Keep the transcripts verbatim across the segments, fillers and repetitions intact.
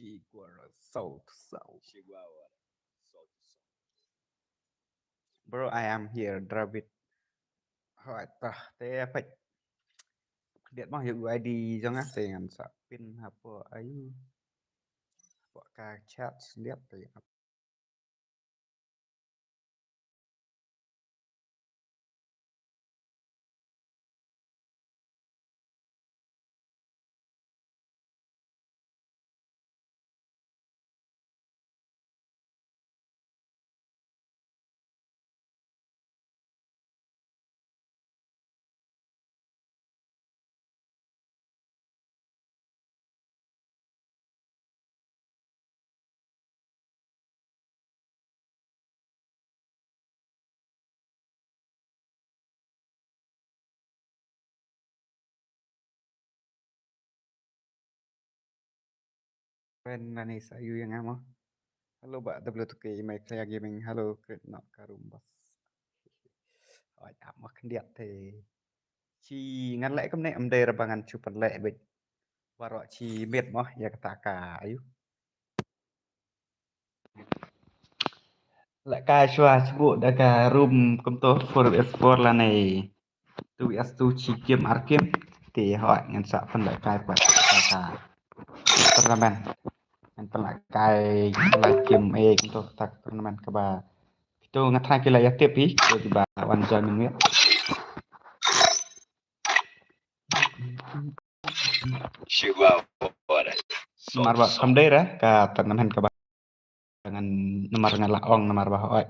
Shigwaro South South. Shigwaro South South. Bro, I am here, Dravid. Hoi, tah, te apa? Lihat mah yuk I D jong ah, te ngan sa pin hapo ayu. Hapo ka chat lihat te. Wen nani sa yu yang amo. Hello ba W two K mai Clear Gaming. Hello krit nok karum bas. Oi amo khyndiat te. Chi ngan leh kumne em dei ra ba ngan chu pynleh bit. Baroh chi miet mo ïa kata ka ayu. Leh kai shuwa sbu da ka room kumto four versus four lane two versus two chi game ar game. Te hoi ngan sa pynleh kai pat kata ka tournament. Ngan pynleh kai live game eh kumto kata ka tournament kaba. Kito nga tharai ki la ïa tip hi, kito kiba wan join mynmiet. Namar ba kam dei ra ka tournament kaba ngan namar nga la ong namar ba hoi.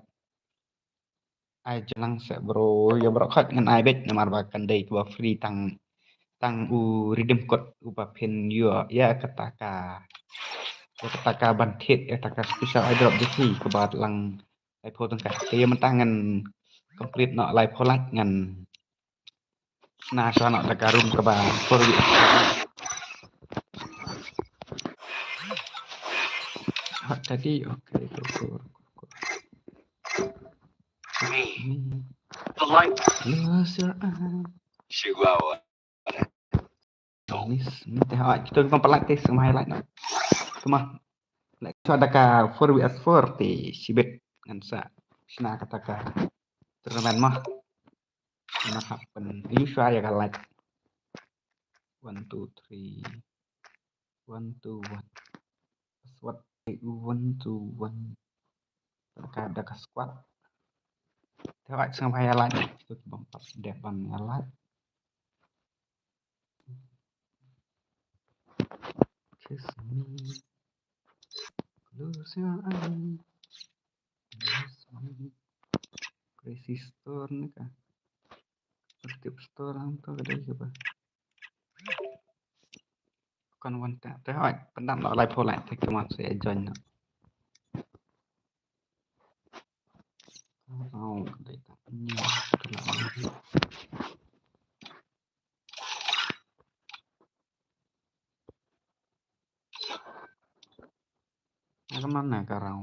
Ai jlang se bro, ïa bro khat ngan ai beit namar ba kan dei kaba free tang tang u redeem code uba phin ïoh ïa kata ka ïa kata ka ban thied ïa kata ka special airdrop jong phi kaba lang laiphew tyngka. Te ïa mynta ngan complete noh laiphew lak ngan na shuwa noh da ka room kaba four week. Hot tadi, okay, go, go, go, go. Me. The light. Close your eyes. Chihuahua. Miss, miss, te hoi, kito ki pynlait te, sngewbha lait noh. Kumba leh shuwa da ka four versus four te shibit ngan sa shna kata ka tournament mo. Ngan hap pyn, ayu shuwa ïa ka lait. One, two, three. One, two, one. Password one, two, one. Ka da ka squad. Te hoi, sngewbha ïa lait. Kito ki bym pat dep ban ïa lait. Kiss me. Close your eyes. Kiss me. Crazy Store ne ka. Active Store lang to ka dei kaba. Kon wan ta. Te hoi, pyndownload laiphew lak te kumba sa join noh. Oh, ka dei ta. Ni, ka la. Ka man na ka rau.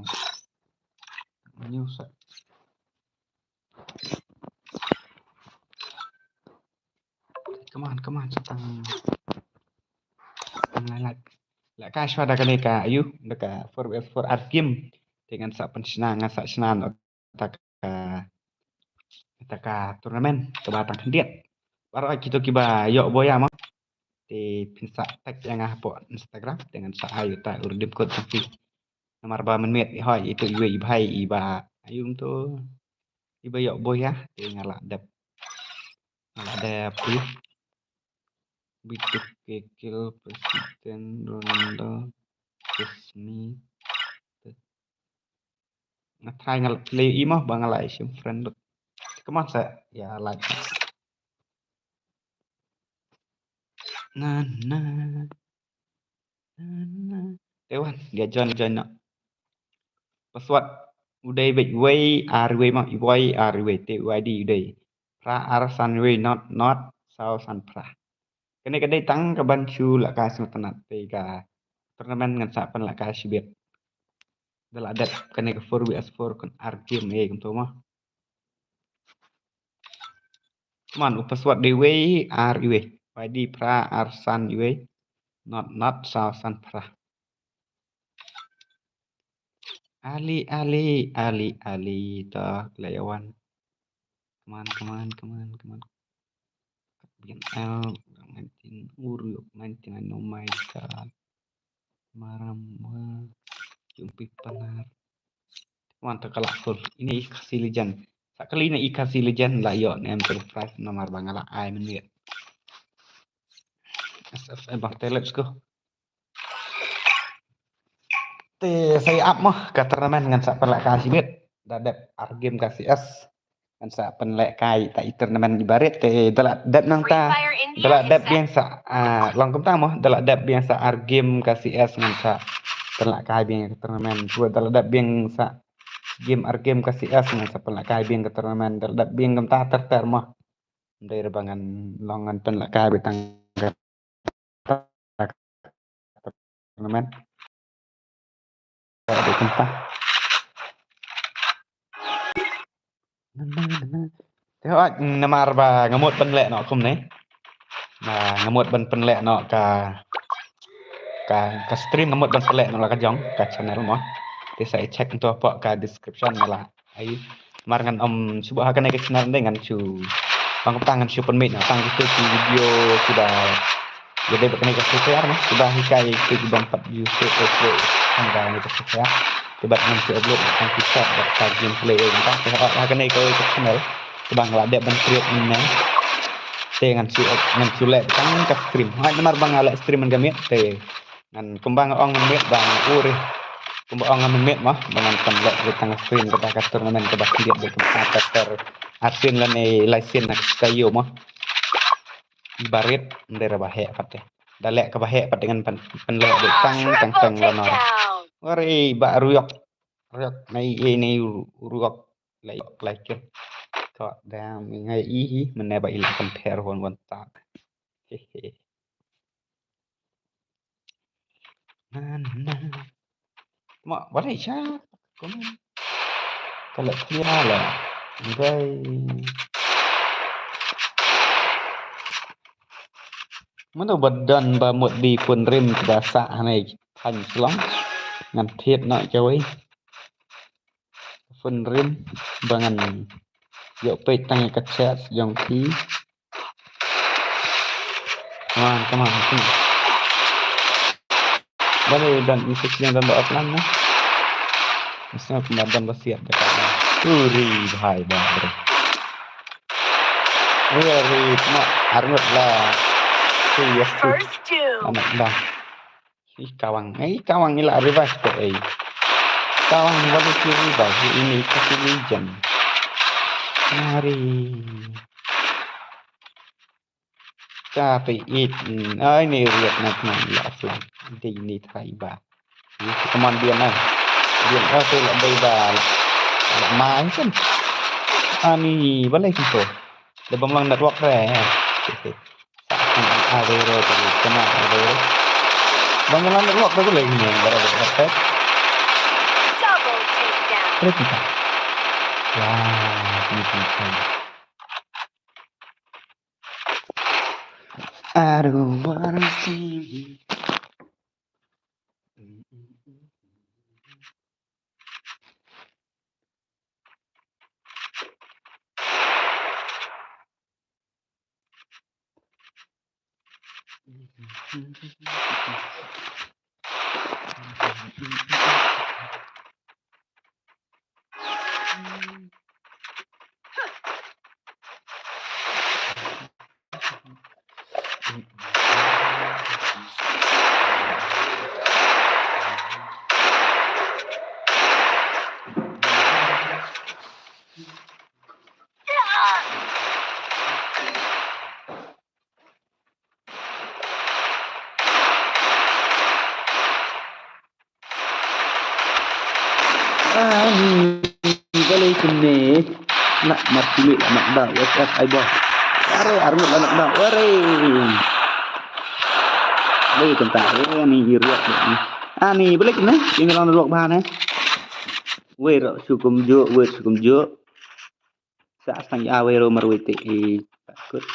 New set. Come on, come on, sa tang. Tang lai lai. Leh kai shuwa da kane ka ayu, da ka four versus four ar game. Te ngan sa pynshna, ngan sa shna noh. Kata ka, kata ka tournament kaba tang khyndiat. Baroh kito kiba ïoh buh ïa mo. Te phin sa tag ïa nga hapoh Instagram te ngan sa ai uta u redeem code jong phi. Namar ba mynmiet i hoi itu iwei i bhai iba ayu to iba ïoh buh ïa te nga la dep. Nga la dep ayu. Bitu ke kill President Ronaldo. Kiss me. Nga try nga la play i mo ba nga la ïa shim friend lut. Come on sa ïa like. Na na. Na na. Te wan ïa join join noh. Password u dei beit wei ar wei mo, wei ar wei te U I D u dei. Phra ar san wei not not saw san phra. Kane ka dei tang ka ban shu lehkai sngewtynnat te ka tournament ngan sa pynlehkai shibit. Da la dep kane ka four versus four kon ar game eh kumto mo. Come on, u password dei wei ar wei. U I D phra ar san wei. Not not saw san phra. Ali, Ali, Ali, Ali. To, la ïa wan. Come on, come on, come on, come on. Biang L, nineteen, Uriok, nineteen, no, my God. Maram, wa, jumpi panar. Come on, to ka la full. Ine i Khasi Legend. Sa kali ine i Khasi Legend, la ïoh ne em surprise namar ba nga la ai mynmiet. S F A bang te, let's go. Te sa ïa ap mo ka tournament ngan sa pynlehkai shibit. Da dep ar game ka C S. Ngan sa pynlehkai ta i tournament i barit te da la dep nangta. Da la dep biang sa, ah, long kumta mo, da la dep biang sa ar game ka C S ngan sa pynlehkai biang ka tournament. Shuwa da la dep biang sa game ar game ka C S ngan sa pynlehkai biang ka tournament. Da la dep biang kumta ter ter mo. Ym dei ruh ba ngan long ngan pynlehkai beit tang ka tournament. Ka dei kumta. Te hooid, namar ba nga mut ban leh noh kumne. Ba nga mut ban pynleh noh ka, ka, ka stream, nga mut ban pynleh noh la ka jong ka channel mo. Te sa ïa check nto hapoh ka description nga la ai. Namar ngan ym shu buh ha kane ka channel, dei ngan shu, bang kumta ngan shu pynmih noh tang kito ki video kiba ïadei bad kane ka Free Fire mo, kiba hikai ïa kito ki bym pat ïoh shuh shuh tang kane ka Free Fire. Te bad ngan shu upload tang ki short bad ka gameplay ïa kumta. Te ha, ha kane kawei ka channel kaba nga la dep ban create mynne, te ngan shu, ngan shu leh tang ka stream. Hooid, namar ba nga leh stream mynta ka miet te ngan, kumba nga ong mynmiet ba nga uri. Kumba ong nga mynmiet mo ba ngan pynleh beit tang ka stream kata ka tournament kaba khyndiat beit kumta ter ter. Arsien lane laisien na ka ïoh mo. I barit ym dei ruh ba heh pat te. Da leh kaba heh pat te ngan pyn, pynleh beit tang tang tang la noh. Wari ba Uriok. Uriok, nai, eh, nai Uriok. Like, like it. Ko dam ngai i hi mynne ba i la pynpher hon wan tak. Hehe. Na, na. Ma, balei sha? Komen. Ka la clear la. Ngai. Mano ba don ba mut bi phone rim ba sah hangne. Than slong. Ngan thied noh jawei. Phone rim ba ngan ïoh peit tang ïa ka chat jong phi. Come on, come on, come on. Balei don message jong don ba offline na. Mesti aku madan ba siap dekat. Uri, bhai, bhai. Uri, ma, arngut la. Serious tu. First doom. Anak dah. Ih, kawang. Eh, kawang ila revive tu, eh. Kawang baru ki revive. Ini ka ki legend. Mari. Tapi it. Hmm, ah, ini riat nak nak ila offline. Dia ini try ba. Ini si keman dia nah. Dia, ah, tu lah dia ba. Lah mai kan. Ani, balai kita. Dia bemlang network deh. Sa, ah, ada ro tu, kena ada ro. Bang jalan network tu lagi ni, baru ada dapat. Double takedown. Terus kita. Wah, ini kita. I don't wanna see you. Ani, balei kine? Nak mati ni, nak dah, WhatsApp ai bah. Are, are nak dah, are. Balei kene, are, ani iriak ni. Ani, balei kene? Ini lang duduk bahan eh. Wei ro sukum juk, wei sukum juk. Sa sang ya wei ro marwei te, eh, takut.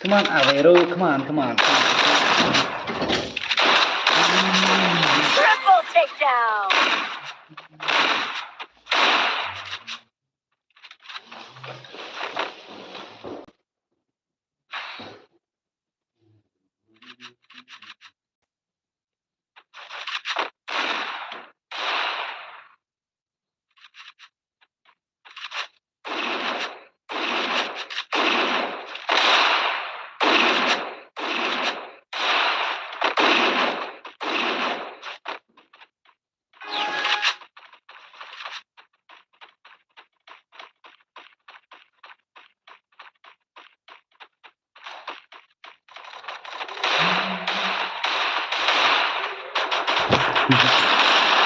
Come on, Aveiro, come on, come on, come on. Triple Takedown.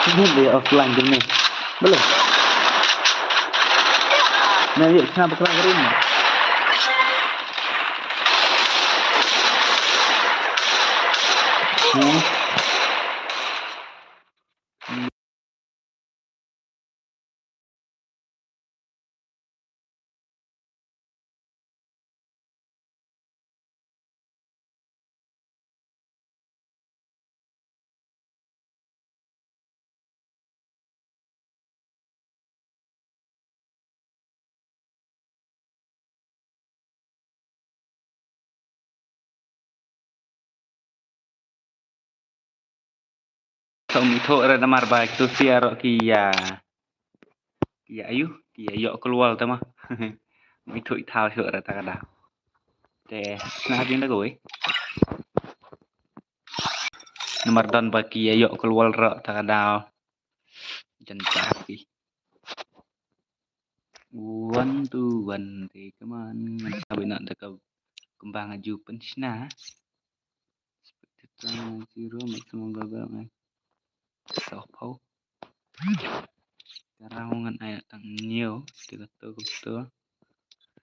Ini dia offline dulu nih. Belum. Nah, yuk, kenapa keluar rumah? Hmm. Sa um ithuh re namar ba kitu sia ro ki ïa, ki ïa ayu, ki ïa ïoh klwal te ma. Um ithuh ithaw shuh re ta ka daw. Te sna jing da kawei. Namar don ba ki ïa ïoh klwal re ta ka daw. Jan ka ki. One to one te, come on. Ngan sa bina da ka kumba nga ju pynshna. Expected time zero, maximum global ngai. Sa pau. Sekarang ngan ai tang new. Te ka to, ka to.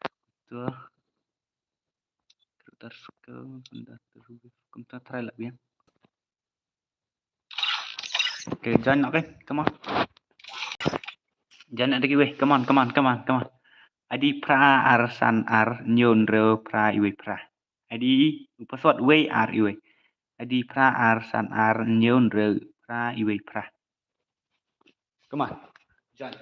Ka to. Recruiter skill, kumta try lah biang. Okay, join, okay, come on. Join na da kiwei, come on, come on, come on, come on. I D phra ar san ar hynñiew hynriew phra iwei phra. I D u password wei ar iwei. I D phra ar san ar hynñiew hynriew phra iwei phra. Come on. Join.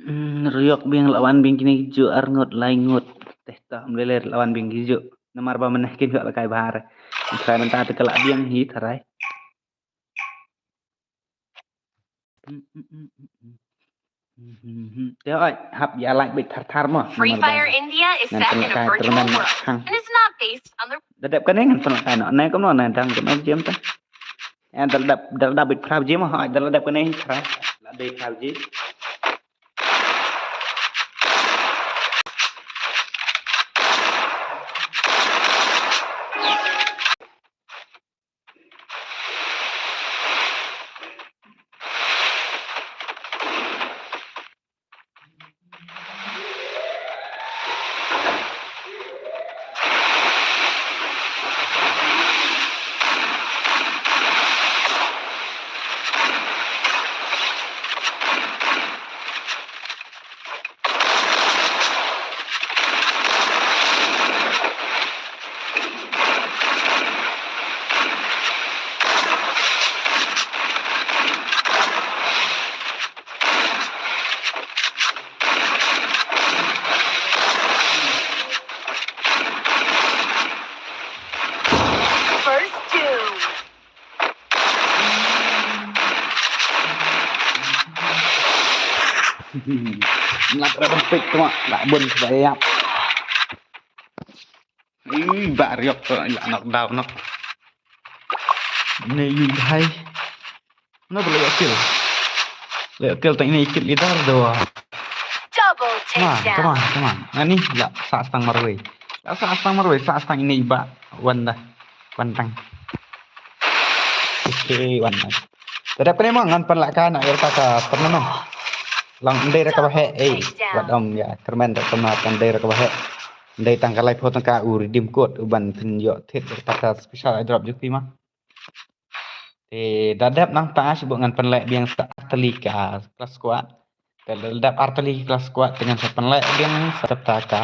Hmm, ruh ïoh biang la wan biang kine ki ju ar ngut lai ngut. Te ta mlele la wan biang ki ju. Namar ba mynne kin ïoh la kai bahar. Tharai mynta te ka la biang hi tharai. Te oi, hap ïa like beit thar thar mo. Free Fire India is set in a virtual world and is not based on the. Da dep kane ngan pynlong kai noh. Ne kumno ne dang kumno jam ta. Eh, da la dep, da la dep beit phra baje mo. Oi, da la dep kane phra. La dep phra baje. Hmm. Lat ra ban pek tu, la bun ba yap. Ih, ba riok tu, la knock down, no. Ni yu hai. No, ba la ïoh kill. La ïoh kill tang ine i kit leader do. Double takedown. Come on, come on, come on. Ani la sah stang marwei. La sah stang marwei, sah stang ine i ba. Wan da. Wan tang. Okay, wan tang. Te dep kane mo ngan pynlehkai na ïa kata ka tournament. Long ndei ra kaba heh, eh. Wat ong ïa tournament da tournament ndei ra kaba heh. Ndei tang ka laiphew tyngka u redeem code u ban pynïoh thied ïa kata ka special airdrop jong phi ma. Te da dep nangta shu buh ngan pynleh biang sa artylli ka clash squad. Te da dep artylli ka clash squad te ngan sa pynleh biang sa tep ta ka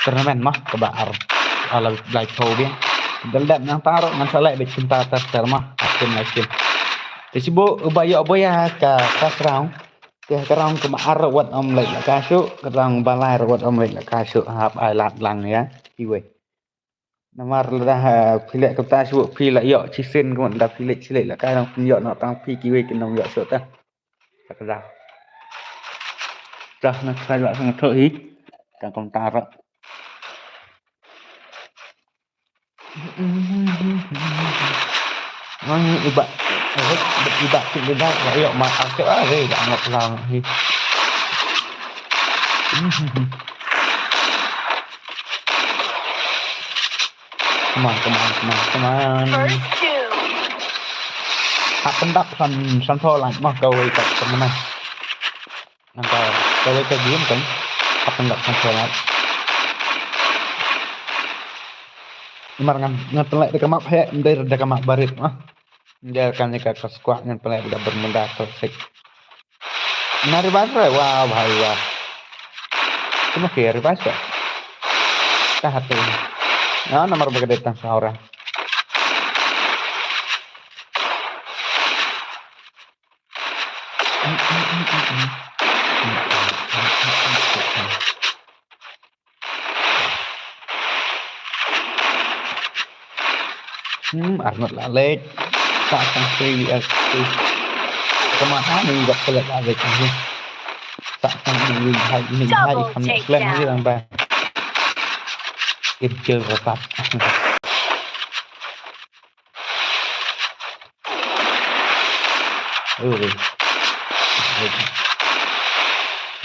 tournament ma kaba ar ala lai tho biang. Da dep nangta ruh ngan sa leh bit kumta ter ter ma akin lai kin. Te shu buh uba ïoh boya ka first round. Te ka round kaba ar ruh wat ym leh la ka shu, ka round ba lai ruh wat ym leh la ka shu hap ai lad lang ïa kiwei. Namar lada, ha, phi leh kumta shu phi la ïoh shisien kumta phi leh shisien la kai nang pynïoh noh tang phi kiwei kin nang ïoh shuh ta. Ka da. Dah na kai la sang thoh hi. Tang kumta ruh. Nang iba, iba kit leader la ïoh ma artylli ah, dei da ngop lang hi. Come on, come on, come on, come on. First kill. Hap pyndap san, san tho lang ma kawei ka pynmai. Nang ka kawei ka game kan. Hap pyndap san tho lang. Mar ngan, ngan pynleh da ka map heh, ym dei da ka map barit ma. Ym dei kan ïa ka, ka squad ngan pynleh da Bermuda Classic. Na revive re, wah, bhai, wah. Kumno ki revive re? Ka hatu. Na, namar ba ka dei tang sa orang. Hmm, Arnold la leit. Sa sang three versus three. Kama ha ni dak pelet la leit ni. Sa sang ni hai ni hai. Double ikam ni takedown. Slam ni lang ba. It kill rapat. Ui. Ui.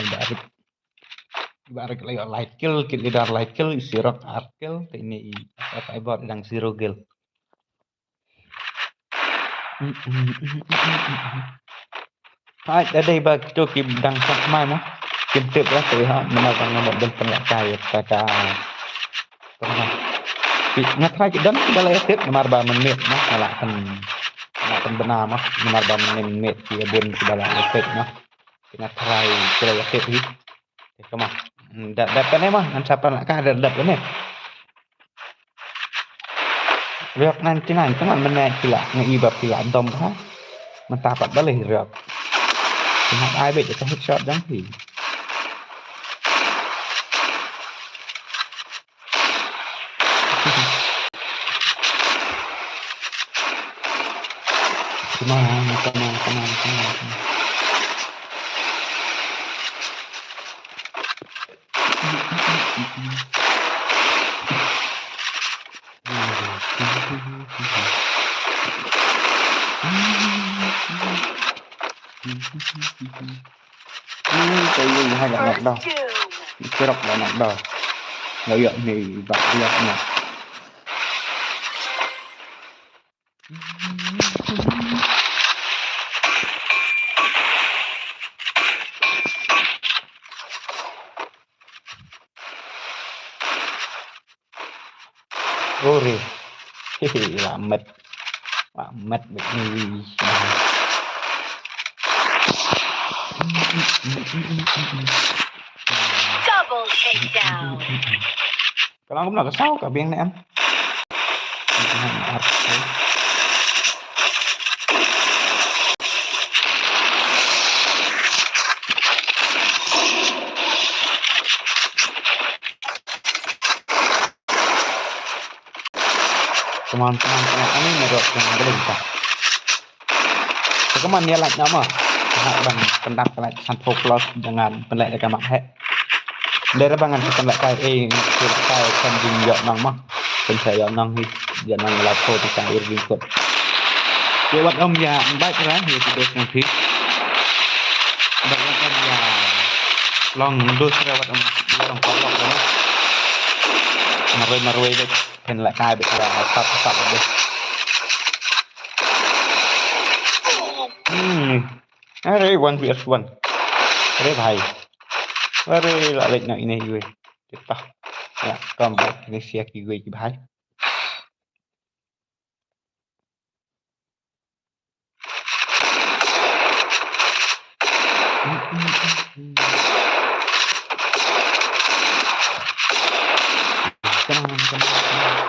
Ui. Barik la ïoh lai kill, kit leader lai kill, i Sirok ar kill, te ine i F F Ibot dang zero kill. Hai, da dei ba kito ki dang sah mai mo. Kim tip lah te ha, namar dang ngamot dang pynlehkai ïa kata ka. Pynleh. Ki, nga try ki don ki ba la ïa tip, namar ba mynmiet mo, nga la pyn, nga la pynbna mo, namar ba mynmiet ki ïa bun ki ba la ïa tip mo. Ki nga try ki la ïa tip hi. Te kama. Hmm, dep, dep kane ma, ngan sa pynlehkai dep, dep kane. Riok ninety nine, kama mynne phi la, nga i ba phi la dom ha. Mynta pat balei Riok. Kama ai beit ka headshot jong phi. Come on, come on, come on, come on, come on. Ui, ka ïing ha ka knock down. First kill. Sirok la knock down. Nga ïoh ni ba ïoh na. Ore. Hehe, la met. La met bet ni. Double takedown. Ka long kumno ka saw ka biang ne em. Come on, come on, come on. Ani ni rot yang ada lagi. Come on, ïa lait nama. hap ban pyndap ka light sanphew plus da ngan pynleh da ka mat heh. Dei re ba ngan sa pynlehkai, eh, ngan sa pynlehkai kan jingïoh nong mo. Pynsa ïoh nong hi, ïoh nong la pho te ka ur jingkut. Ïa wat ym ïa bike ra ïa ki dos nang phi. Bike wat ym ïa long dos ra wat ym ïa long paralok ra. Marwei marwei dei. Pynlehkai bit la sap sap dei. Hmm. Are one versus one. Are bhai. Are la leit na ine iwe. Kita. Ya, kam bhai. Ini sia ki iwe ki bhai. Come on, come on, come on.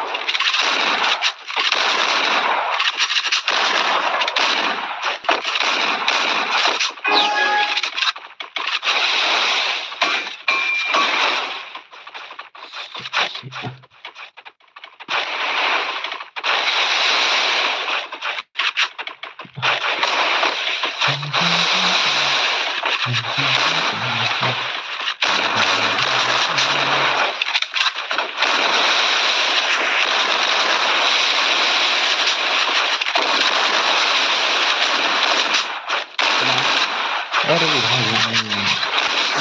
Aduh, bahaya.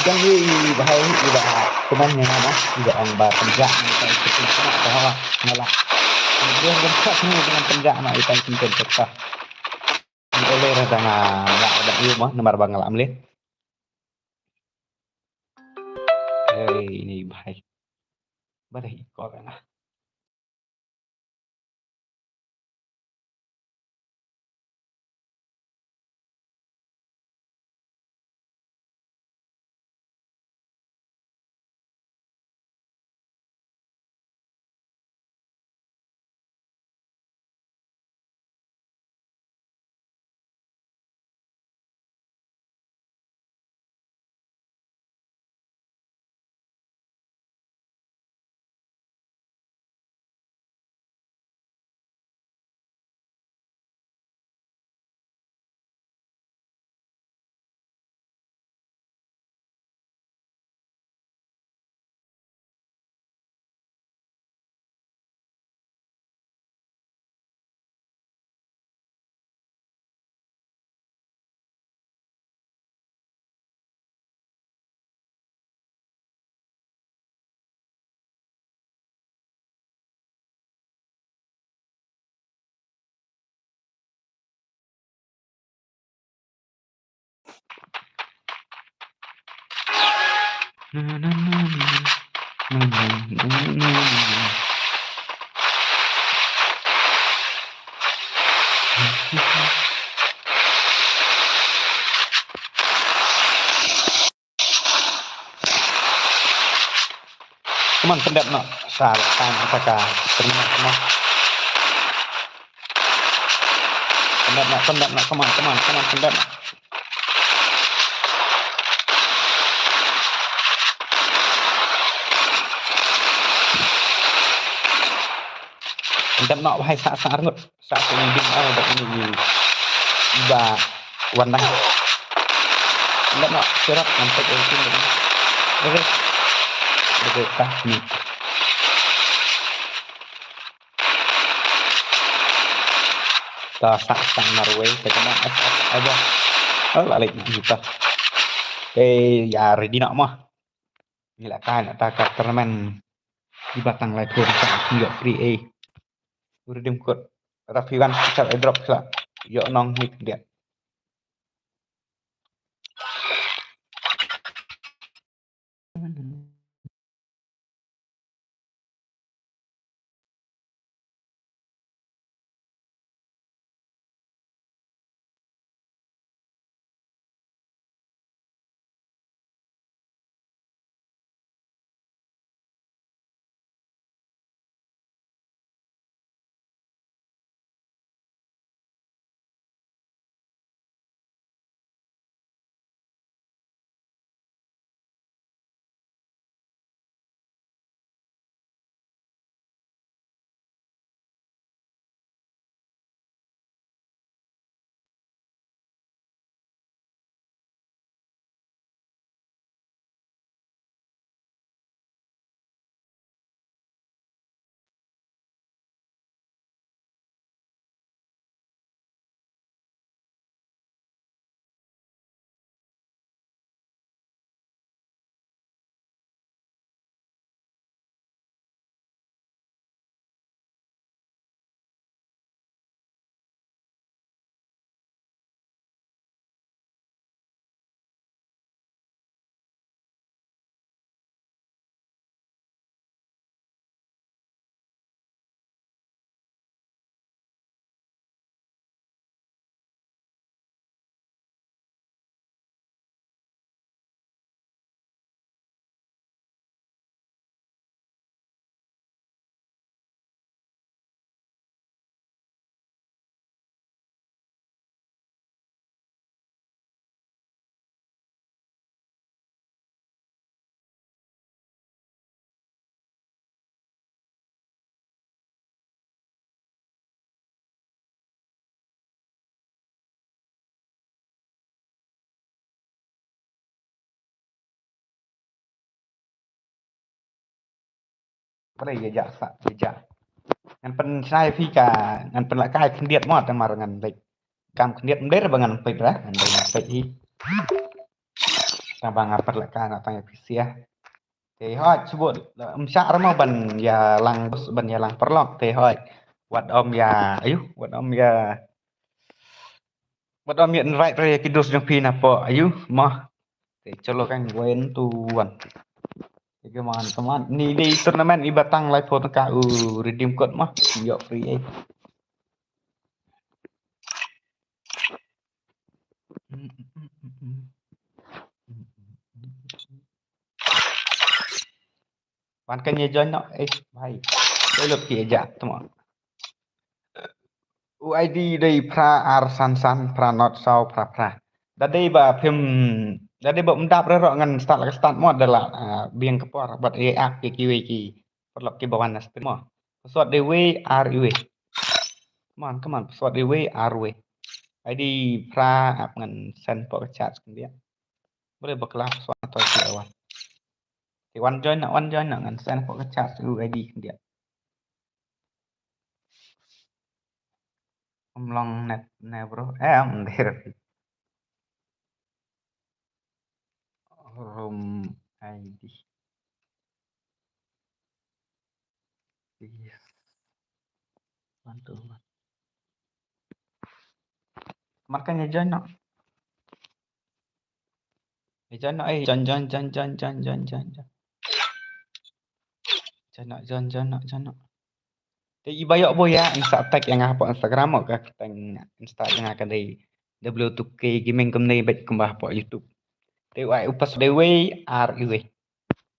Ikan ni bahaya ni, iba teman ni nama, iba ong ba pynjah ni, iba ikut ni sama, dah lah, ngalah. Dia gempak ni dengan pynjah nak, iba ikut ni pynjah. Ni oleh dah ngam lah, dah iu mah, namar ba ngalah mlih. Hei, ni bahaya. Ba dah ikut kan lah. Come on, pyndep noh. Sa la tang ha ka terminal, come on. Pyndep noh, pyndep noh, come on, come on, come on, pyndep noh. Pyndep noh, wahai sa, sa arngut. Sa sini dim ah ba ini ni. Ba wandang. Nda nak sirap nampak itu ni. Oke. Oke, tah ni. Ta sa sa marwei, ta kena as as aja. Oh, la lek ni ta. Eh, ya ready nak mah. Ni la kai nak ta ka tournament. Di batang lai pun sa ni yo free eh. Redeem code. Rafi wan kitab airdrop sila. Yo nong ni dia. Pyrshah ïa ja sa ïa ja. Ngan pynshai phi ka, ngan pynlehkai khyndiat mo, te mar ngan leit kam khyndiat, ym dei ba ngan peit ra, ngan dei ngan peit hi. Tang ba nga pynlehkai na tang ïa phi sia. Te hoi, shu bud, ym shah ra mo ban ïa lang, ban ïa lang paralok, te hoi. Wat ym ïa, ayu, wat ym ïa, wat ym ïa invite re ki dos jong phi na po, ayu, mo. Te chalo kan, one to one. Te come on, come on. Ni dei tournament iba tang laiphew tyngka u redeem code mo. Ïoh free eh. Wan kan ïa join noh, eh, bhai. Dei lut ki ïa ja, tmo. U I D dei phra ar san san, phra not saw, phra phra. Da dei ba phim, da dei ba ym dap re ruh ngan start la ka start mo, da la, ah, biang ka por, bad ïa app ïa kiwei ki paralok kiba wan na stream mo. Password dei wei ar wei. Come on, come on, password dei wei ar wei. I D phra ap ngan send hapoh ka chat khyndiat. Boleh ba ka la password to ki wan. Te wan join noh, wan join noh, ngan send hapoh ka chat u I D khyndiat. Ym long net ne bro. Eh, ym dei re. Room I D. Yes. One, two, one. Mar kan ïa join noh. Ïa join noh, eh, join, join, join. Join noh, join, join noh, join noh. Te iba ïoh buh ïa, yn sa tag ïa nga hapoh Instagram mo, ka kyrteng Insta ïa nga ka dei W two K Gaming kumne bad kumba hapoh YouTube. Te u ai u password dei wei ar wei.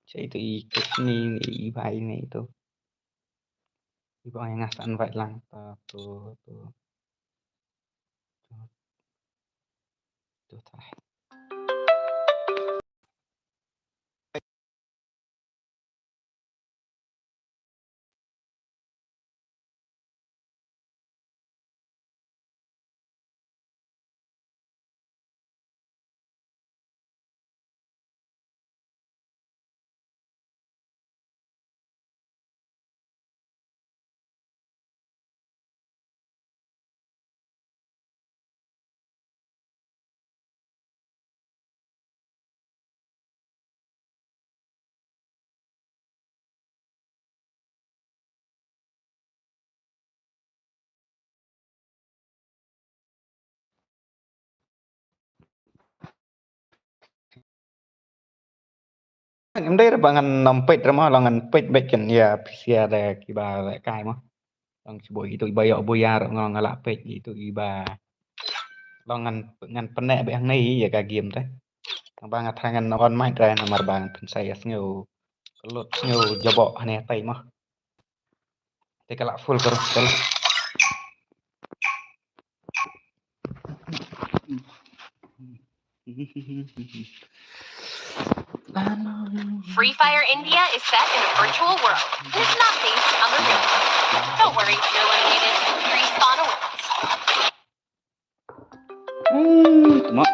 Sa itu i kusni ni i bai ni itu. Iba ïa nga sa invite lang ta tu tu. Tu, tu, tu. Ym dei re ba ngan nym peit re mo, la ngan peit beit kan ïa phi sia da kiba lehkai mo. Long shu boi itu iba ïoh buh ïa re, nga la peit itu iba. Long ngan, ngan pyneh beit hangne ïa ka game te. Tang ba nga tharai ngan on mic re namar ba ngan pynshai ïa sngew. Ka lut sngew jaboh hangne tai mo. Te ka la full ka ruh, ka la. Free Fire India is set in a virtual world. It's not based on the real world. Don't worry, you're eliminated. Respawn awaits. Hmm, tama.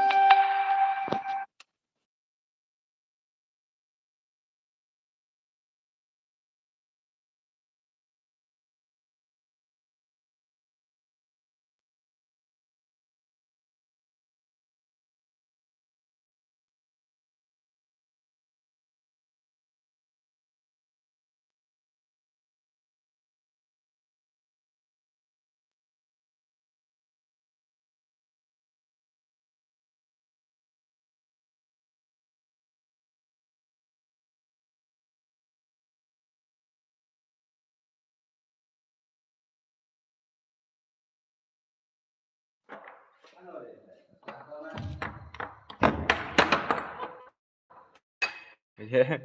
Yeah.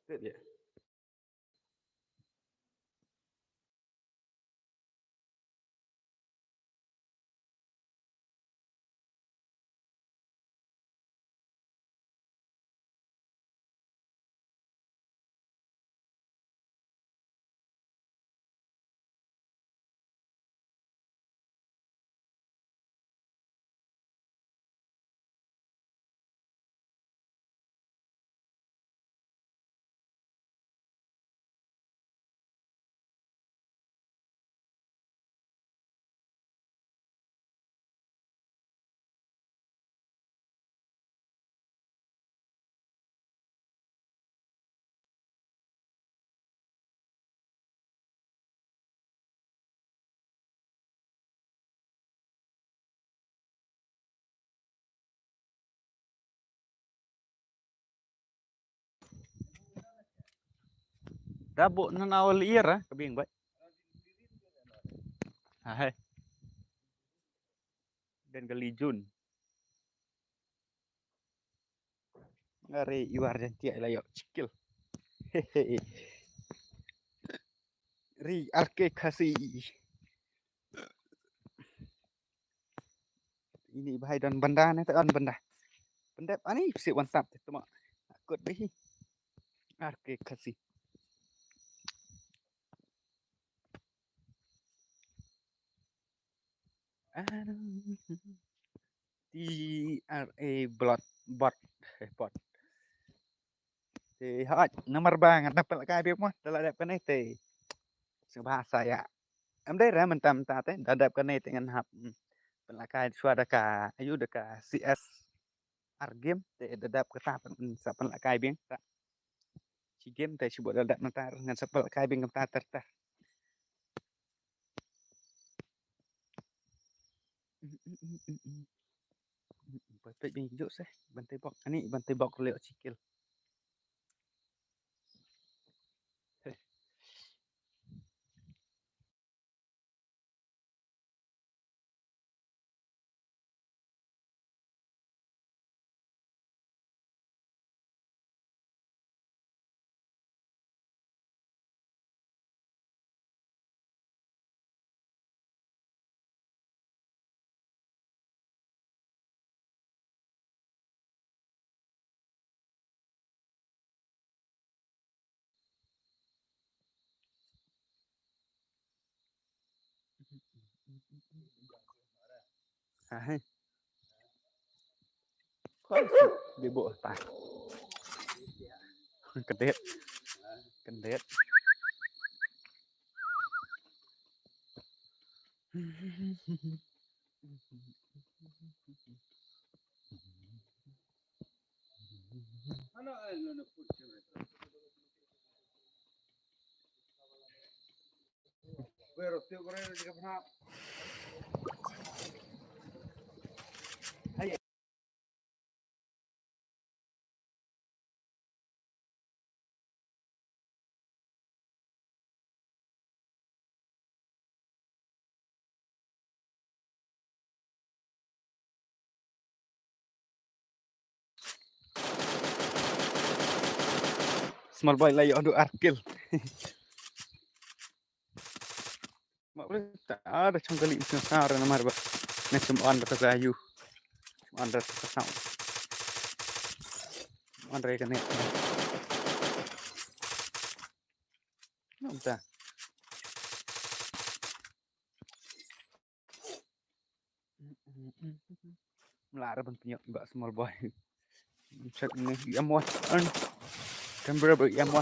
Good, yeah. Dabo na na wal ir ah, ka biang bai. Hai. Dan ka lijun. Are iwar dan tiak la yok cikil. Ri arke kasi. Ini bahai don benda ne, tak don benda. Benda ani psi wan tap tu mak. Akut deh. Arke kasi. Aduh. T R A blot bot. Eh, bot. Te hot namar ba ngan dap pynlehkai biang mo, da la dep kane te. Sngewbha sa ïa. Em dei re mynta mynta te da dep kane te ngan hap, hmm, pynlehkai shuwa da ka, ayu, da ka C S R game te da dep kata pyn-, sa pynlehkai biang ta. Shi game te shu bud da dep mynta ngan sa pynlehkai biang mynta ter ter. Peit peit bing juk seh ban tei bok ani ban tei bok leh cikil. Hai. Khoi, di bok ta. Kendit. Kendit. Small boy la ïoh du ar kill. Ma bre ta da chong kali sngewsar namar ba. Next time on da ka yu. On da ka sound. On da ka net. Namta. Mla ra ban pynïoh ba small boy. Check ni i amwa. An. Camera ba i amwa.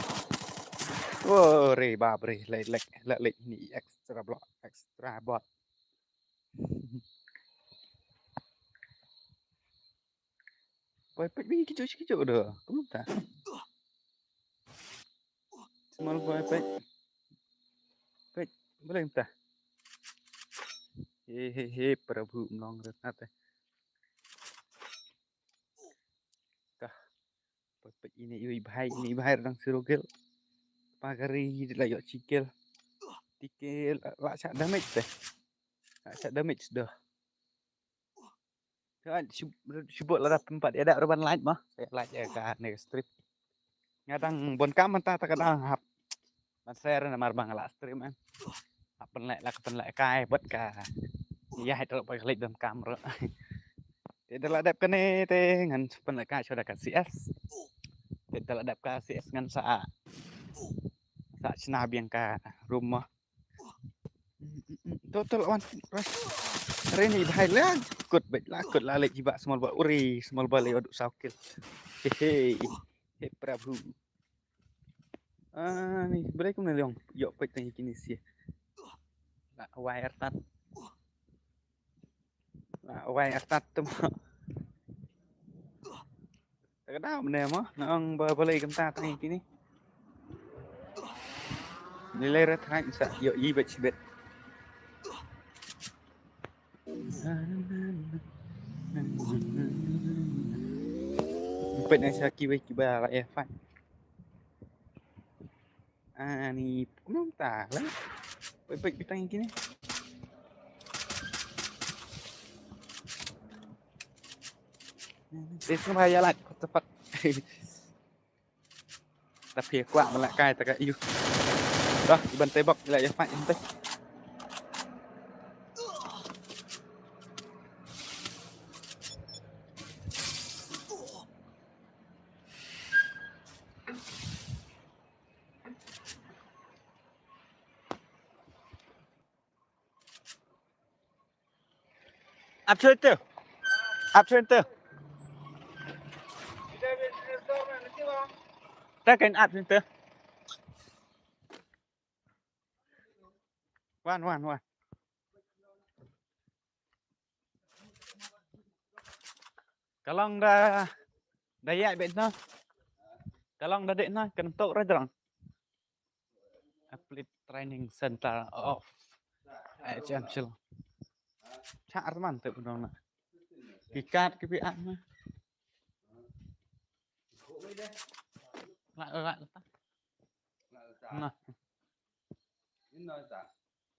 Oh, re ba bre, lek lek lek lek ni extra block, extra bot. Boy pek ni kijo kijo dah. Kamu tak? Small boy pek. Pek, boleh entah. He he he, Prabhu mnong rat nate. Kah. Pek pek ini yui bahai, ini bahai dang sirugil. Pagari la yok cikil. Tikil la sa damage teh. La sa damage dah. Kan sibuk lada pempat ya dak reban light mah. Saya light ya ka ne stream. Ngadang bon kam menta ta kadang hap. Ban share namar bang la stream kan. Hap pen lek la pen lek kai bot ka. Ya hai telok pai klik dam kam ro. Te da la dep kane te ngan pen lek kai shoda ka C S. Te da la dep ka C S ngan sa sa chna biang ka room mah. Total wan. Reni bahai la kut bet la kut la lek jiba small ball uri small ball yo du saw kill. He he. He Prabhu. Ah ni beli kum ni liong. Yo pek tang kini si. La wire tat. La wire tat tu. Ka dau mene mo nang ba balei kam ta tang kini. Ni le rat hai sa yo i bet sibet. Bet na sa ki wei ki ba la e fai. Ani pum ta la. Pek pek bitang kini. This kan bahaya lah. What the fuck? Tapi aku ah melak kai tak you. Dah iban tebak la ya fight ente. Ap center. Ap center. Taken ap center. Wan wan wan. Kalong da da ya bet na. Kalong da dek na kan tok ra jrang. Athlete Training Center of H M Shillong. Cha arman te bunong na. Kikat ki pi at na. La la la. Na.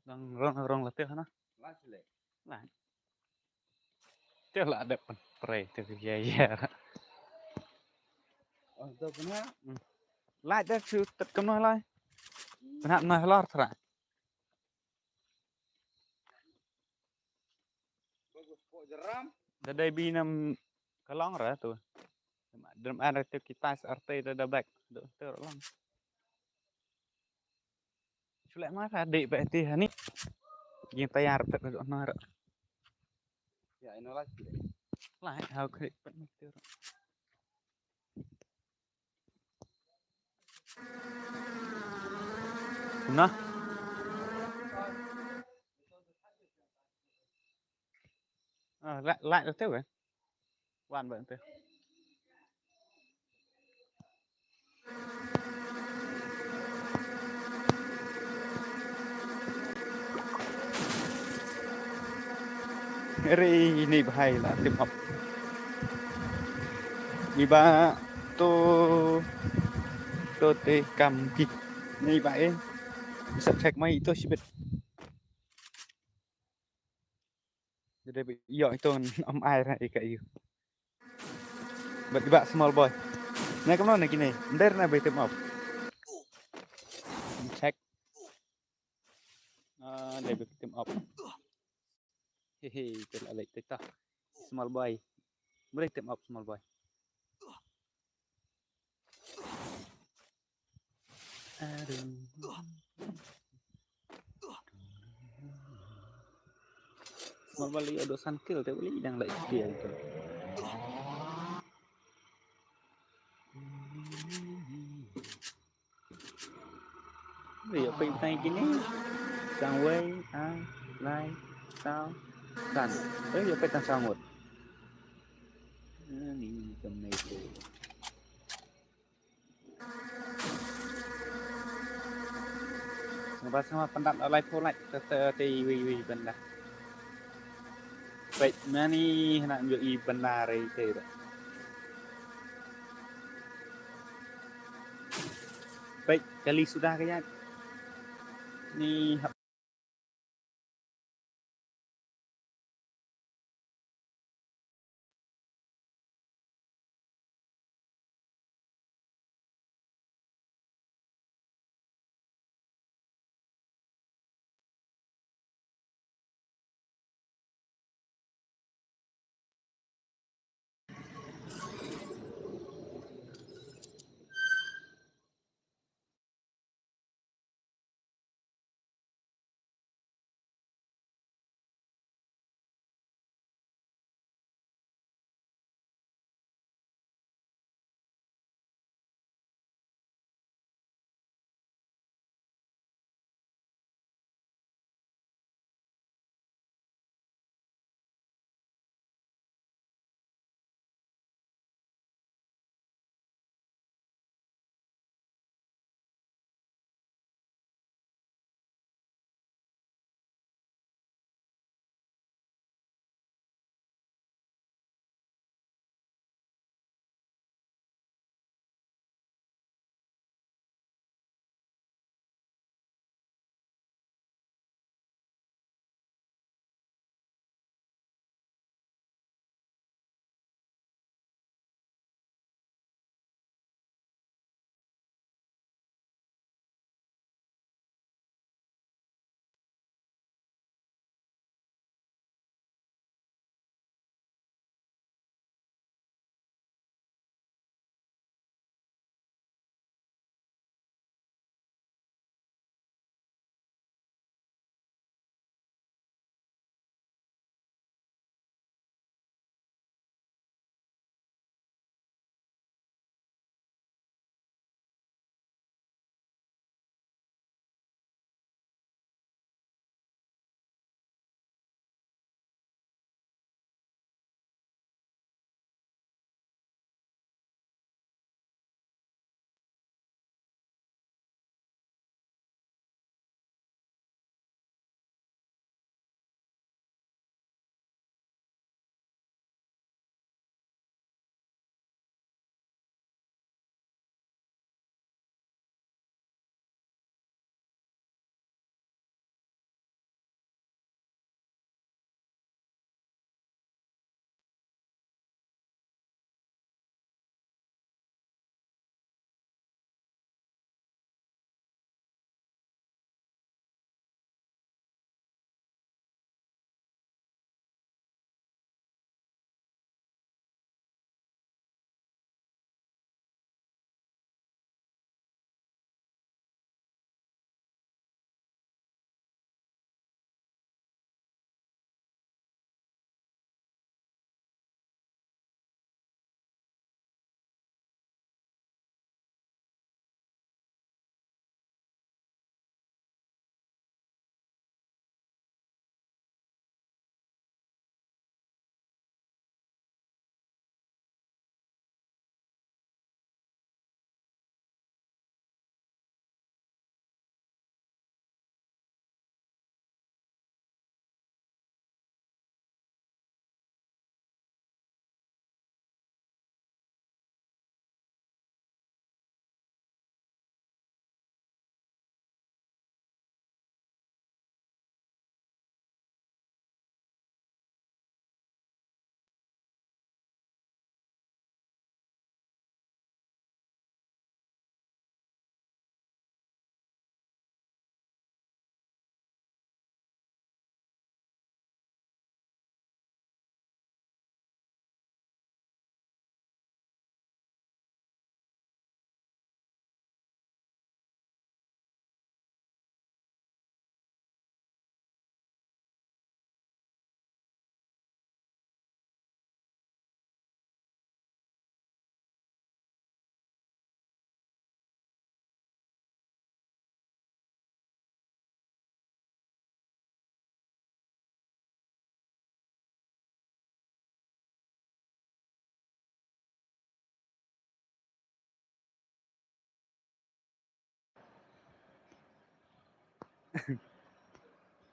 Dang rong rong la te na. La. Te la dep pen pre te ya ya. Oh, to kena. Lai te chu tet kemno lai. Kena na lor tra. Bagus kok jeram. Da dai bi nam kalong ra tu. Drum ar tu kitas arte da da back. Do tu long. Chulek ma ka dik ba ti hani. Ging tayar tak ka na. Ya ino lagi. Lai ha krik pat ni tu. Nah. Ah, lai lai tu kan. Wan ba tu. Ri ni bhai la tip up. Ni ba to to te kam ki. Ni ba eh. Bisa check mai to shibit. Jadi yo itu am ai ra ika yu. Bat ba small boy. Na kamno na kine. Nder na bai tip up. Check. Ah, dai bai tip up. Hehe, tel alai teta. Small boy. Boleh tip up small boy. Aduh. Small boy lagi ada sangkil tu boleh dang lai dia tu. Ri yo peit tang kine. Sang wei, ar, lai, saw, san. Ri yo peit tang saw ngut. Ni kam nei tu. Ngaba sama pendat alai pulai te te te iwi iwi benda. Peit mani hana njo i benda rei te. Peit kali sudah ka ya. Ni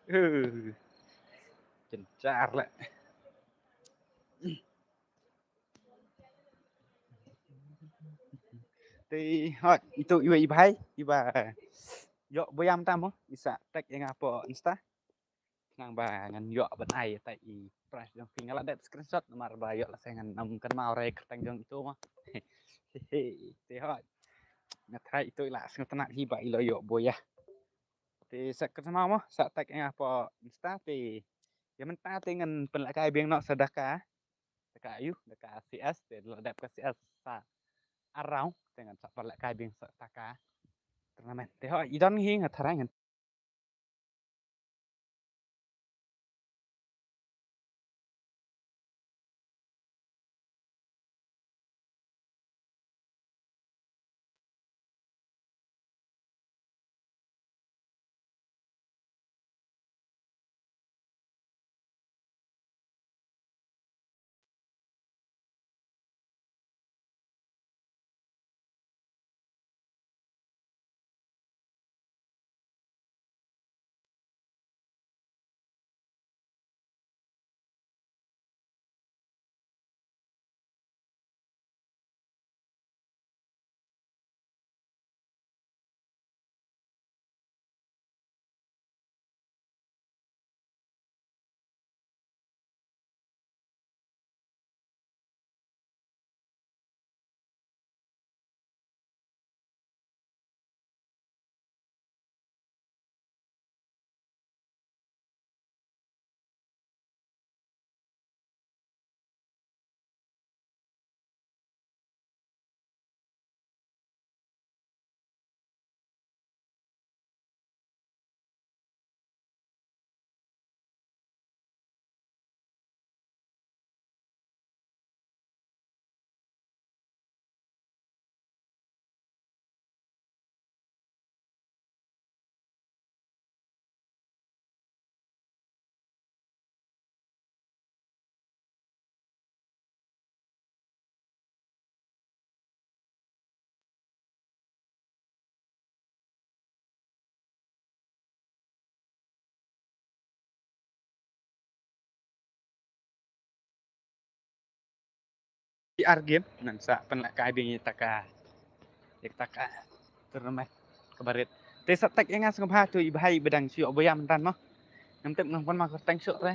Uh, Jynjar leh. Te hooid, ito iwei i bhai iba ïoh buaid mynta mo, i sa tag ïa nga hapoh Insta. Khnang ba ngan ïoh ban ai ïa i prize jong phi, nga la dep screenshot namar ba ïoh la se ngan ym kynmaw re kyrteng jong ito mo. Te hooid, nga tharai ito i la sngewtynnat hi ba i la ïoh buaid. Te sa kynmaw mo, sa tag ïa nga hapoh Insta te. Ïa mynta te ngan pynlehkai biang noh sa da ka, da ka aïu, da ka CS, te la dep ka CS sa ar round, te ngan sa pynlehkai biang sa da ka tournament. Te hooid, i don hi, nga tharai ngan Ki ar game ngan sa pynlehkai biang ïa ta ka, ïa ta ka tournament kaba rit. Te sa tag ïa nga sngewbha, to i bhai ba dang shu ïoh buaid mynta mo. Ngam tip ngan pynmih kyrteng shuh re.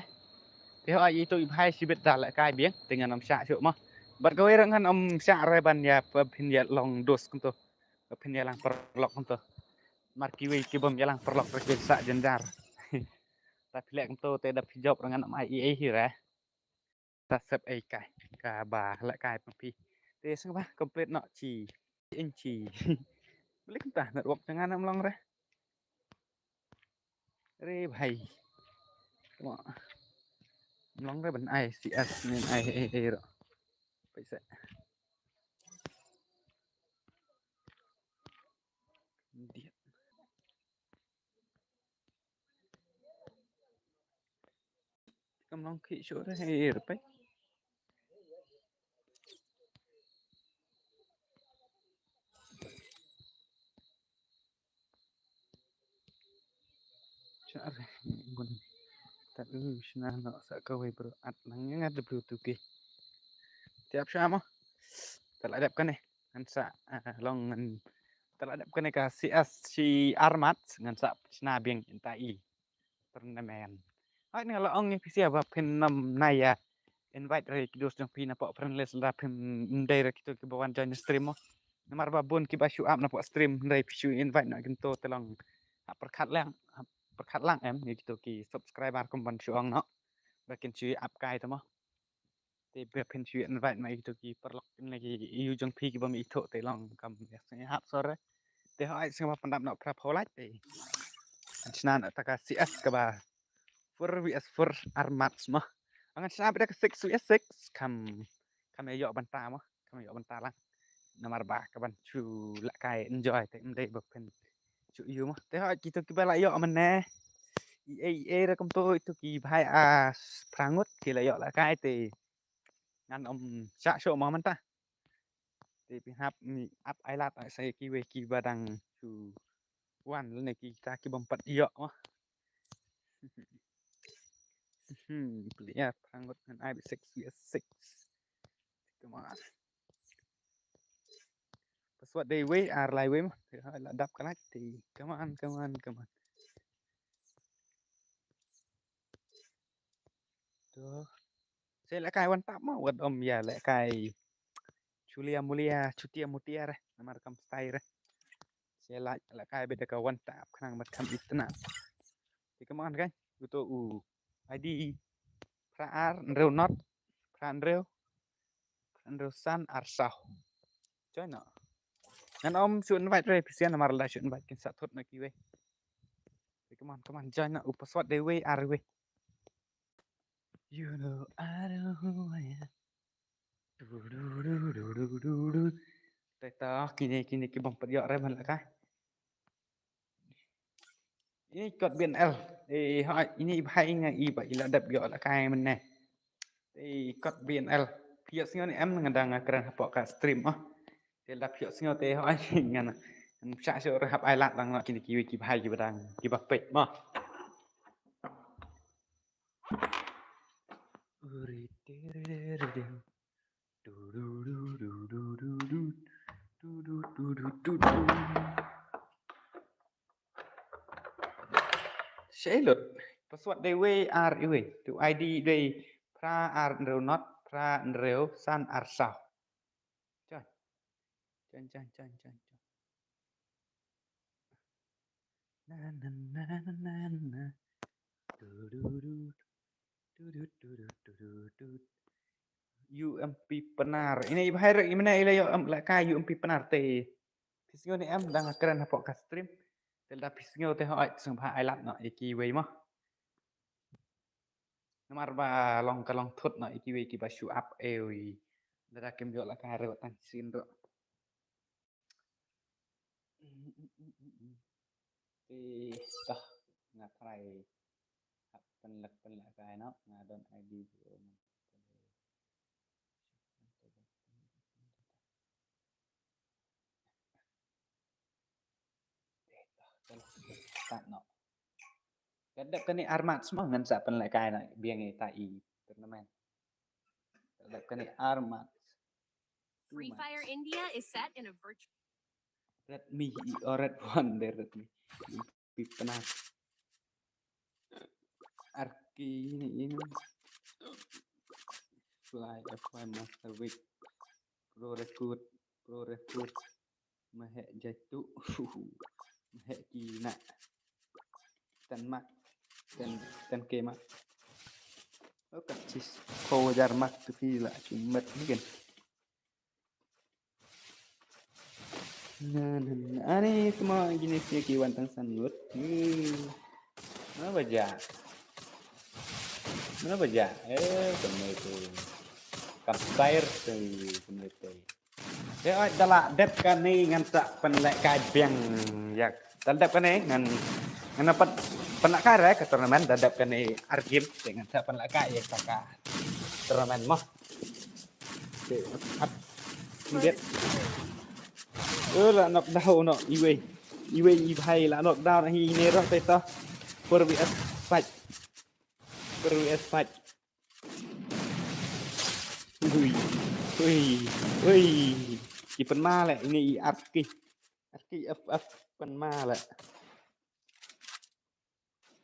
Te hooid, ito i bhai shibit da lehkai biang te ngan ym shah shuh mo. Bad kawei ruh ngan ym shah re ban ïa phin ïa long dos kumto, phin ïa lang paralok kumto. Mar kiwei ki bym ïa lang paralok re ki sa jynjar. Ta phi leh kumto te da phi jop re ngan ym ai ei ei hi re. Ta sep ei kai kaba lehkai pang phi. Te sngewbha complete noh chi inchi. Balik ta network jong nga ym long re. Re bhai. Mo. Ym long re ban ai CS ne ai ei ei ruh. Paisa. Diet. Kam long khi shuh re, eh, re pai. Chare ngun. Tat ni shna no sa kawei bro at lang nga de bro tu ki. Tiap sha mo. Te la dep kane. Ngan sa, ah, long ngan. Te la dep kane ka CS shi armat ngan sa shna biang ïa ta i tournament. Hooid, nga la ong ïa phi sha ba phin ym nai ïa invite re ki dos jong phi na pok friend list lada phim dei re kito kiba wan join stream mo. Namar ba bun kiba shu ap na pok stream, hynrei phi shu invite noh kito te long hap pyrkhat lang, hap pyrkhat lang em ïa kito ki subscriber kum ban shu ong noh ba kin shu ap kai te mo. Te ba phin shu invite ma ïa kito ki paralok ne ki ïa u jong phi kiba ym ithuh te long kam ïa sngewhap sor re. Te hooid, sngewbha pyndap noh phra phew like te. Ngan shna noh ta ka CS kaba four V S four armat mo. Ngan shna beit da ka six V S six kam, kam ïa ïoh bynta mo, kam ïa ïoh bynta lang. Namar ba ka ban shu lehkai enjoy te ym dei ba phin shu ïoh mo. Te hooid, kito kiba la ïoh mynne. I ei i ei re kumto, ito ki bhai a phra ngut ki la ïoh lehkai te ngan ym shah shuh mo mynta. Te phin hap ni ap ai lad ai sa ïa kiwei kiba dang shu Wan lane kita ki bym pat ïoh mo. Hmm, player phra ngut ngan ai ba six vs six. Come on. Password dei wei ar lai wei mo. Te ha la dap ka lait te. Come on, come on, come on. To. Sa lehkai wan tap mo wat ym ïa lehkai. Chulia mulia, chutia mutia re. Namar kam style re. Sa la lehkai bad ka wan tap khnang bad kam itna. Te come on kan. Uto u ID phra ar hynriew not, phra hynriew, phra hynriew san ar saw. Join noh. Ngan ym shu invite re phi sien namar la shu invite kin sa thut na kiwei. Te come on, come on, join noh. U password dei wei ar wei. You know I know who I am. Du, du, du, du, du, du, du. Te ta kine, kine ki bym pat ïoh re ban lehkai. Ini kot BNL. Eh, ha, ini i bhai nga i ba i la dep ïoh lehkai mynne. Eh, kot BNL. Phi ïohsngew ne em nga dang kren hapoh ka stream mo. Te lada phi ïohsngew te ha ngan, ngan shah shuh re hap ai lad dang noh kine kiwei ki bhai kiba dang kiba peit mo. Uri tere re re. Du, du, du, du. Shei lut. Password dei wei ar wei. Tu ID dei phra ar hynriew not, phra hynriew san ar saw. Chan. Chan, chan, chan, chan, chan. Na, na, na, na, na, na. Du, du, du. Du, du, du, du, du, du, du. UMP Pnar. Ine i bhai re, i mane i la ïoh em, lehkai UMP Pnar te. Phi sngew ne em dang kren hapoh ka stream. Te lada phi sngew te hooid sngewbha ai lad noh ïa kiwei mo. Namar ba long ka long thut noh ïa kiwei kiba shu ap ei. Lada kim ïoh lehkai re wat tang shisien ruh. Te toh nga try hap pynlek pynlehkai noh, nga don ID. Te toh, te toh, start noh. Ka dep kane ar match mo ngan sa pynlehkai noh biang ïa ta i tournament. Ka dep kane ar match. Two Free Fire match. India is set in a virtual Redmi, oh, Red One dei Redmi. Pi Pnar. Arki ini ini. Fly F Y Master Week. Pro Recruit, Pro Recruit. Mahek jaitu. Mahek kina. Ten mak. Ten, ten ke mak. Oh, ka chis. Ko jar mak tu phi la chumet ni kan. Na, na, na. Ani semua jenis ni ki wan tang sanglut. Hmm. Mana baja? Mana baja? Eh, kena tu. Kampire tu, kena tu. Te oi, da la dep kane ngan sa pynlehkai biang ïa. Da la dep kane ngan, ngan pat pynlehkai re ka tournament, da la dep kane ar game te ngan sa pynlehkai ïa ka tournament mo. Te ap biet. Eh, la knockdown noh iwei. Iwei i bhai la knockdown hi ne roh te to. Four V S five. Four V S five. Ui, ui, ui. Ki pynma leh, ini i Arki. Arki F F pynma leh.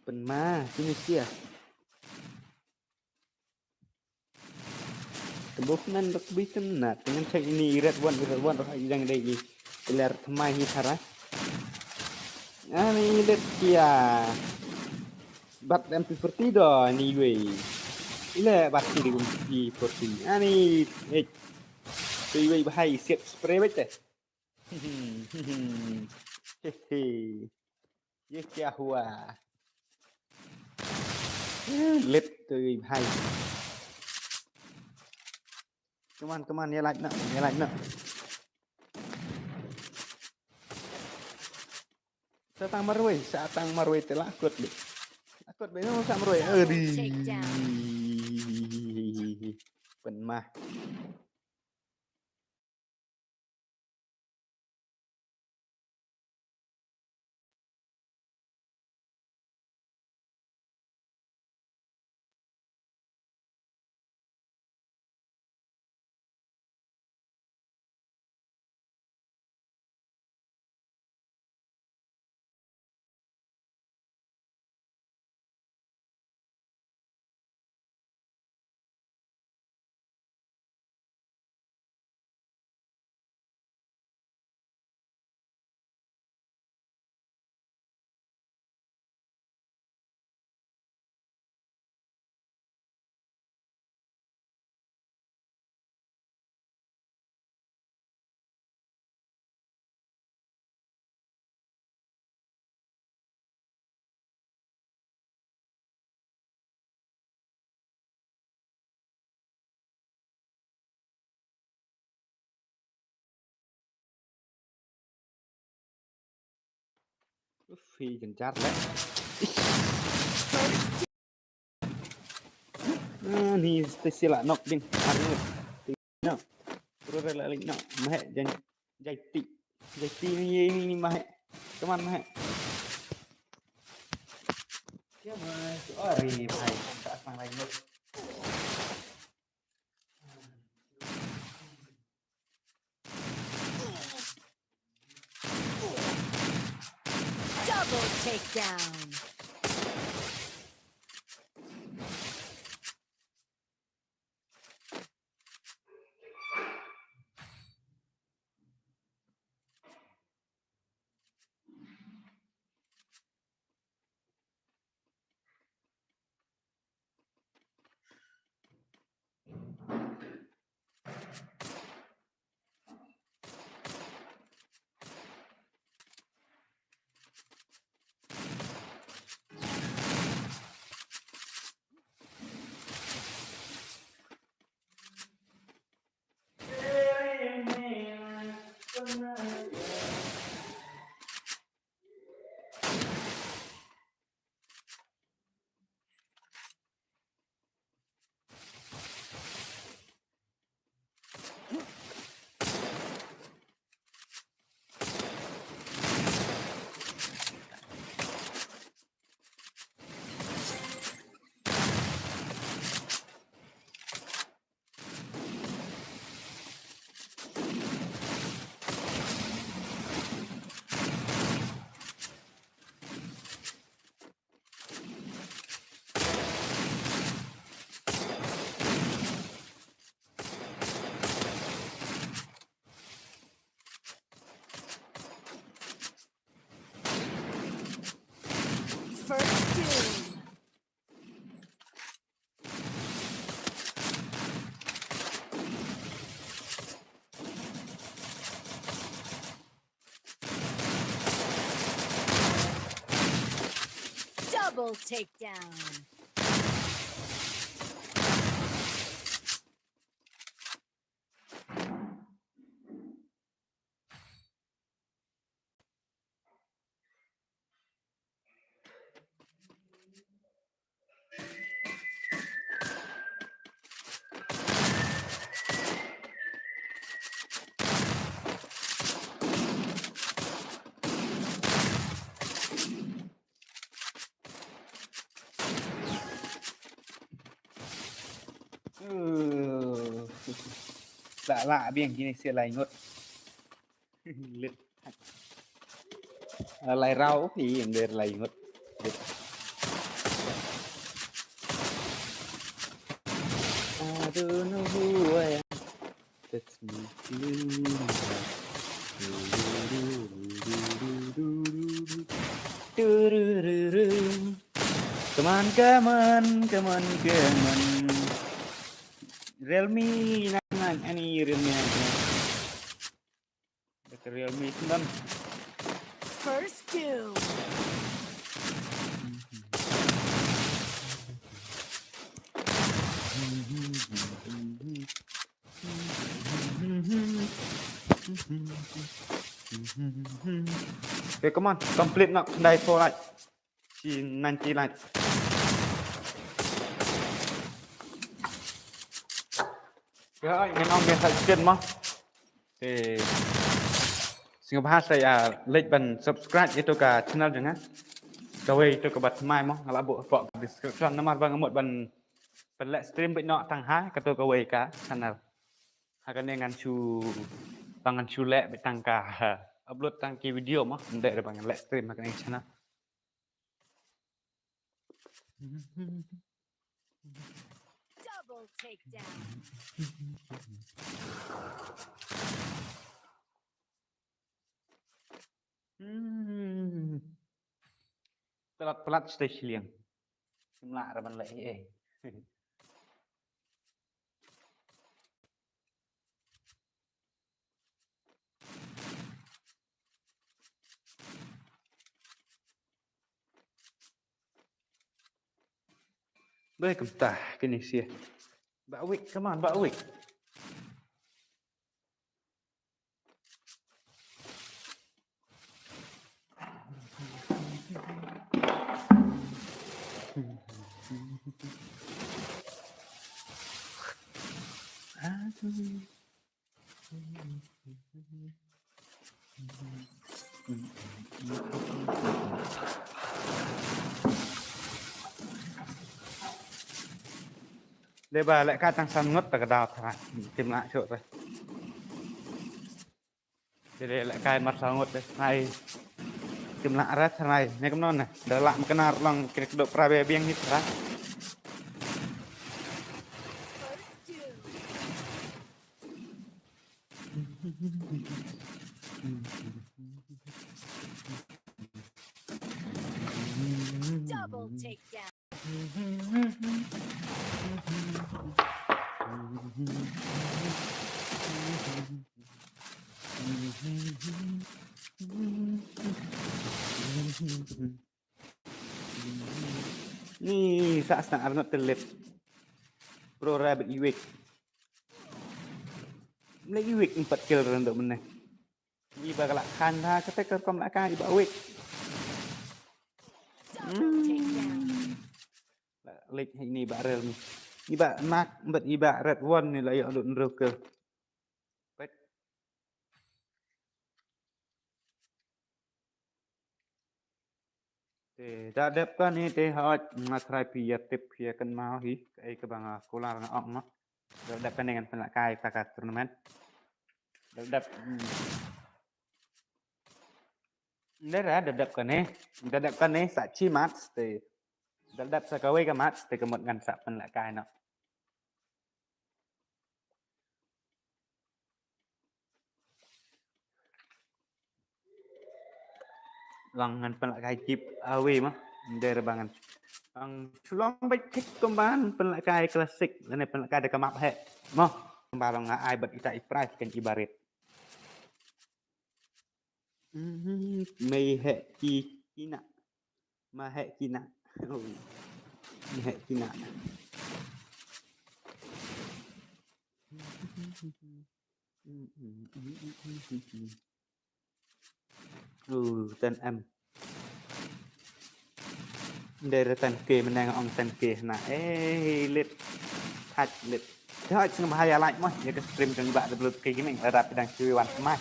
Pynma, sini sia. Tebok nan dok bi tynat, dengan cak ini i Red One, i Red One, roh i dang dei i. Kelar tmai hi thara. Ani let kia. Bat M P forty do, anyway. Ile bat ki di M P forty. Ani, eh. So iwei bahai siap spray baik teh. Hehe. Ye kya hua? Eh, let tu iwei bahai. Come on, come on, ye like na, ye like na. Sa tang marwei, sa tang marwei te la kut bi. La kut bi no sa marwei. Adi. Pynmah. Uf, hi jan jar le. Ah, ni special lah nok ding. Arngut. No. Terus rela lagi no. Mahek jan jai ti. Jai ti ni ni ni mahek. Teman mahek. Siapa? Sorry, bhai. Tak sang lain. Double takedown. First doom. Double takedown. Uh, la la biang kini si lai ngut. Lit. Ah, lai rau phi ym dei lai ngut. Lit. I don't know who I am. That's me. Turururu. Come on, come on, come on, come on. Realme nine nine, any Realme nine nine. That's a Realme nine nine. First kill. Okay, come on, complete noh, khyndai phew like. Shi ninety like. Okay, ngan ong biang sa shisien mo. Te sngewbha sa ïa like bad subscribe ïa ito ka channel jong nga. Kawei ito kaba thymmai mo, nga la buh hapoh ka description namar ba nga mut ban, ban leh stream beit noh tang ha kato kawei ka channel. Ha kane ngan shu, ba ngan shu leh beit tang ka, upload tang ki video mo, ym dei ba ngan leh stream ha kane ka channel. Double takedown. Hmm. Palat palat stage liang. Ym lah ra ban leh ei ei. Dei kumta kine shi. Ba wik, come on, ba wik. Dei ba lehkai tang san ngut ta ka daw tharai. Tim lah shuh te. Dei lehkai mar san ngut te tharai. Tim lah rat tharai. Ne kumno ne. Da lah mknar long kine kdok pra be biang ni tharai. Double takedown. Ni sa sna arnot telit. Pro rabbit iwik. Mlei iwik empat kill rando mene. Iba ka lah khan ha kata ka rukom lah ka iba wik. Hmm. Lah lek ini ba rel ni. Iba nak bet iba red one ni lah ya duk nruk ke. Bet. Te da dep kane te hot nga try phi ïa tip phi ïa kynmaw hi kaei kaba nga kular nga ong ma. Da dep kane ngan pynlehkai ka ka tournament. Da dep. Hmm. Nda da dep kane. Da dep kane sa chi match te. Da dep sa kawei ka match te ka mut ngan sa pynlehkai noh. Lang ngan pynlehkai giveaway ma. Nder ba ngan. Ang chulong ba kit kumban pynlehkai classic lane pynlehkai da ka map he. Mo. Kumba long nga ai bad ita i prize kan ibarit. Mhm, mei he ki kina. Ma he kina. Oh. Mei he kina. Oh, ten M. Ndai ratan ke menang ong tan ke na. Eh, lit. Hat lit. Dah sing bahaya like mah. Ya ke stream kan ba double ke gaming. Lada pidang kiwi wan mai.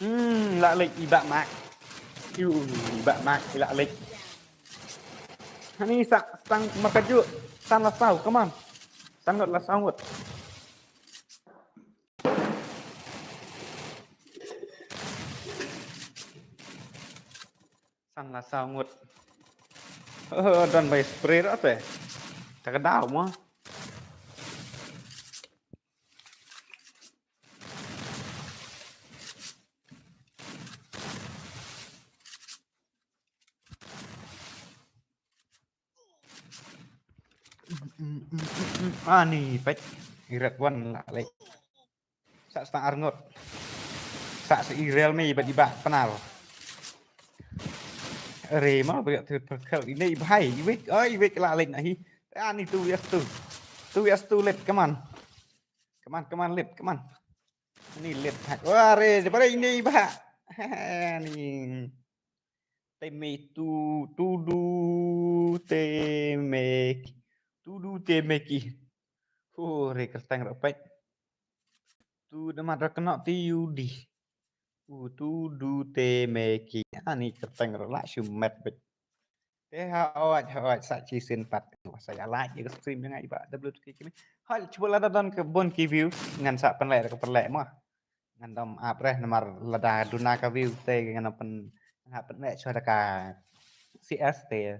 Hmm, lah lek ibak mak. Iu, ibak mak, lah lek. Hani sa, stang makaju, san la sau, come on. Sangat la sangat. San la sau ngut. Oh, don bai spray dah te. Tak ada mah. Ani pet. Irat wan lah lek. Sa stang arngot. Sa sa i real me ibat ibak penal. Re ma beriak tu perkel ini ibhai iwik oh iwik lah lek nahi. Ani tu yes tu. Tu yes tu lek come on. Come on, come on, lek come on. Ni lep hak. Wah, re, daripada ini bah. Ni. Teme tu, tudu, teme. Tudu, teme ki. Oh, re kertang rapet. Tu nama dah kena ti yudi. Uh, tudu, teme ki. Ah, ni kertang rela shumet bet. Te ha ot ha ot sa chi sin pat sa ya like ya stream ya ngai ba da blut ki kimi. Hal chuba lada don ka bon ki view ngan sa pynleh da ka pynleh ma. Ngan dom ap reh namar lada duna ka view te ngan pyn ha pynleh chwa da ka C S te.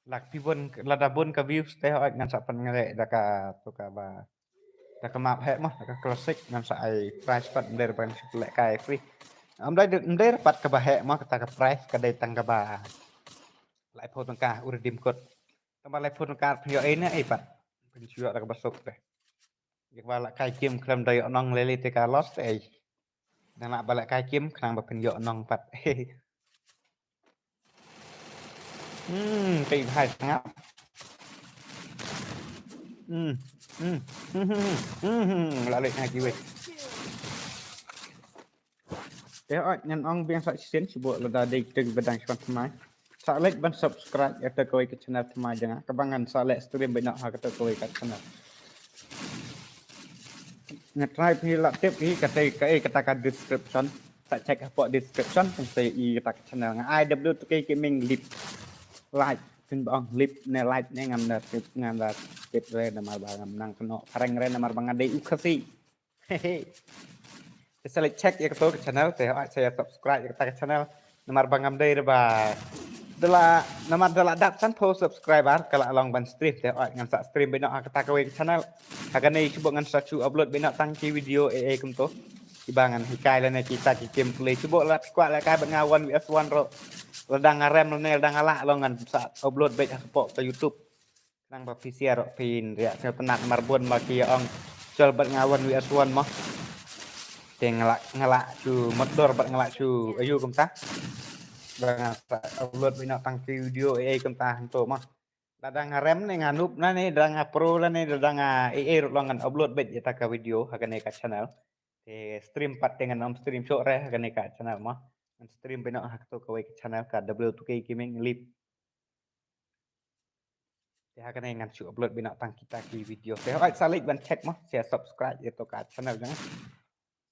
Lak pi bon lada bon ka view te ha ot ngan sa pynleh da ka tu ka ba. Da ka map heh mah, da ka classic ngan sa ai prize pat mder ban shu leh kai free. Am dai mder pat ka ba heh mah kata ka prize ka dei tang ka ba. Lai pho tang ka u redeem code. Tang ba lai pho tang ka phi yo ei ne ei pat. Phi shu yo da ka ba suk te. Yak ba la kai kim khlem da yo nong lele te ka loss te ei. Nang la ba la kai kim khnang ba phin yo nong pat. Hmm, tei bhai sangap. Hmm, hmm, hmm, hmm, hmm, hmm, la lek na kiwi. Te oi ngan ong biang sa shisien shu bok lada dei te ba dang shuan thymmai. Sa leh ban subscribe ïa te kawei ka channel thymmai jong nga kaba ngan sa leh stream bynno ha kata kawei ka channel. Nga try phi la tip hi kata ka eh kata ka description. Sa check hapoh description phi sa i kata ka channel nga I W two K Gaming Lip. Like phin ba ong lip ne like ne ngam da tip ngam da tip re namar ba ngam nang kano phareng re namar ba nga dei u Khasi. Te sa leh check ïa kato ka channel te oi sa ïa subscribe ïa kata ka channel. Namar ba ngam dei re ba da la namar da la dap san phew subscriber ka la long ban stream te oi ngan sa stream bynno ha kata kawei ka channel. Ha kane shu bok ngan sa shu upload bynno tang ki video eh eh kumto. Kiba ngan hikai lane kita ki gameplay shu bok la kwah la kai bad nga one versus one ruh. Lada nga rem lane lada nga lah long ngan sa upload beit ha kpoh ka YouTube. Nang ba phi share ruh phin ïa sngewtynnat namar bun ma ki ong. Jol bad nga one versus one mo. Te nga lah nga lah shu mutdur bad nga lah shu ayu kumta. Ba nga sa upload bynno tang ki video eh eh kumta hangto mo. Lada nga rem ne nga noob lane lada nga pro lane lada nga eh eh ruh long ngan upload beit ïa ta ka video ha kane ka channel. Te stream pat te ngan ym stream shuh re ha kane ka channel mo. Ngan stream bynno ha kato kawei ka channel ka W two K Gaming Lip. Te ha kane ngan shu upload bynno tang kita ki video. Te hooid sa leit ban check mo, sa subscribe ïa to ka channel jong nga.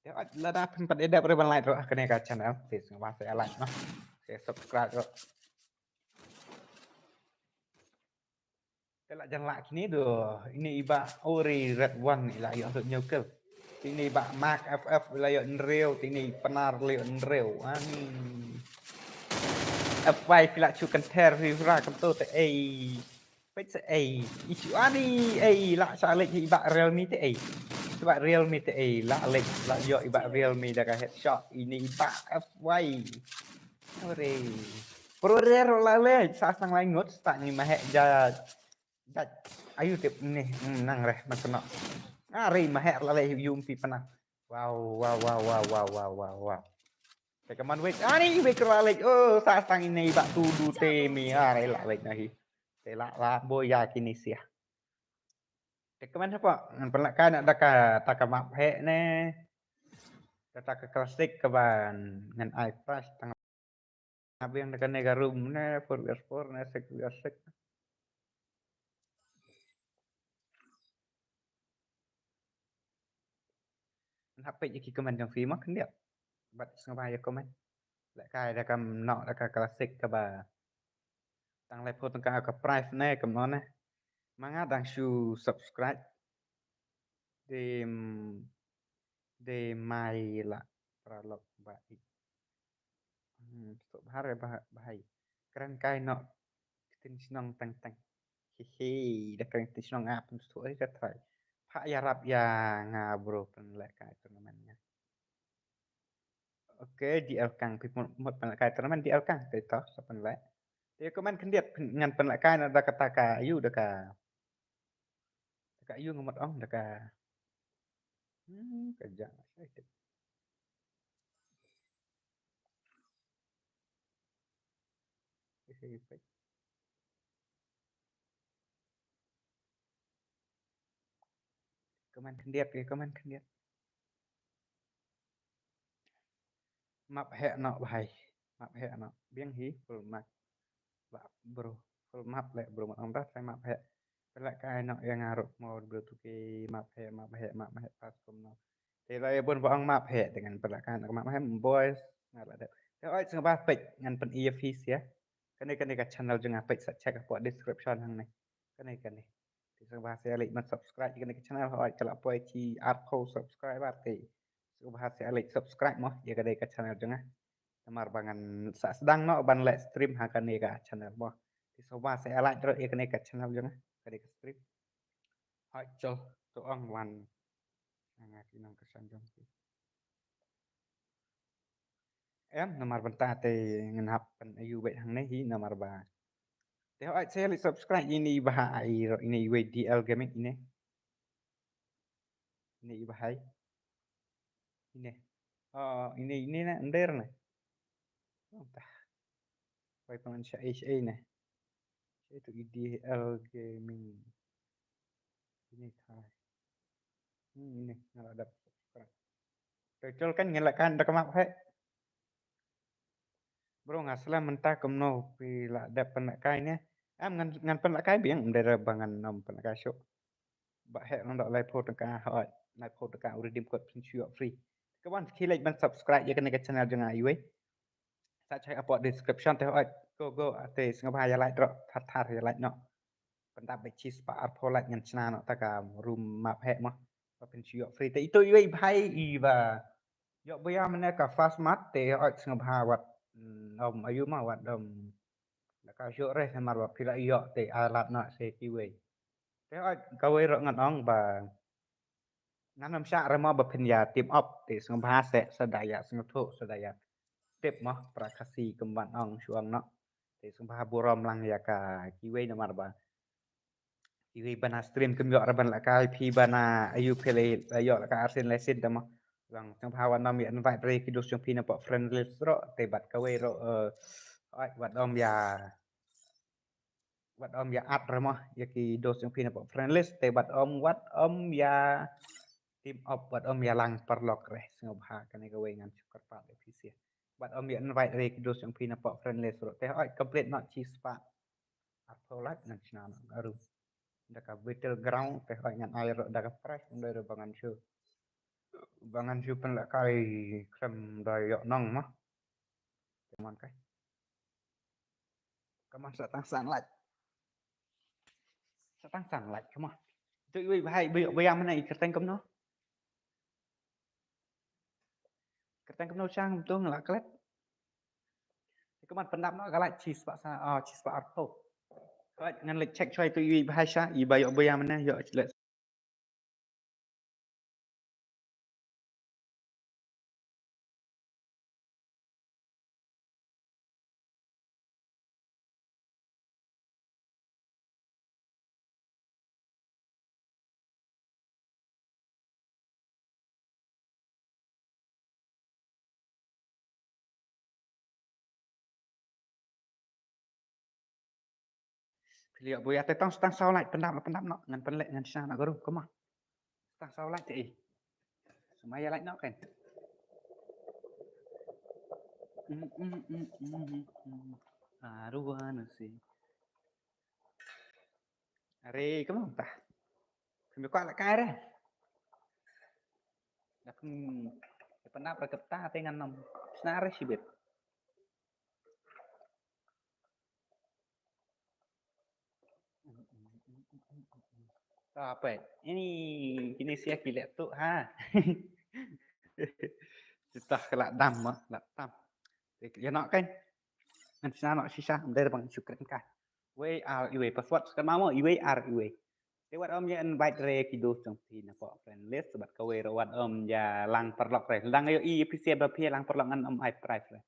Te hooid lada phin pat ïa dep re ban like ruh ha kane ka channel. Te sngewbha sa like mo. Sa subscribe ruh. Te la jan lah kine do. Ine i bah Ori Red One i la ïoh hynñiew kill. Te ine i bah Mark F F i la ïoh hynriew, te ine i Pnar la ïoh hynriew. Ani. F Y phi la shu kynter hi hura kumto te ei. Peit sa ei. I shu ani ei la sha leit hi i bah Realme te ei. I bah Realme te ei la leit la ïoh i bah Realme da ka headshot. Ine i bah F Y. Ore. Pro rare la leit sa sang lai ngut sa ngi ma heh ja. Jat. Ayu tip ni. Hmm, nang reh man kena. Are ma heh la leh yum pi pynah. Wow, wow, wow, wow, wow, wow, wow, wow. Te kaman wek. Ani wek la leh. Oh, sa sang ini bak tudu te mi. Are la leh nahi. Te la la boya kini sia. Te kaman apa? Ngan pynlak kai nak daka taka map heh ne. Daka klasik kaban ngan ai price tang Nga biang da kane ka room ne four versus four ne six versus six. Hap peit ïa ki comment jong phi ma khyndiat. Bad sngewbha ïa comment. Lehkai da ka mnok da ka classic kaba tang laiphew tyngka ka price ne kumno ne. Ma nga dang shu subscribe. Dim de mai la pralok ba i. Hmm, stok bahar ya bah bahai. Kren kai nok ktien shnong teng teng. Hehe, da kren ktien shnong ap stok ai ka trai. Pha ya rap ya nga bro pynlehkai tournament nga. Oke, D L Kang phi mut pynlehkai tournament D L Kang te to sa pynleh. Te comment khyndiat ngan pynlehkai na da kata ka ayu da ka Daka ayu nga mut ong daka. Hmm, ka jang sai tip. Isi pek. Comment khyndiat, comment khyndiat. Map heh noh bhai. Map heh noh. Biang hi full map. Ba bro. Full map leh bro mat ong da sai map heh. Pynlehkai noh ïa nga ruh mo bro tu ki map heh map heh map heh pas kumno. Te la ïa bun ba ong map heh te ngan pynlehkai noh map heh boys. Nga la dep. Te oi sngewbha peit ngan pyn-i ïa phi sia. Kane kane ka channel jong nga peit sa check hapoh description hangne. Kane kane. Te sngewbha sa ïa leit ban subscribe ïa kane ka channel hooid ka la poi shi arphew subscriber te. Sngewbha sa ïa leit subscribe mo ïa kane ka channel jong nga. Namar ba ngan sa sdang noh ban leh stream ha kane ka channel mo. Te sngewbha sa ïa like ruh ïa kane ka channel jong nga. Kane ka stream. Hooid chol to ong wan. Nga ki nongkyrshan jong ki. Em namar bynta te ngan hap pyn-i ïa u beit hangne hi namar ba. Te hooid sa ïa leit subscribe ine i bah ai ruh ine i wei D L Gaming ine. Ine i bah ai. Ine. Oh, ine ine na ender na. Oh, tah. Wei pyngan sha ai sha ai na. Sha ai tu i D L Gaming. Ine thai. Hmm, ine nga la dap subscribe. Te chol kan ngan lehkai da ka map heh. Bro, nga slem mynta kumno phi la dep pynlehkai ne? Em ngan ngan pynlehkai biang, ym dei ba ngan ym pynlehkai shuh. Ba heh ngan dok laiphew tyngka, hooid, laiphew tyngka u redeem code phin shu ïoh free. Ka wan khie leit ban subscribe ïa kane ka channel jong nga iwei. Sa check hapoh description te, hooid, go go, te sngewbha ïa like ruh, thar thar ïa like noh. Pyndap beit shispah arphew like ngan shna noh ta ka room map heh mo. Ba phin shu ïoh free te ito iwei i bhai iba ïoh buya mynne ka fast map te hooid sngewbha wat, mm, ym ayu mo wat, ym, la ka shu re namar ba phi la ïoh te ai lad noh se kiwei. Te hooid kawei ruh ngan ong ba ngan ym shah re mo ba phin ïa team up te sngewbha se sa da ïa sngewthuh sa da ïa tip mo pra Khasi kumban ong shu ong noh. Te sngewbha burom lang ïa ka kiwei namar ba kiwei ba na stream kim ïoh re ban lehkai, phi ba na ayu phi la ïoh lehkai arsien lehsien te mo. Lang sngewbha wat ym ïa invite re ki dos jong phi na pok friend list ruh te bad kawei ruh, eh, hooid wat ym ïa wat ym ïa add re mo ïa ki dos jong phi na pok friend list te bad ym wat ym ïa team up wat ym ïa lang paralok re sngewbha kane kawei ngan shu kyrpad ïa phi sha. Wat ym ïa invite re ki dos jong phi na pok friend list ruh te hooid complete noh shispah arphew like ngan shna noh ka room. Da ka battle ground te hooid ngan ai ruh da ka prize ym dei ruh ba ngan shu ba ngan shu pynlehkai khlem da ïoh nong mo. Come on kai. Come on, sa tang san like. Sa tang san like, come on. Tu iwei bhai, buya, buya mynne i kyrteng kumno? Kyrteng kumno chang tu nga la klet. Come on, pyndap noh ka like shispah sa, ah, shispah arphew. Right, ngan leit check shuwa tu iwei bhai sha, iba ïoh buya mynne, ïoh leit Phi la ïoh buya te tang tang saw like pyndap noh pyndap noh ngan pynleh ngan shna noh ka room, come on. Tang saw like te i. Sngewbha ïa like noh kan. Mm, mm, mm, mm, mm, mm. Aru anu si. Are, come on ta. Kami kwah lehkai re. Dah pun, dah pernah berkata te ngan nom. Shna re shibit. Apa? Ini kini sia ki leh tu ha. Kita ke lak dam ma, lak dam. Ïa noh kan. Ngan shna noh shisha, ym dei ba ngan shu kren kai. Iwei ar iwei, password skhem mo, iwei ar iwei. Te wat ym ïa invite re ki dos jong phi na pok friend list, bad kawei ruh wat ym ïa lang paralok re. Lada nga ïohi ïa phi sha ba phi ïa lang paralok ngan ym ai prize re.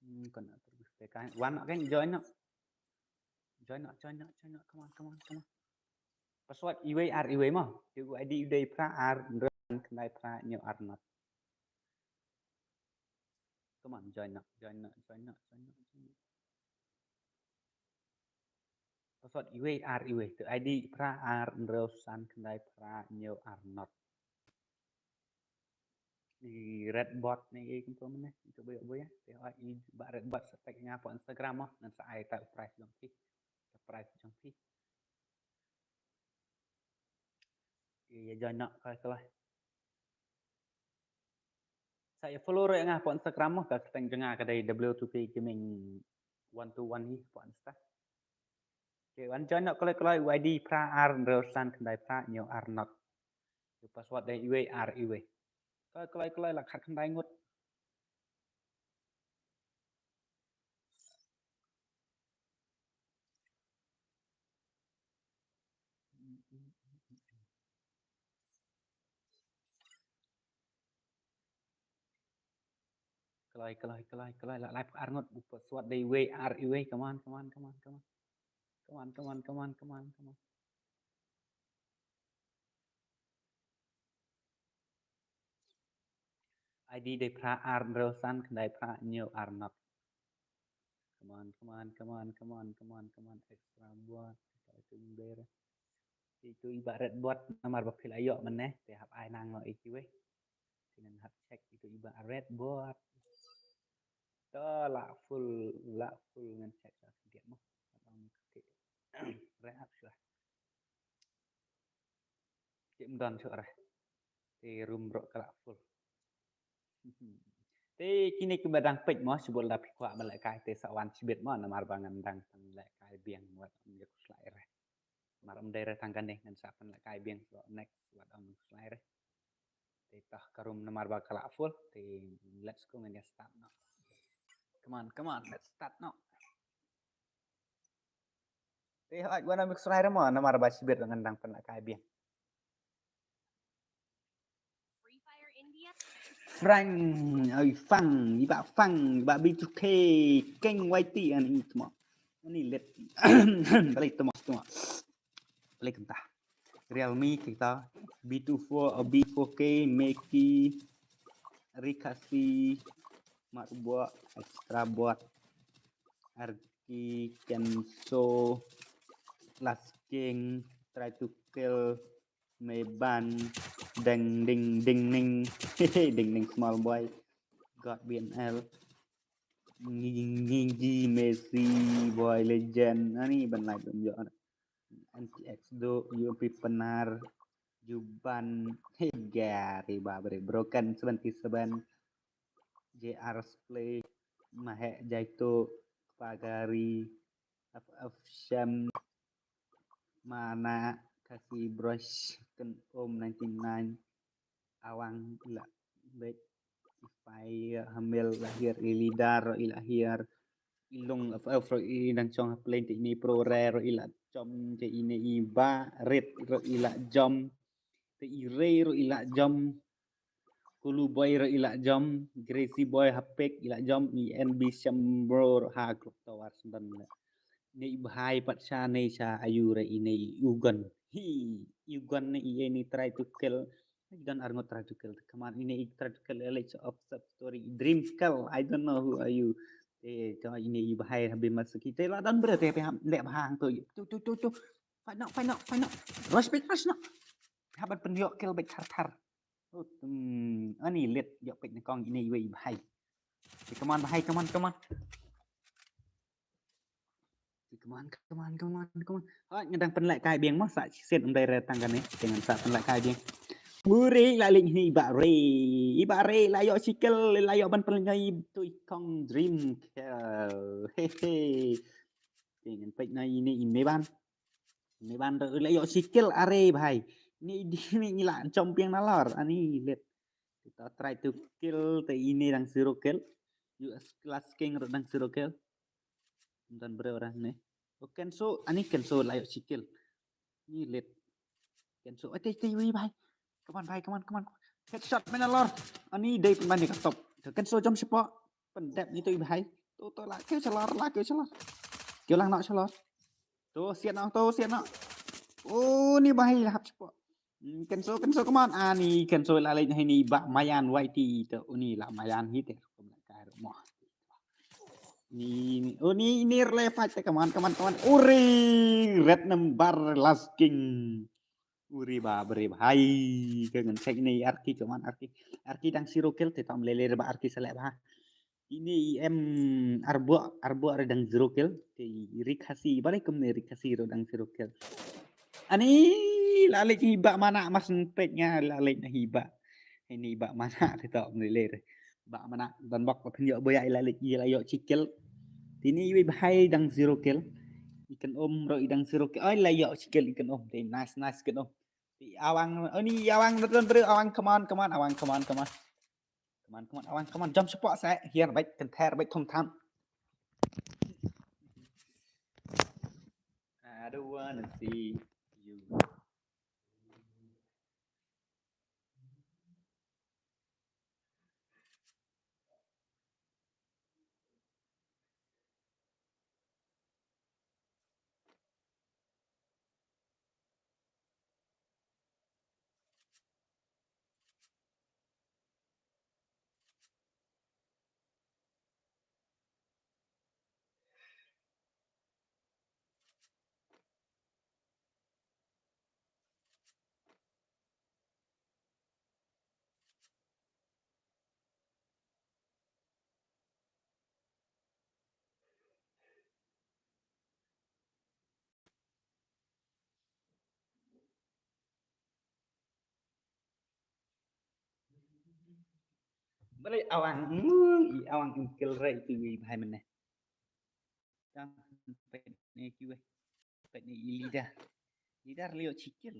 Hmm, kane terus te kan. Wan kan join noh. Join noh, join noh, join noh. Come on, come on, come on. Password iwei ar iwei mo. Te u I D u dei phra ar hynriew san khyndai phra hynñiew ar not. Come on, join noh, join noh, join noh, join noh, join noh. Password iwei ar iwei. Te I D phra ar hynriew san khyndai phra hynñiew ar not. I Red Bot ne i kumto mynne. Itu boy boy ya. Te hoi i ba Red Bot sa tag nga pok Instagram mo. Ngan sa ai ta prize jong phi. Ta prize jong phi. Ïa join noh kai kalai. Sa ïa follow ruh ïa nga pok Instagram mo, ka kyrteng jong nga ka dei W two K Gaming one two one hi pok Insta. Okay, wan join noh kalai kalai, u I D phra ar hynriew san khyndai phra hynñiew ar not. U password dei iwei ar iwei. Kalai kalai kalai la khat khyndai ngut. Kalai, kalai, kalai, kalai, la lai ar ngut, u password dei iwei ar iwei, come on, come on, come on, come on. Come on, come on, come on, come on, come on. I D dei phra ar hynriew san khyndai phra hynñiew ar not. Come on, come on, come on, come on, come on, come on, extra buat. Kita itu bere. Ito i ba red bot namar ba phi la ïoh mynne, te hap ai nang noh ïa kiwei. Te ngan hap check ito i ba red bot. To la full, la full ngan check sa khyndiat mo. Red hap shuwa. Kim don shuwa re. Te room ruh ka la full. Te kine kiba dang peit mo, shibun da phi kwah ban lehkai te sa wan shibit mo, namar ba ngan dang pynlehkai biang wat ym ïa khuslai re. Namar ym dei re tang kane, ngan sa pynlehkai biang sa next wat ym khuslai re. Te toh ka room namar ba ka la full, te let's go ngan ïa start noh. Come on, come on, let's start noh. Te hooid wat ym khuslai re mo, namar ba shibit ngan dang pynlehkai biang. Frank, oi Fang, i ba Fang, i ba B two K, King Y T, ani tmo. Ani let. Balik tmo, tmo. Balik kentah. Realme kita, B two four, uh, B four K, Meki, Rikasi, Marubua, Extra Bot, Arki, Kenso, Last King, Try to Kill, Meban, Ding Ding Ding Ning, Ding Ding Small Boy, God B N L, Ngi- Ngi- Ngi- Messi, Boy Legend, ani ban like dum jo. N T X do, U M P Penar, Juban, Hegari Babri, Broken seventy seven, J R Play, Mahek Jaito, Pagari, F F Shem, Mana, Kasi Brush, Ken Om ninety nine, Awang ila bet Ipai Hamil lahir i Lidar ila hir ilung F F ro i nang chong ha plane te ini pro re ro ila chom te ini i ba rit ro ila jom te i re ro ila jom Kulu Boy ro ila jom Gracie Boy hapek ila jom i N B Shambro ro ha klok tawar sendan le. Ni i bhai pat sha ni sha ayu re ini i ugon. Hi i ugon ni i ini try to kill. I don arngot try to kill. Come on ini i try to kill. Let's of sub story. Dream kill. I don't know who are you. Te to ini i bhai habis masuk kita la don bre te pe ham le bhang tu. Tu tu tu tu. Fight no, fight no, fight no. Rush bit, rush no. Haban pen yok kill bit thar thar. Oh, hmm, ani lit yok bit ni kong ini i wei i bhai. Te come on bhai, come on, come on. Come on, come on, come on, come on. Hooid, nga dang pynlehkai biang mo sa shisien um dei re tang kane. Te ngan sa pynlehkai biang. Uri la leit hi i ba re. I ba re la ïoh shi kill, la ïoh ban pynlehkai tu i kong dream kill. He he. Te ngan peit na ini i Meban. I Meban ro la ïoh shi kill are bhai. Ni di ni la chom biang na lor. Ani let. Kita try to kill te ini dang zero kill. U S Class King ro dang zero kill. Ntan bre ora ne. Oh, Kenso, ani Kenso la ïoh shi kill. Ni let. Kenso, eh, te, te, wei bhai. Come on bhai, come on, come on. Headshot mana lor. Ani dei pynban ni ka top. Kenso jom shapoh. Pyndep ni tu i bhai. Tu tu la keu shalor, la keu shalor. Keu lang nok shalor. Tu siat nok, tu siat nok. Oh, ni bhai la hap shapoh. Hmm, Kenso, Kenso, come on. Ani Kenso la leit hi ni ba mayan wai ti tu uni la mayan hi te. Kum la kai rumoh. Ni, ni, oh, ni, ni rele fight te, come on, come on, come on. Uri, red number, Last King. Uri ba bre bhai. Ka ngan check ni Arki, come on, Arki. Arki dang zero kill te tam lele ba Arki selek ba. Ini em arbo, arbo re dang zero kill. Te Rikasi, ba re kum ni Rikasi ro dang zero kill. Ani la leit hi ba mana mas pet nga la leit na hi ba. Ini ba mana te tam lele. Ba mana don bok ba pynïoh boya ila leit ila ïoh shi kill. Tini iwi bhai dang zero kill. Ikan om ro i dang zero kill. Oi la ïoh shi kill ikan om. Te nice nice ikan om. Te awang, oh ni awang don bre awang, come on, come on, awang, come on, come on. Come on, come on, awang, come on. Jump support sa. Here, bait, kenther, bait, thum tham. I don't wanna see you. Balei awang, mm, i awang im kill re itu i bhai mynne. Tang peit ne kiwei. Peit ne i leader. Leader leh ïoh shi kill.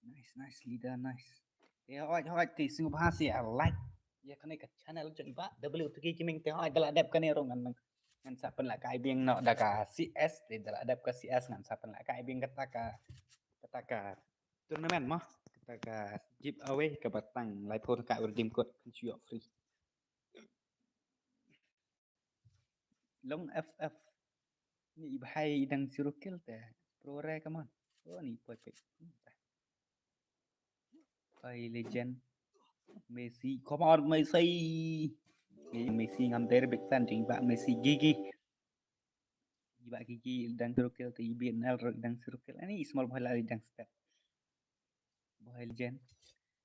Nice, nice, leader, nice. Te hooid, hooid, te sngewbha sa like ïa kane ka channel jong i Bah W two K Gaming, te hooid da la dep kane ruh ngan, ngan sa pynlehkai biang noh da ka C S, te da la dep ka C S ngan sa pynlehkai biang kata ka, kata ka tournament mo, kata ka giveaway kaba tang laiphew tyngka u redeem code phin shu ïoh free. Long F F. Ni i bhai i dang zero kill te. Pro re, come on. Oh, ni poi poi. Ai legend. Messi, come on Messi. Ni Messi ngam der big fan jing ba Messi gigi. I ba gigi i dang zero kill te i B N L ro i dang zero kill. Ani small boy la i dang step. Boy legend.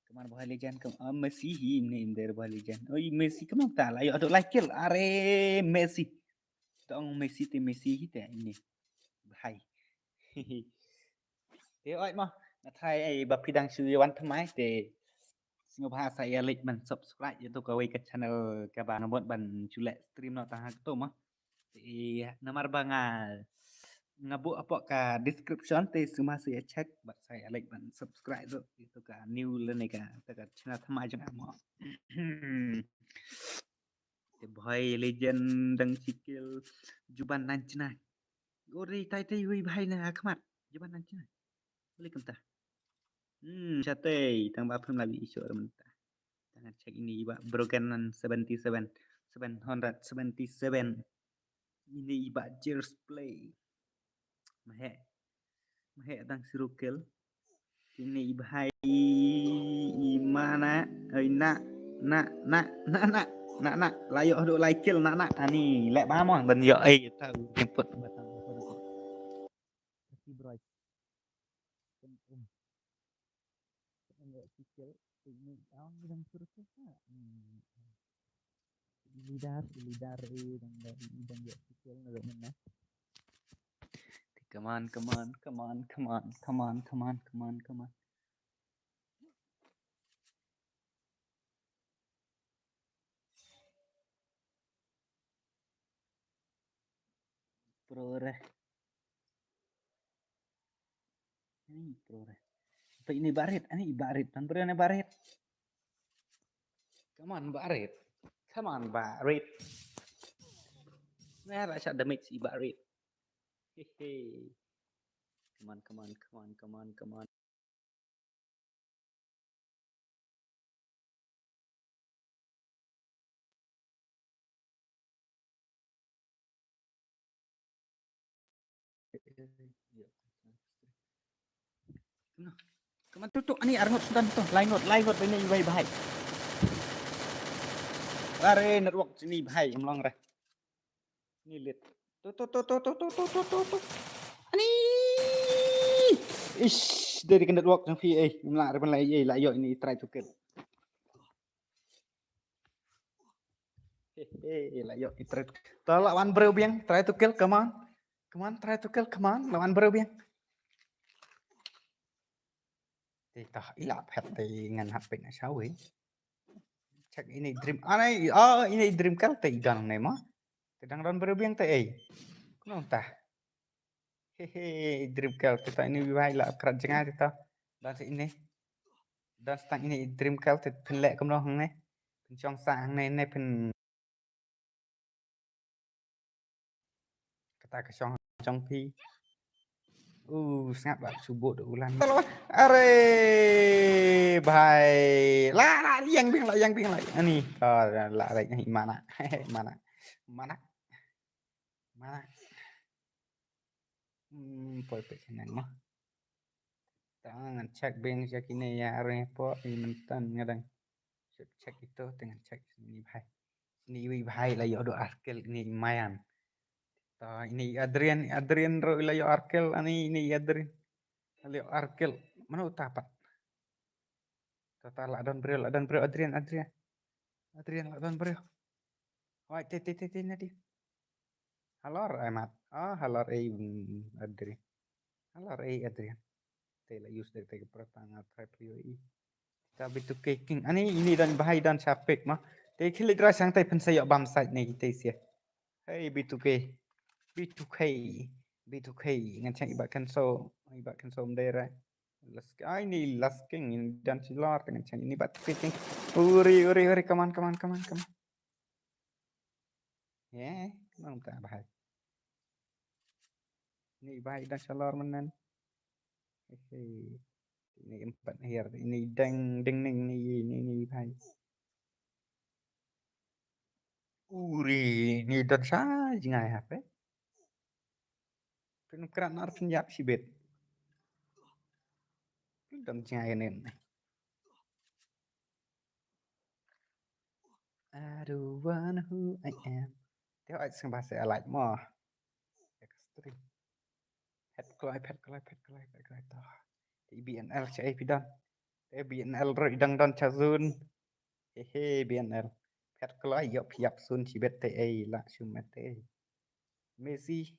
Come on, boy legend. Come on, Messi hi ni im der boy legend. Oi, Messi, come on, ta la ïoh dok lai kill. Are, Messi. Tong Messi te Messi hi te ini. Bhai. Te oi mo. Nga try ai ba phi dang shu wan thymmai te. Sngewbha sa ïa like ban subscribe ïa to kawei ka channel kaba nga mut ban shu leh stream noh tang ha kto mo. Te namar ba nga, nga buh hapoh ka description te sngewbha sa ïa check bad sa ïa like ban subscribe ruh ïa to ka new lane ka, to ka channel thymmai jong nga mo. Te bhai legend dang shi kill juban nan chna. Ori tai tai wei bhai na khmat juban nan chna. Boleh kumta. Hmm, shatei tang ba phim la bi isu mynta. Tang check ini i ba broken nan seventy seven, seven hundred seventy seven. Ini i ba Cheers Play. Mahe. Mahe dang zero kill. Ini i bhai i mana, ai na, na, na, na, na, na, na, la ïoh dok lai kill na, na, ani leh ba mo ban ïoh ai ta jemput batang. Tapi bro. Kan um. Kan ïoh sikil, ini, ah, dang zero kill ka. Hmm. Leader, leader, eh, dang, dang, dang ïoh sikil na dok mana. Come on, come on, come on, come on. Pro re. Ani pro re. Apa ini barit? Ani barit. Tan pro ne barit. Come on, barit. Come on, barit. Nah, rasa damage i barit. Hehe. Come on, come on, come on, come on, come on. Come on, tu, tu, ani arngot sudan tu, laingot, laingot bini bai bahai. Are network sini bahai, em long re. Ni lit. Tu, tu, tu. Ani. Ish, dari kena network jong phi, eh, em lah re ban lai, eh, lah ïoh ini try to kill. He he, la ïoh ki try. To la wan briew biang, try to kill, come on. Come on, try to kill, come on. La wan briew biang. Te tah i la phet te ngan hap peit na shawi. Check ini dream. Anai, oh, ini dream kill te i don ne mo. Te dang don briew biang te ei. Kumno tah. He he, dream kill te tah ini wi bai la krat jngai te tah. Don sa ini. Don sa tang ini dream kill te phin leh kumno hangne. Phin shong sa hangne ne phin. Kata ka shong jong phi. U sngap ba shu bud u lan. Are bhai. La la liang biang la liang biang la. Ani. Oh, la la ni mana. Mana. Mana. Mana. Hmm, poi peit sha ngan mo. Ta ngan check biang sha kine ïa are po i mynta nga dang check check ito te ngan check sini bhai. Sini iwi bhai la ïoh do arkel ini i Mayan. Ta ini i Adrian, Adrian ro la ïoh arkel ani ini i Adrian. La ïoh arkel. Mano uta pat? Ta ta la don briew, la don briew Adrian, Adrian. Adrian la don briew. Oi, te te te te nadi. Halor ai mat. Ah, halor ai, mm, Adrian. Halor ai Adrian. Te la use de te ke protang a try play i. Sa B two K King. Ani ini don bahai don sha pick ma. Te khili dra sang tai pynsa ïoh bam sait ne kita sia. Hey B two K. B two K. B two K. Ngan chang iba kan so. Iba kan so mdera. Last, ai ni last king ini don silor ngan chang ini bat P K King. Uri uri uri, come on come on come on come on. Ye, come on ta bahai. Ni bahai don silor manan. Hehe. Ini empat akhir. Ini deng deng ning ni ni ni bhai. Uri ni don sa jingai hape. Pun krat nar pun yap sibit. Pun don jingai nen. I don't wanna who I am. Te ai sngewbha se alai mo. Extreme. Phet kloi, phet kloi, phet kloi, phet kloi to. Te B N L che ai pidon. Te B N L ro idang don cha zun. He he B N L. Phet kloi yo piap sun chibet te ai la shumet te. Messi.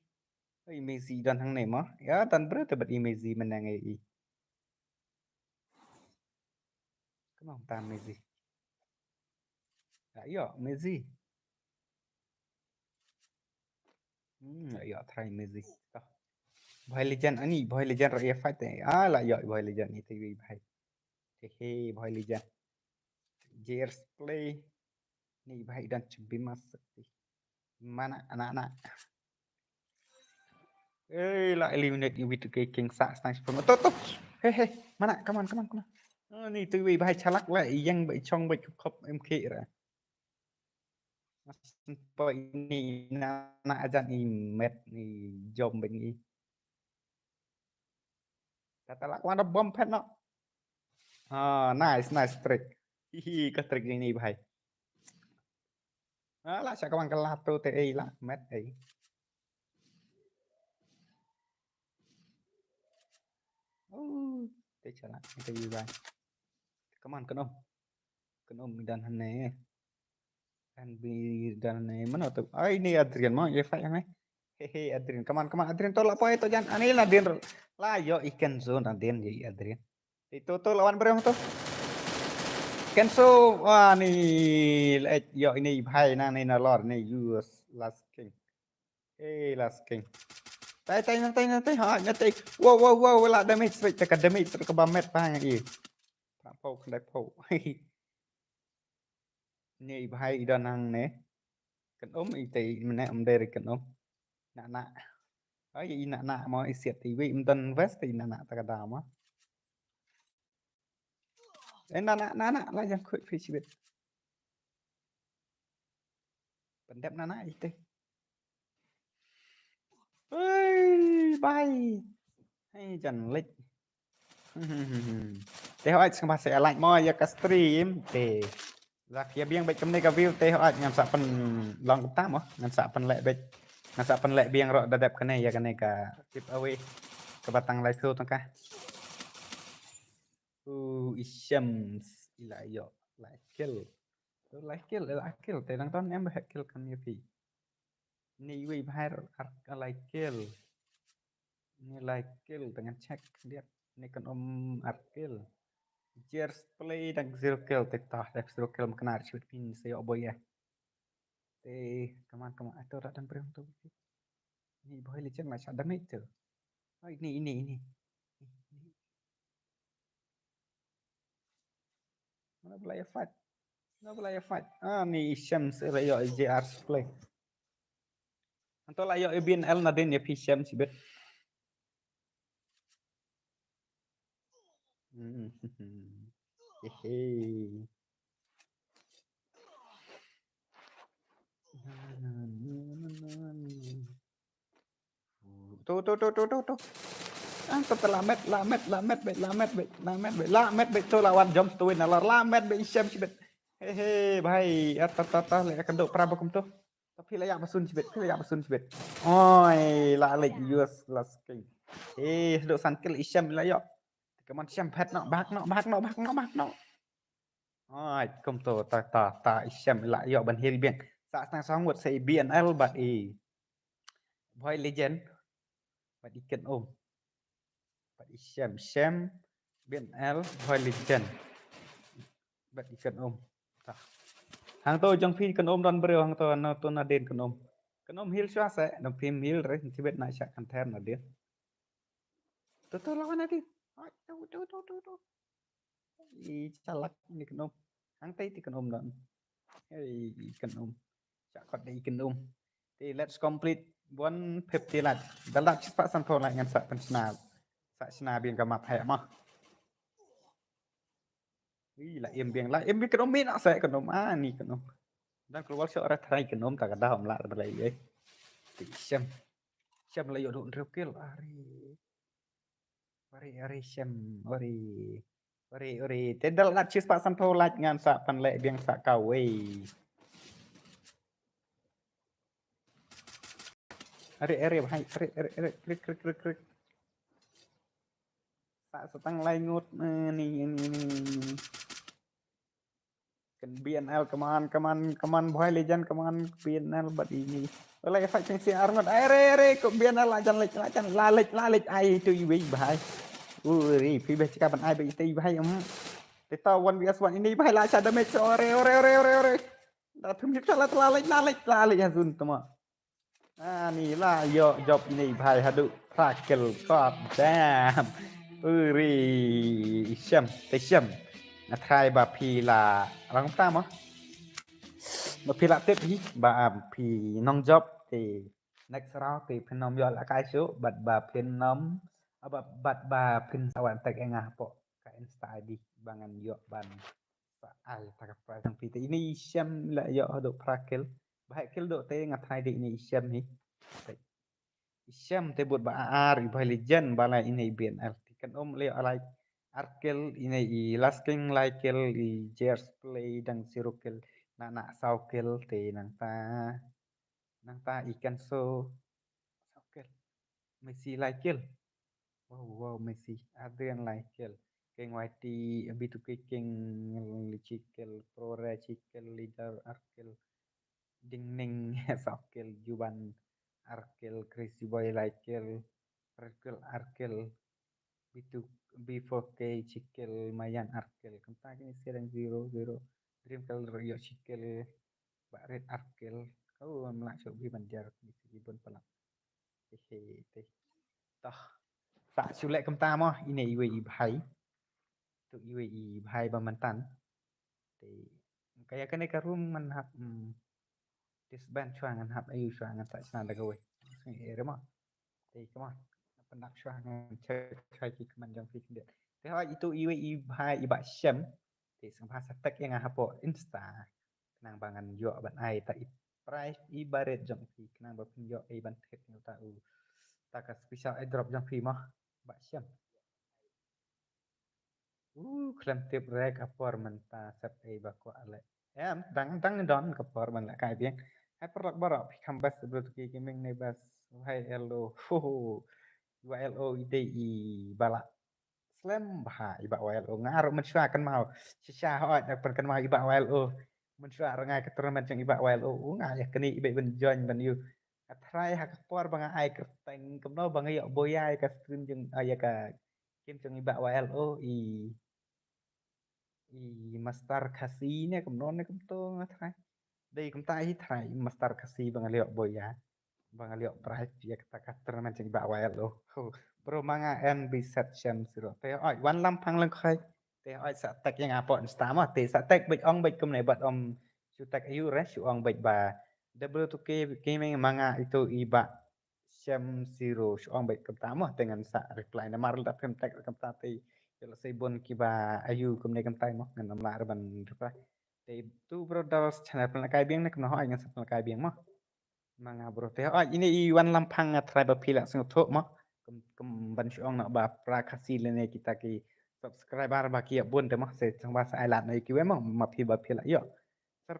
Oi Messi don hang ne mo. Ya don bro te bet i Messi menang ai i. Kemang ta Messi. Ya yo Messi. Hmm, la ïoh try Messi. Toh. Boy Legend ani, Boy Legend ra ïa fight te. Ah, la ïoh Boy Legend ni te wi bhai. He he, Boy Legend. J R Play. Ni bhai don chubima sakti. Mana anak-anak. Eh, la eliminate ni witu ke king sa stang sipun. Toh, toh. He he, mana, come on, come on, come on. Oh, ni tu wi bhai chalak la, yang bai chong bai kop M K ra. Mas pa ini na na ajan i met ni jom ben i. Tata lak wan da bom phet no. Ah, nice, nice trick. Hihi, ka trick ini bhai. Ah, la sa ka wan ka la tu te ei la met ei. Oh, te chala te wi bhai. Come on, come on. Kan um i dan hane. Kan bi dan hane. Mana tu? Ai ni Adrian mo, ye fight hane. He he Adrian. Come on, come on Adrian to la poi to jan. Ani la din. La yo ikan zone Adrian ye Adrian. Itu tu lawan bereng tu. Kenso wah ni yo ini bhai na ni na lor ni use last king. Eh, last king. Tai tai na tai na tai ha na tai. Wow wow wow la damage straight ka damage straight ka ba met pa ngi. Pak pau kandai pau. Ni i bhai i don hang ne. Kan um i tai mene um deri kan um. Na na. Ai i na na mo i siat i wi um don vest i na na ta ka da mo. Eh na na na na la jang khuid fi chibit. Pendep na na i te. Oi, bai. Hai jan lek. Te hoi sngewbha se like mo ïa ka stream te. Lak ïa biang bad kumne ka view te hoi ngan sa pen long kumta mo ngan sa pen lek bad ngan sa pen lek biang ro da dep kane ïa kane ka giveaway ka batang lai phew tang ka. U i Shams i la ïoh la kill. Tu la kill la kill te dang ton em ba kill kam ïa phi. Ni wei bhai ar lai kill. Ni lai kill te ngan check khyndiat. Ni kan um ar kill. Jers play dang zero kill te tah dang zero kill ma kena ar chut pin se ïoh boy eh. Te kaman kaman ato rat dang brem tu. Ni boy Legend la shot damage tu. Ai ni ni ni. Mana pula ïa fight? Mana pula ïa fight? Ah ni Shams la ïoh J R play. Anto la ïoh B N L nadin ïa phi Shams sibit. Hmm. Hehe. Tu tu tu tu tu tu. Ah, tu tu la met la met la met bet la met bet la met bet la met bet tu lawan jom tu win la la met bet isem sibet. Hehe bhai, at ta ta ta le kan do pra bakum tu. Tapi la yak basun sibet, la yak basun sibet. Oi, la lek yus la sking. Eh, do san kill isem la yok. Kaman sem phet no bak no bak no bak no bak no. Ai, kum tu ta ta ta isem la ïoh ban hiri biang. Sa stang song wut sa i B N L bad i Boy Legend. Bad i Ken Om. Bad i Shem Shem B N L Boy Legend. Bad i kan um. Tah. Hangto jong phi kan um don briew hangto, na to na den kan um. Kan um heal shuwa se, na phim heal re, tibet na sha kan ther na den. To to lawan na den. Ai, to to to to to. I chalak ni kan um. Hangtai ti kan um don. Ei, i kan um. Sha kot dei i kan um. Te let's complete one fifty lak. Dal dak shispah sanphew lak ngan sa pynshna. Sa shna biang ka map heh ma. Ui, la im biang, la im biang kan um mi na sa kan um. Ah, ni kan um. Dan keluar sha ora trai kan um ta ka dam la balai ei. Te shem. Shem la ïoh duk hynriew kill. Are. Ore, ore, shem, ore. Ore, ore. Te dal dak shispah sanphew lak ngan sa pynleh biang sa kawei. Are, are, bhai, are, are, are, krik, krik, krik, krik. Sa, sa tang lai ngut, eh, ni, ni, ni. Kan B N L, come on, come on, come on, Boy Legend, come on, B N L, bad ini. Wala ka fight sing sing arngot, ai, re, re, ko B N L, la jan lek, la jan, la lek, la lek, ai, tu iwei, bhai. Uri, phi beh cakap ban ai, beh, itu, bhai, em. Kita one V S one ini, bhai, la sha damage, ore, ore, ore, ore, ore. Da phim hip, la, la lek, la lek, la lek, ya, zun, tama. Ani la ïoh jop ini bhai haduh phra kill, god damn. Uri, shem, te shem. Nga try ba phi la rang ta ma. Ba phi la tip hi ba phi nong jop te next round te phin nong ïoh la kai shu bad ba phin nong ba bad ba phin sa wan tag nga hapoh ka Insta I D ba ngan ïoh ban sa ai ta ka prize jong phi te ini shem la ïoh haduh phra kill. Ba heh kill duh te nga try dei ini shem hi. Te shem te bud ba ar i Boy Legend ba la ini B N L. Te kan um le alai ar kill ini i Last King lai kill i Jers Play dang zero kill na na saw kill te nangta nangta i Kenso saw kill. Messi lai kill. Wow, wow, Messi. Adrian lai kill. King Y T, B two K King, Lichi kill, Pro Rare kill, Leader ar kill, Ding Ning, saw kill, Juban ar kill, Crazy Boy lai kill, Red kill ar kill, B two, B four K kill, Mayan ar kill. Kumta kini serang zero zero. Dream kill, Rio kill, Ba Red ar kill. Kau mlak shok bi ban jar kini sigi bun pelak. Hehe, te. Tah. Sa shu leh kumta mo, ine iwei i bhai. Tu iwei i bhai ba myntan. Te. Kaya kane ka room ngan hap, hmm, disband shuwa ngan hap ayu shuwa ngan sa shna da kawei. Sngewbha mo. Te come on. Pyndap shuwa ngan check check ki kmen jong phi khyndiat. Te hoi itu iwei i bhai i Bah Shem. Te sngewbha sa tag ïa nga hapoh Insta. Khnang ba ngan ïoh ban ai ta i prize i ba rit jong phi khnang ba phin ïoh ai ban thied ïa uta u ta ka special airdrop jong phi mo. Bah Shem. U khlem tip re ka por mynta sep ei ba kwah leh. Em dang dang don ka por ban leh kai biang. Hai paralok baroh phi kham best Bro Tuki Gaming ne best Y L O. Hu hu. Y L O i dei i ba la slem bha i Bah Y L O. Nga ruh mynshuwa kynmaw. Shisha hooid da pyn kynmaw i Bah Y L O. Mynshuwa ruh nga ka tournament jong i Bah Y L O. U nga ïa kane i beit ban join ban ïoh. Nga try ha ka por ba nga ai kyrteng kumno ba nga ïoh buh ïa ka stream jong, ah, ïa ka game jong i Bah Y L O i i Master Khasi ne kumno ne kumto nga try. Dei kumta hi try Master Khasi ba nga leh buh ïa. Ba nga leh prize ïa kata ka tournament jong i Bah Y L O. Bro ma nga N B set Shem zero. Te oi wan lam phang lang khai. Te oi sa tag ïa nga hapoh Insta mo. Te sa tag beit ong beit kumne bad ym shu tag ayu re shu ong beit ba W two K Gaming ma nga itu i Bah Shem zero shu ong beit kumta mo te ngan sa reply namar lada phim tag kumta te ïa la sei bun kiba ayu kumne kumta mo ngan ym lah re ban reply. Te Two Brothers channel pynlehkai biang ne kumno hooid ngan sa pynlehkai biang mo. Ma nga bro te hooid ine i wan lam phang nga try ba phi la sngewthuh mo. Kum kum ban shu ong noh ba pra Khasi lane kita ki subscriber ba ki ïa bun te mo se sngewbha sa ai lad noh ïa kiwei mo ma phi ba phi la ïoh. Sar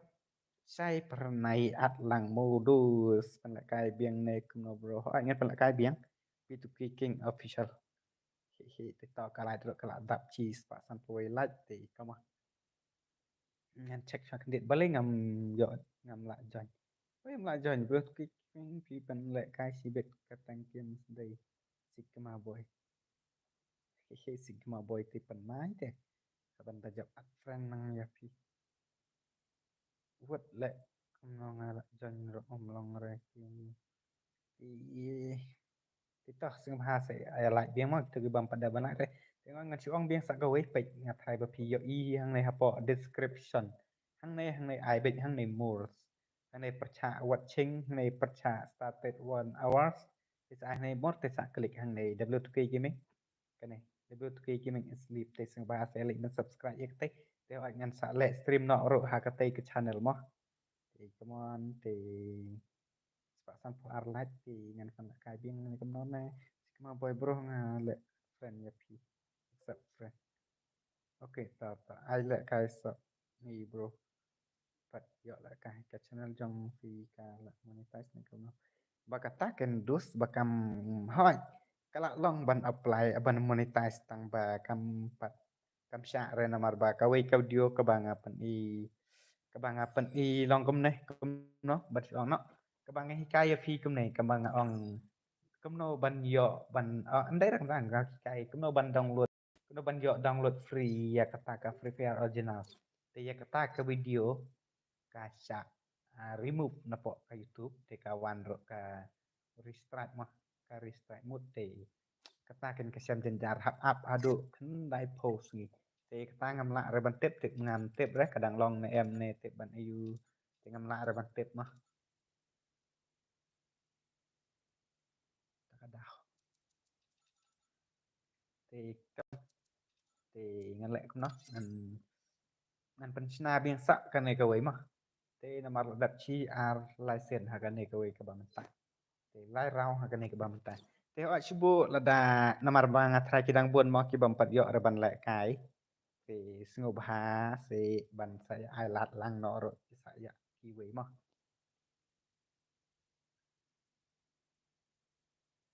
Shai pyrnai at lang modus pynlehkai biang ne kumno bro. Hooid ngan pynlehkai biang. P two K King Official. Hi hi te to ka like ruh ka la dap chi spah sanphew wei like te kama. Ngan check sha khyndiat balei ngam ïoh ngam lah join. Wei ngam lah join bro P two K King phi pynlehkai shibit ka tang kin dei Sigma boy. Hi hi Sigma boy te pynmai te. ban da jop add friend nang ïa phi. Wat leh kumno nga la join ruh ym long re ki. Ti ti toh sngewbha sa ai like biang mo, kito ki bym pat da ban like re. Te ngan shu ong biang sa kawei peit, nga tharai ba phi ïohi hangne hapoh description. Hangne, hangne ai beit, hangne more. Hangne pyrshah watching, hangne pyrshah started one hours. Te sa hangne more, te sa click hangne W two K Gaming. Kane W two K Gaming Sleep, te sngewbha sa like bad subscribe ïa kata. Te hooid ngan sa leh stream noh ruh ha kata ka channel mo. Te come on, te spah sanphew ar like, te ngan pynlehkai biang ne kumno ne. Shi kama boy bro, nga leh friend ïa phi. Accept friend. Okay, ta ta ai lehkai sa ni bro. Pat ïoh lehkai ka channel jong phi ka la monetize ne kumno. Ba kata kan dus ba kam hoi. Ka la long ban apply ban monetize tang ba kam pat kam shah re namar ba kawei ka video kaba nga pyni, kaba nga pyni long kumne kumno, bad long noh. Kaba nga hikai ïa phi kumne, kaba nga ong kumno ban ïoh ban, ah, ndai rang rang nga hikai kumno ban download, kumno ban ïoh download free ïa kata ka Free Fire original. Te ïa kata ka video ka shah, ah, remove napoh ka YouTube, te ka wan ruh ka restrike mo, ka restrike mut te. Kata kan ka shem jynjar hap ap haduh khyndai phew sngi. Te kata ngam lah re ban tip, tip ngam tip re ka dang long ne em ne tip ban aiu. Te ngam lah re ban tip mo. Ta ka daw. Te ka, te ngan leh kumno, ngan, ngan pynshna biang sa kane kawei mo. Te namar la dep shi ar lai sien ha kane kawei kaba mynta. Te lai round ha kane kaba mynta. Te hooid shu buh lada namar ba nga tharai ki dang bun mo ki bym pat ïoh re ban lehkai. Te sngewbha sa ban sa ai lad lang noh ruh sa ïa kiwei mo.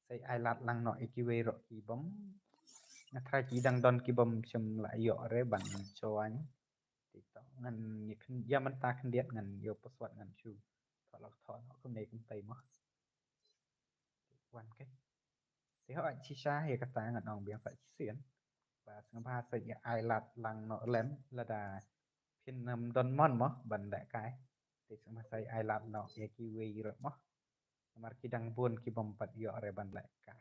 Sa ai lad lang noh ïa kiwei ruh ki bym. Nga tharai ki dang don ki bym shym la ïoh re ban join. Te to ngan ïa khyn-, ïa mynta khyndiat ngan ïoh password ngan shu. To la thoh noh kumne kumtai mo. Wan ke. Te hooid shisha ïa kata ngan ong biang sa shisien. Ba sngewbha sa ïa ai lad lang noh lem lada phin ym don mon mo ban lehkai. Te sngewbha sa ïa ai lad noh ïa kiwei ruh mo. Namar ki dang bun ki bym pat ïoh re ban lehkai.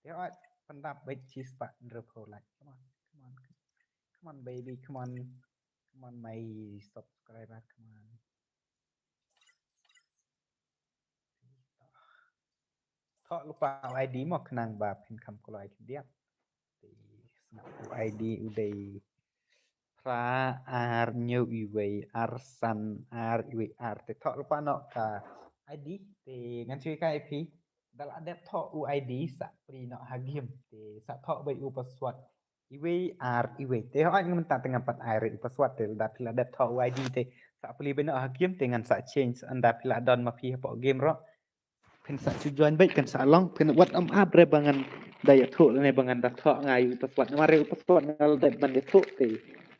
Te hooid pyndap beit shi spah hynriewphew like. Come on, come on, come on baby, come on. Come on my subscriber, come on. Thoh lypa u I D mo khnang ba phin kham kloi khyndiat. Te sngap u I D u dei phra ar hynñiew wei ar san ar wei ar. Te thoh lypa noh ka I D te ngan shu hikai ïa phi. Da la dep thoh u I D sa plie noh ha game te sa thoh beit u password. Iwei ar iwei. Te hooid mynta te ngam pat ai re u password te lada phi la dep thoh u I D te sa plie beit noh ha game te ngan sa change ynda phi la don ma phi hapoh game ruh. Phin sa shu join beit kan sa long phin wat ym ap re ba ngan da ïathuh lane ba ngan da thoh nga ïa u password. Namar re u password nga la dep ban ïathuh te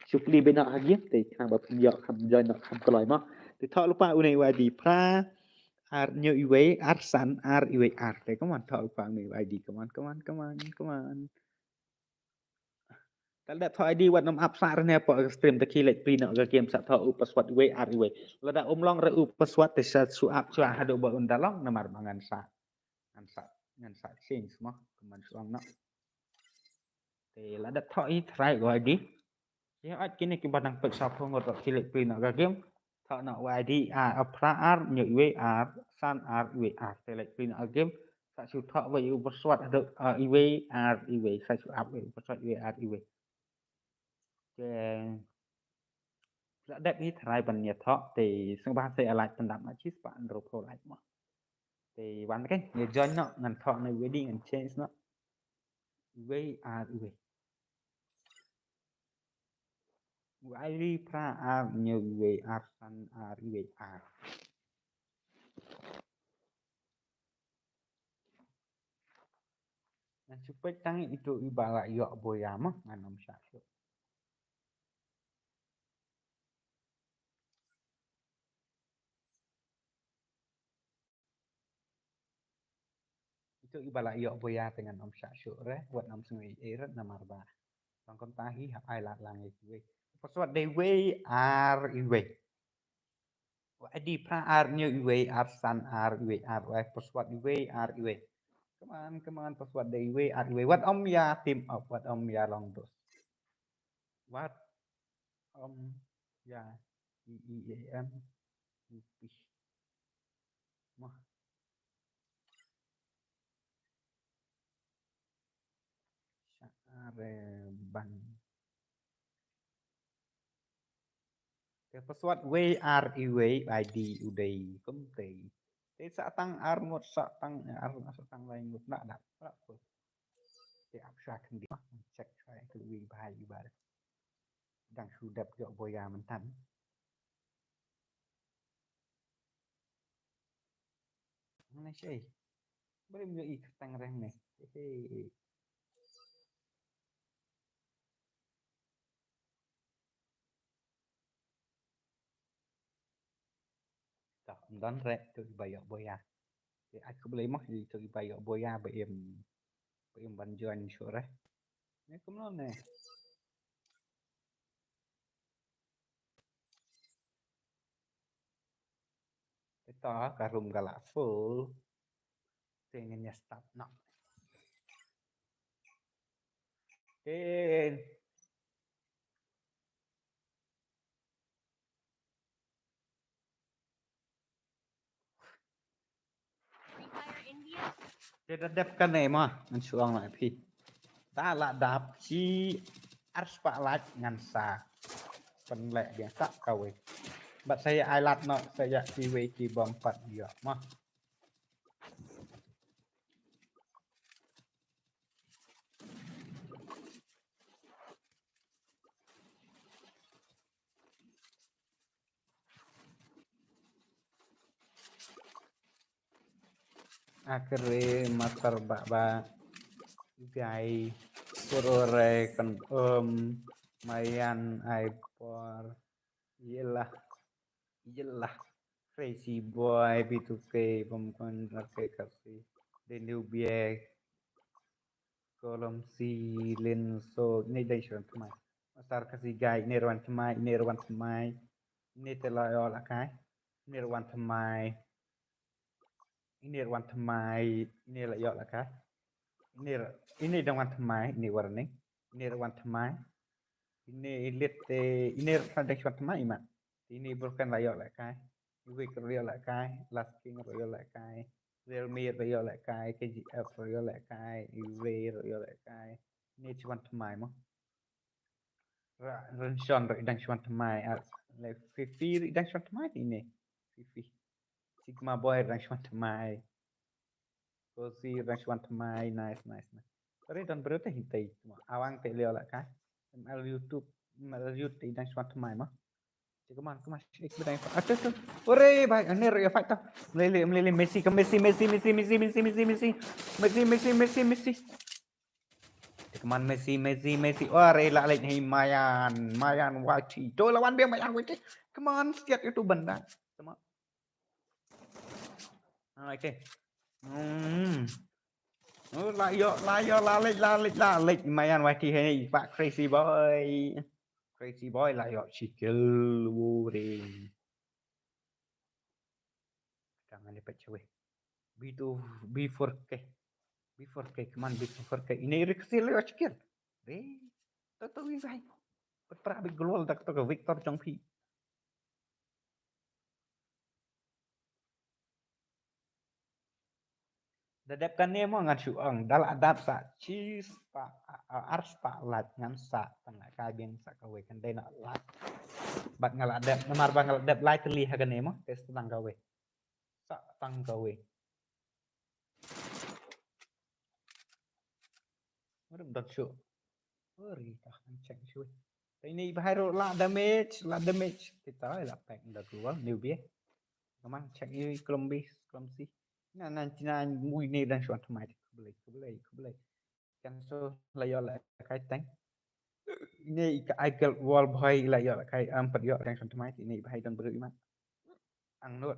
shu plie beit noh ha game te khnang ba phin ïoh kham join noh kham kloi mo. Te thoh lypa une u I D phra ar hynñiew wei ar san ar wei ar te. Come on thoh lypa une u I D. Come on, come on, come on, come on. Te lada thoh I D wat nym ap sah re ne hapoh ka stream te khie leit plie noh ka game sa thoh u password iwei ar iwei. Lada um long re u password te sa shu ap shuwa haduh ba un da long namar ba ngan sa, ngan sa, ngan sa change mo kumban shu ong noh. Te lada thoh i try u I D. Ïa at kine kiba nang peit sa phone ngot khie leit plie noh ka game. Thoh noh u I D ar phra ar hynñiew wei ar san ar wei ar te leit plie noh ka game. Sa shu thoh wei u password haduh, ah, iwei ar iwei sa shu ap wei u password iwei ar iwei. Te la dep hi try ban ïa thoh te sngewbha sa ïa like pyndap ma shi spah hynriewphew like mo. Te wan te ïa join noh ngan thoh noh u I D ngan change noh. Iwei ar iwei. U I D phra ar hynñiew wei ar san ar wei ar. Ngan shu peit tang ito iba la ïoh boya mo ngan ym shah shuh. Ito iba la ïoh boya te ngan ym shah shuh re wat nym sngew ei ei re namar ba Tang kumta hi hap ai lad lang ïa kiwei. Password dei wei ar iwei. Wa adi phra ar hynñiew iwei ar san ar iwei ar wei, password iwei ar iwei. Come on, come on, password dei iwei ar iwei. Wat ym ïa team up, wat ym ïa long dos. Wat ym ïa, i i e m u p. Mah. Sha are ban. Te password wei ar iwei, I D u dei kumtei. Te sa tang ar ngut, sa tang ar, sa tang lai ngut, na da. Te ap sha khyndiat, check sha ka wei bha i bar. Dang shu dep ïoh boya myntan. Nang shei. Brim ïoh i kyrteng reng ne. Hehe. Ka ym don re to i ba ïoh boya. Te ai khublei mo i to i ba ïoh boya ba im, ba im ban join shuh re. Ne kumno ne. Te to ka room ka la full. Te ngin ïa start noh. Te Te da dep kane ma ngan shu ong na phi. Ta la dap shi ar spah lak ngan sa pynleh biang sa kawei. Bad sa ïa ai lad noh sa ïa kiwei ki bym pat ïoh ma. Akre matar ba ba gai purore kan um mayan ai por. Iyalah, iyalah. Crazy boy B two K pom kon rake kasi. Deniu biek. Kolom si len so ne dai shon tmai. Asar kasi gai ne rwan tmai, ne rwan tmai. Ne te la ol akai. Ne rwan tmai. Ine wan tmai, ine la ïoh la kai. Ine, ine dang wan tmai, ine warning. Ine wan tmai. Ine elite, ine dang wan tmai imat. Ine broken la ïoh la kai. Iwe ro ïoh la kai. Last King ro ïoh la kai. Realme ro ïoh la kai. K G F ro ïoh la kai. Iwe ro ïoh la kai. Ine chi wan tmai mo. Ra-, Ranshon ri dang shwan tmai, ah, le Fifi ri dang shwan tmai ine. Fifi. Sigma Boy ri dang shwan tmai. Kosi ri dang shwan tmai, nice, nice, nice. Ri don bro te hintai tmai. Awang te leo la ka. M L YouTube, M L YouTube te dang shwan tmai ma. Cik man, kemas, ik bedang. Aduh, aduh. Ore, bai, ane ri fight ta. Melele, melele, Messi ke Messi, Messi, Messi. Messi, Messi, Messi, Messi. Come on, Messi, Messi, Messi. Oh, re la leit hi Mayan, Mayan Wachi. To lawan dia Mayan Wachi. Come on, siat itu benda. Come on. Ah, okay. Hmm. Oh, la ïoh, la ïoh, la leit, la leit, la leit. Mayan Wachi hi, pak crazy boy. Crazy boy la ïoh sikil wuring. Jangan dapat cewek. B two, B four K. B four K, come on, B four K. Ine ri ksil ïoh sikil. Re. Toto wi bai. Petra bi glol dak to ka Victor jong phi. Da dep kane mo ngan shu ong, da la dap sa, chi spah, a, a, ar spah lak ngan sa, tang la kai biang sa kawei kan dei na lak. Bad nga la dep, namar ba nga la dep lai tylli ha kane mo, te sa tang kawei. Sa tang kawei. Ngadem dot shu. Ori, dah kan check shu. Ini bahai ro la damage, la damage. Kita la pack da global new bia. Kaman check ini kelombi, kelomsi. Na, na, na, mui ni dan shu antamai. Kubelai, kubelai, kubelai. Kan so la ïoh la kai tang. Ini ka ai gel wall boy la ïoh la kai am pat ïoh dan shu antamai. Ini bahai dan bru imat. Ang not.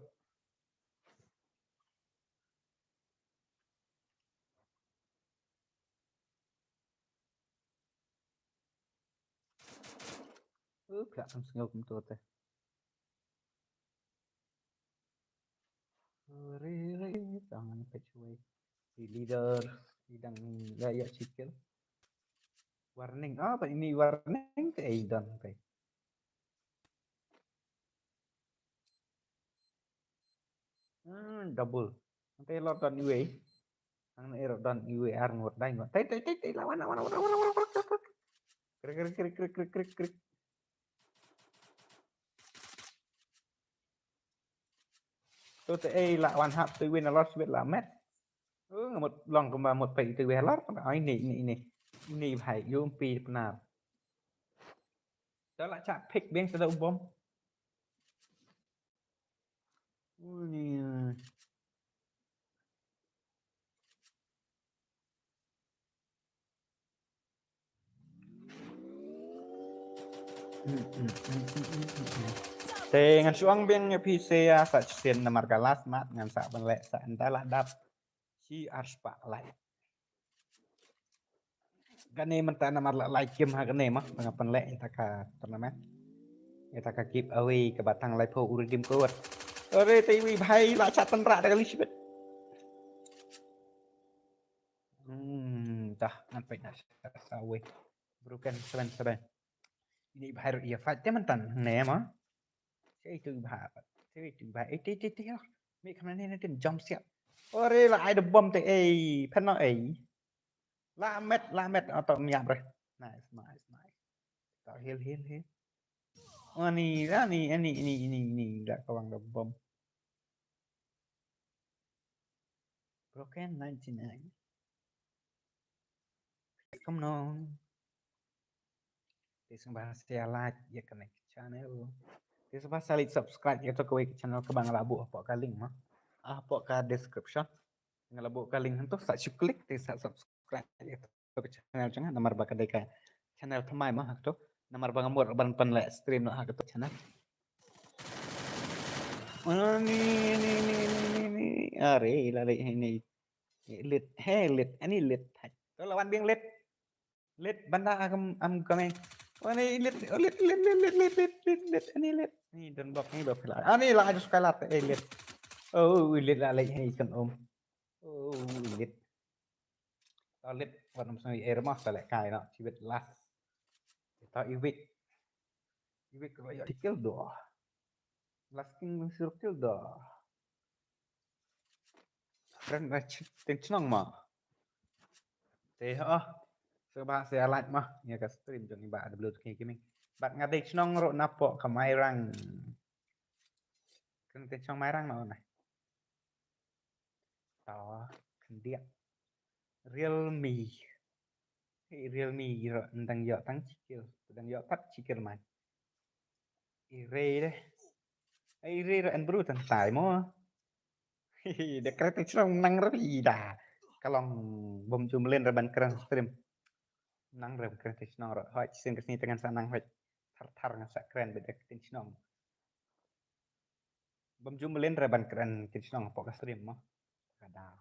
Prak kam sngewbha kumto te. Re, re, tang ngan peit wei. Ki leader, ki dang ïa, ïa chikel. Warning, ah, ba ini warning te ei don te. Hmm, double. Te lor don iwei. Ang ne ero don iwei ar ngur dai ngur. Te, te, te, te, lawan, lawan, lawan, lawan, lawan, lawan. Krik, krik, krik, krik, krik, krik, krik. To te ei la wan hap te win a lot sibit la met. Oh, ngamut long kumba mut pei te win a lot. Ai ni, ni, ni. Ni bhai, yu pi pnar. Te la chak pick biang te da u bom. Uni. Te ngan shu ong biang ïa phi se ïa sa shisien namar ka last match ngan sa ban leh sa ynda la dap shi ar spah like. Kane mynta namar la lai kim ha kane ma, ba nga pynleh ïa ta ka tournament. Ïa ta ka giveaway kaba tang laiphew u redeem code. Ore te iwi bhai la chat tynrah da kali shibit. Hmm, dah ngan peit na sa wei. Broken seven seven. Ini bhai ruh ïa fight te mynta ne ma. Sei tu bha. Sei tu bha. Eh, ti, ti, ti, oh. Mi kamera ni, ni, tin jump siap. Ore la ai da bom te, eh, phen no, eh. La met, la met, oh, to miap re. Nice, nice, nice. To heal, heal, heal. Oh, ni, la ni, ni, ni, ni, ni, la kawang da bom. Broken ninety-nine. Come on. Te sngewbha sa like ïa kane ka channel. Te sngewbha sa like subscribe ïa to kawei ka channel kaba nga la buh hapoh ka link ma. Ah, hapoh ka description. Nga la buh ka link hangto sa shu click te sa subscribe ïa to ka channel jong nga namar ba ka dei ka channel thymmai ma hangto. Namar ba nga mut ban pynleh stream noh ha kato ka channel. Ah, ni, ni, ni, ni, ni, ni. Are, la leh ni. Lit, he, lit, ani lit. To la wan biang lit. Lit, banda agam, am kane. Oh, ni lit, oh, lit, lit, lit, ani lit. Ni don block ni ba pela. Ah, ni la just kalat, eh, lit. Oh, lit la leh, he, kan om. Oh, lit. To lit, wan om sngi air mah, ta leh kai na, chiwit last. To iwik. Iwik ko ya kill do. Last king sir kill do. Kren na ch-, teng chnong ma. Te ha. Sngewbha sa like ma. Ïa ka stream jong i ba W K Gaming. Bad nga dei chnong ruh napoh ka Mairang. Kren teng chnong Mairang na ona. To, khyndiat. Realme. Hey, Realme ro, ndang ïoh tang shi kill. Ndang ïoh pat shi kill man. I re de. I re ro en bru tang tai mo. Hey, de kret chnong nang re i da. Ka long bom ju mlien re ban kren stream. Nang re kret chnong ro. Hoi, sien ka sni tengan sa nang hoi. Thar thar nga sa kren bad kret chnong. Bym ju mlien re ban kren ktien shnong hapoh ka stream mo. Ka daw.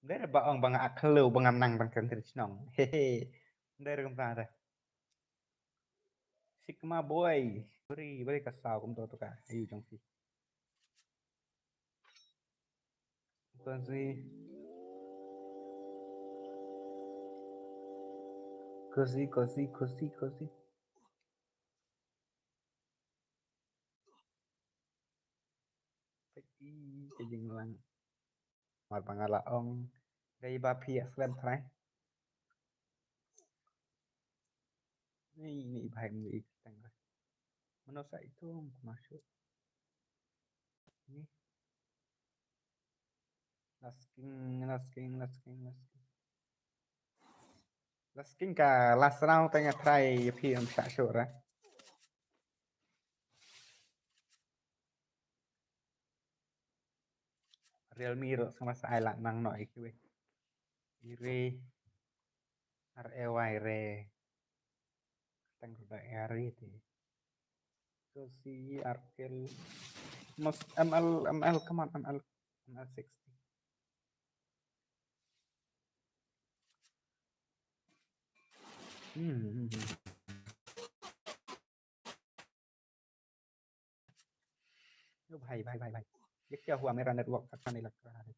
Ym dei re ba ong ba nga ak khlew ba ngam nang ban kren ktien shnong. Hehe. Ym dei re kumta re. Sigma boy. Bri, bri ka saw kumto to ka. Ayu jong phi. Cozy. Cozy, cozy, cozy, cozy. Peit i ka jinglang. Mar ba nga la ong. Dei ba phi ïa slem trai. Ni, ni i bhai ni i tang. Mano sa itu masuk. Ni. Last king, last king, last king, last king. Last king ka last round tang ïa try ïa phi ym shah shuh ra. Realme ruh sa masa ai la nang noh ïa kiwei. Ire. R A Y re. Tang ruh da area te. Ko si Arkel. Mas M L, M L, come on, M L, M L sixty. Hmm. Alo bhai, bhai, bhai, bhai. Ye kya hua, mera network khatkhane lag raha hai.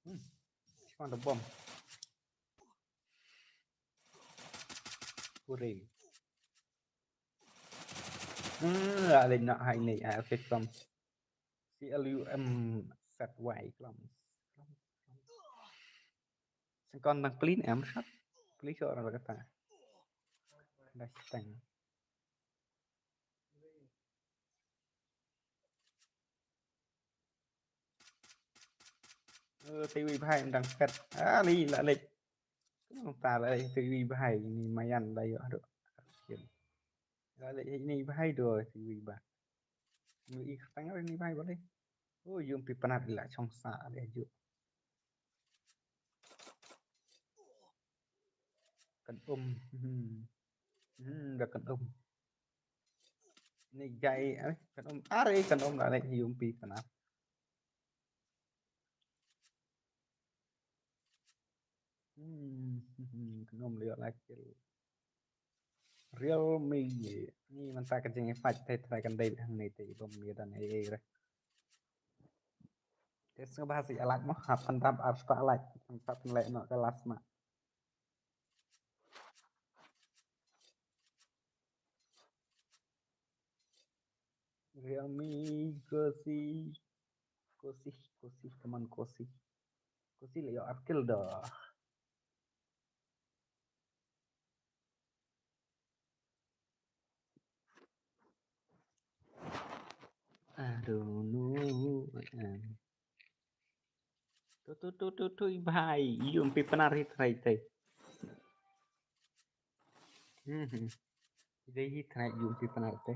Hmm. Kaun da bom. Hooray. Hmm, la leh noh ha ine i, ah, okay, Klums. C L U M Z Y, Klums. Sngewbha dang plie em shot. Plie shuh na la kata. Da shiteng. Eh, te iwei i bhai dang phet. Ah, ni la leh. Kumta la leh te iwei i bhai, ini i Mayan la ïoh haduh. La leh ini i bhai, duh te iwei i bhai. Ini i kyrteng ini i bhai balei. Oh, ïoh pynpnat la chong sa leh ju. Kan um. Hmm. Hmm, da kan um. Ini i jai, eh, kan um. Are kan um la leh ïoh pynpnat. Hmm, hmm, hmm, kan um leh la kill. Realme. Ni mynta ka jingïafight te trai kan dei hangne te i bom ïa don ei ei re. Te sngewbha sa ïa like mo, hap pyndap ar spah like, hap pynleh noh ka last ma. Realme, Kosi. Kosi, Kosi, come on, Kosi. Kosi la ïoh ar kill doh. I don't know where I am. Tu, tu, tu, tu, tu, i bhai, ïoh pynpnat hi trai te. Hmm, hmm. Dei hi trai ïoh pynpnat te.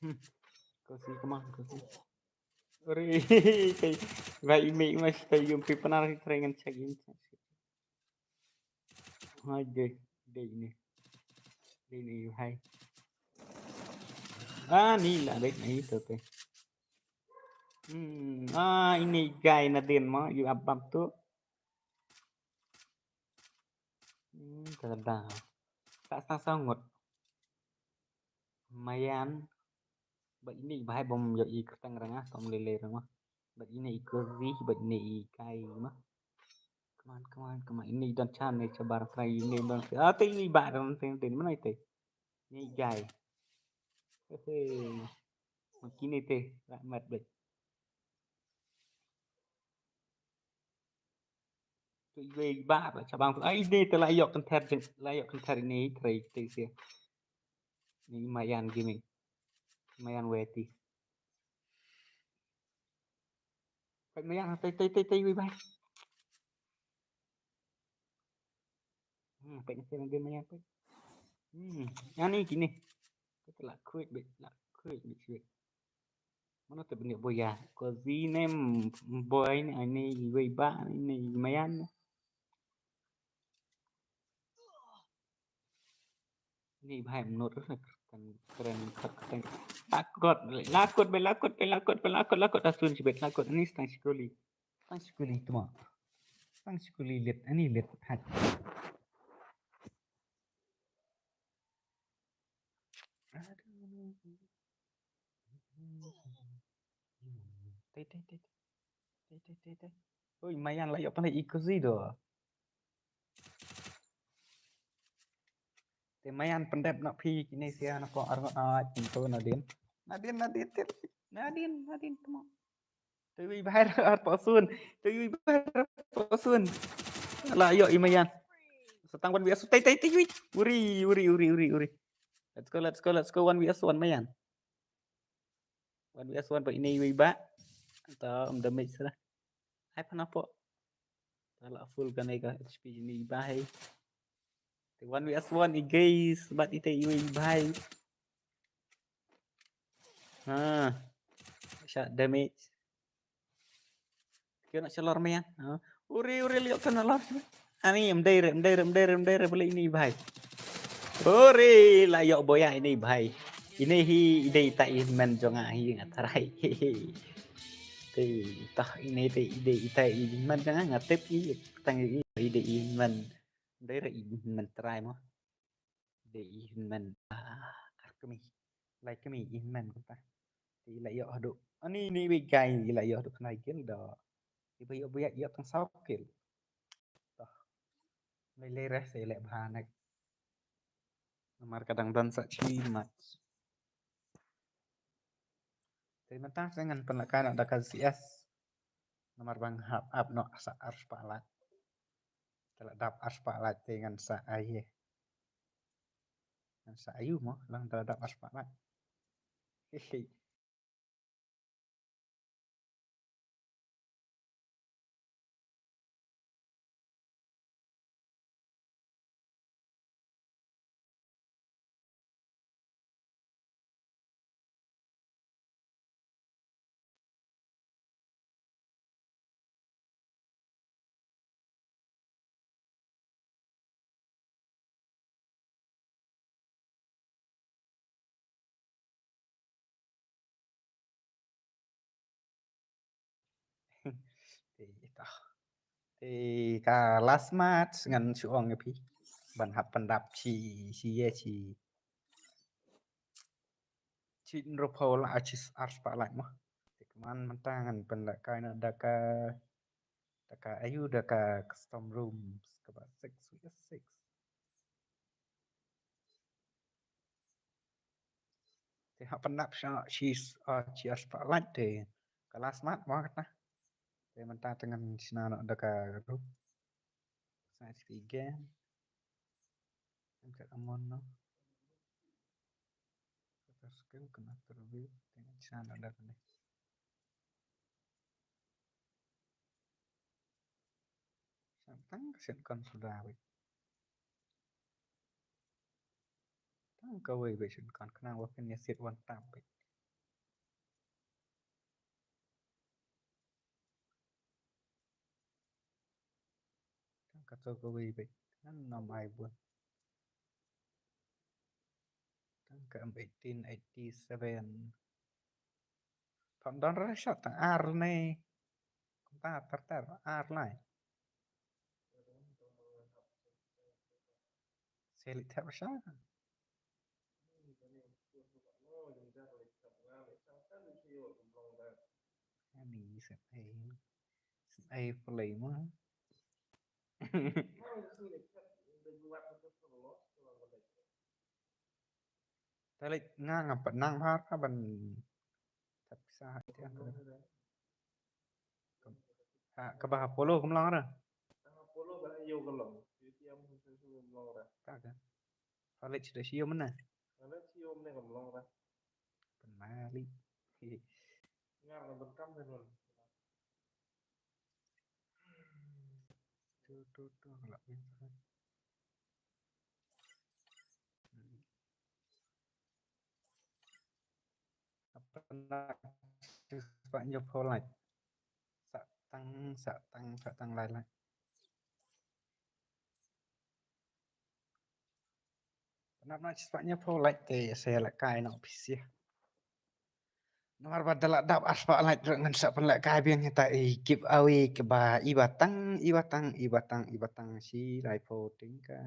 Hmm. Kosi, come on, Kosi. Ore, kai, bai ime mas kai ïoh pynpnat hi trai ngan check in. Hai dei, dei ini. Dei ini hai. Ah, ni la dei ini tu te. Hmm, ah, ini i guy nadien mo, ïoh ap bam tu. Hmm, ka da. Ka sa sa ngut. Mayan. Bad ini i bhai bom ïoh i kyrteng ranga, tom lele ranga. Bad ini i Kosi, bad ini i kai ma. Come on, come on, come on. Ini i don chan ne chabar trai ini i don. Ah, te ini i ba ran te te mana ite. Ini i guy. Hehe. Makine te, rahmat bad. Tu iwei i ba ba chabang tu. Ai, ini te la ïoh kynthar jing, la ïoh kynthar ini trai te sia. Ini Mayan Gaming. Mayan Weti. Peit Mayan, tei, tei, tei, tei, iwei i ba. Hmm, peit na sien Mayan, peit. Hmm, ani kine. Peit la khuid beit, la khuid beit shuh. Mano te bniah boya. Kosi ne, boy ne, ani iwei i ba, ani Mayan ne. Ini i bhai mnot kan kren khat kren. Lakot, lakot be, lakot be, lakot be, lakot, lakot asun sibet, lakot. Ani stang sikuli. Stang sikuli tuma. Stang sikuli lit, ani lit hat. Aduh. Tei, tei, tei, tei. Tei, tei, tei, tei. Oi, Mayan la ïoh pynlait i Kosi doh. Te Mayan pyndep noh phi kine sia na ko ar ngot ai pinto Nadin. Nadin, Nadin, tit. Nadin, Nadin, tuma. Te iwei i ba ar pasun. Te iwei i ba ar pasun. La ïoh i Mayan. Sa tang one v one. Tei, tei, tei, iwei. Uri, uri, uri, uri, uri. Let's go, let's go, let's go. One v one Mayan. One v one ba ini iwei i ba. Ta um damage sa. Hai phan apo. Ta la full kane ka H P ini i ba hai. Te one v one i guys, bad ite iwei i ba hai. Ha. Shot damage. Kyo na shalor Mayan. Ha. Uri, uri, liok kan lor. Ani, mdei re, mdei re, mdei re, mdei re, boleh ini i ba hai. Uri, la ïoh boya ini i ba hai. Ini hi, idei ta i men jong nga hi nga tharai. Te tah ine te i dei i tai i man jang nga tip i tang i i dei i man. Dei ra i man trai mo. Dei i man ah, ar kami. Lai kami i man ko ta. Te i la ïoh haduh. Ani ni wi gai i la ïoh haduh khnai gil da. I ba ïoh ba ïoh tang saw gil. Tah. Lai lai reh sa i leh bha nek. Namar ka dang don sa chi mat. Te mynta sa ngan pynlehkai noh da ka C S. Namar ba nga hap ap noh sa ar spah lait. Te la dap ar spah lait te ngan sa ai. Ngan sa ayu mo, lang te la dap ar spah lait. Hehe. Te ita. Te ka last match ngan shu ong ïa phi. Ban hap pyndap chi chi ye chi. Chi nro phaw la chi ar spah lait mo. Te kman mynta ngan pynlehkai noh da ka da ka ayu da ka custom rooms kaba six six. Te hap pyndap sha chi ah, chi ar spah lait te ka last match mo kata. Te mynta te ngan shna noh da ka room. Sa chi game. Em ka amon no. Kata skill kena terlebih te ngan shna noh da ka ni. Sa tang ka sien kon suda wei. Tang kawei beit sien kon khnang ba phin ïa siat wan tam beit. Tang kato kawei beit. Ngan nym ai bun. Tang ka M eighteen eighty-seven. Pam don ra shot tang ar ne. Kumta tar tar ar lai. Selit thep sha. Ani sep ai sep ai play mo. Talik nga ngam pat nang bha ka ban thep sa ha tiang ka. Ha kaba ha polo kam long ra. Ka ka. Talik sida sio mana. Pan mali. Tu tu tu la. Apa nak spah hynñiew phew lait. Sa tang, sa tang, sa tang lai lait. Nap na spah hynñiew phew lait te sa lehkai noh phi sha. Namar ba da la dap ar spah lait ruh ngan sa pynlehkai biang ïa ta i giveaway kaba i ba tang, i ba tang, i ba tang, i ba tang shi lai phew tyngka.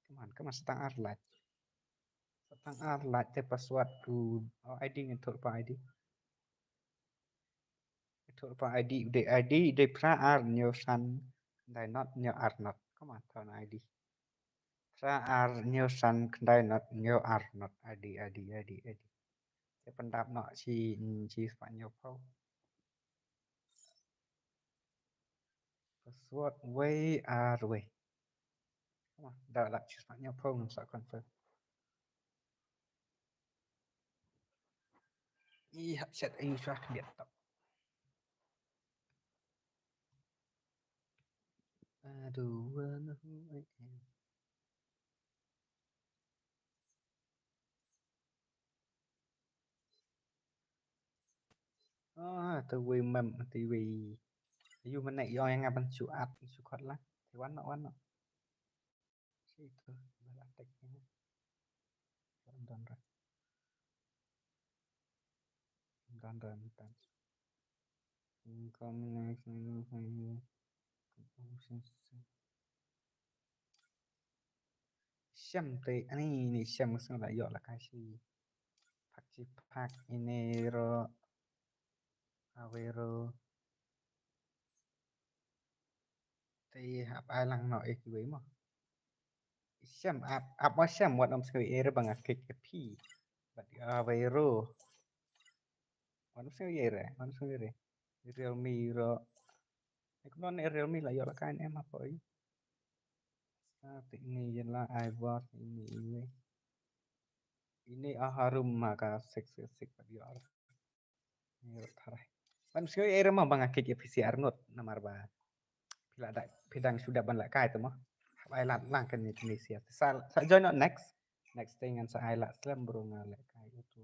Come on, come on, sa tang ar lait. Sa tang ar lait te password tu, oh, I D ngin thur pa I D. Thur pa I D, u dei I D, u dei phra ar hynñiew san, dai not hynñiew ar not. Come on, thur I D. Phra ar hynñiew san, dai not hynñiew ar not. I D, I D, I D, I D. Te pyndap noh shi, shi spah hynñiew phew. Password wei ar wei. Wah, da lap shi spah hynñiew phew ngam sa confirm. I hap set ayu shuwa khyndiat tap. I don't wanna who I am. Ah, te wei mem, te wei. Ayu mane yong yang aban chu at, chu khot la. Te wan no, wan no. Okay, to ba la tek ïa. Done, done. Done, done, done. Income next menu, menu. Shem te, ani ni shem, shem la ïoh la kai shi. Phak shi phak, ine ro. Awei ro. Te hap ai lang noh ïa kiwei mo. Shem ap, ap mo shem, wat ym sngew ïa re ba nga klik ïa phi. Bad awei ro. Wat ym sngew ïa re, wat ym sngew ïa re. Realme ro. Ek non Realme la ïoh la kai ne em hapoi. Sa te ini ïa la ai bor ini ini. Ini a harum ma ka six six six bad ïoh. Ni rot tharai. Ban sngewbha ïa re mo ba nga klik ïa P C R note namar ba phi la da, phi dang shu dep ban lehkai te mo. Hap ai lad lang kane kane sia. Sa, sa join note next. Next thing ngan sa ai lad slem bro nga lehkai utu.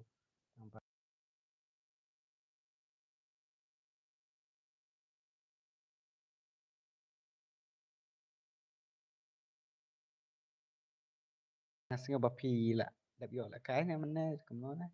Nga sngew ba phi la dep ïoh lehkai ne mynne kumno ne.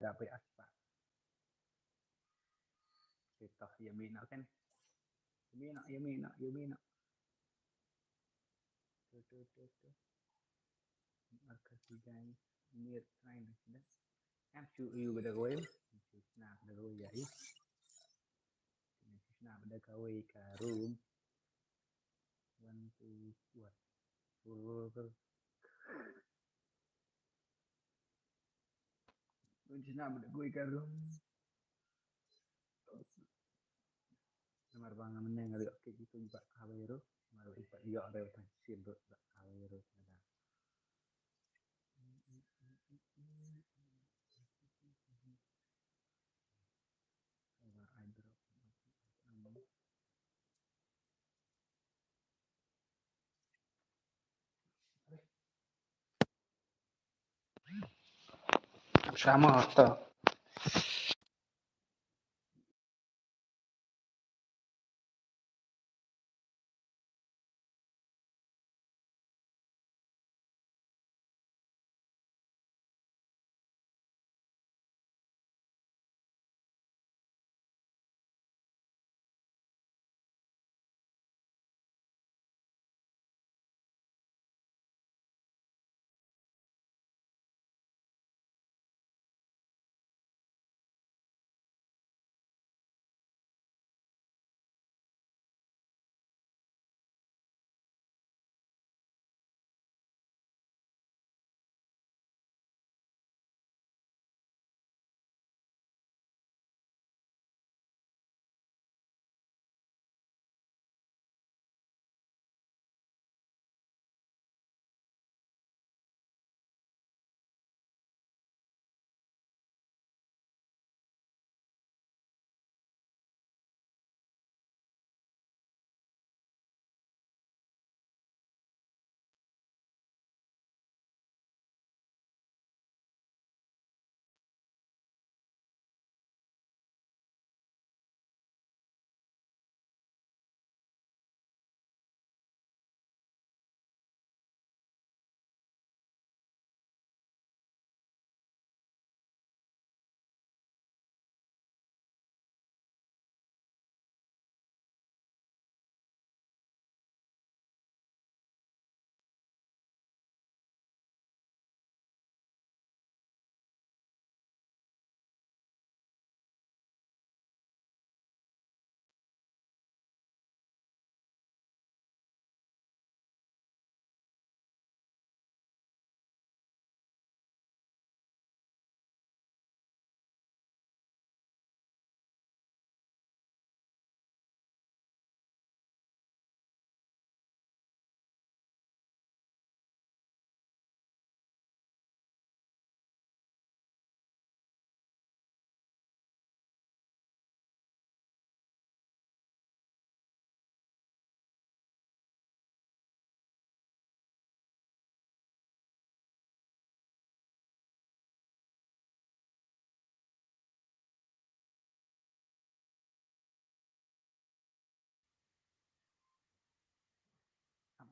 da bai aspa. Kita ya mina kan. Ya mina, ya mina, ya mina. Tu tu tu tu. Markas guys. Ini try dah. Kan chu yu bada goy. Chu na bada goy ya. Chu na bada goy ka room. One, two, what? Four. Jina bada gui ka room. Namar ba nga mynne nga ïoh kit itu ba kawei ruh. Namar ba ipat ïoh re tang sien ruh ba kawei ruh. Ada. Coba ai drop. Sama to.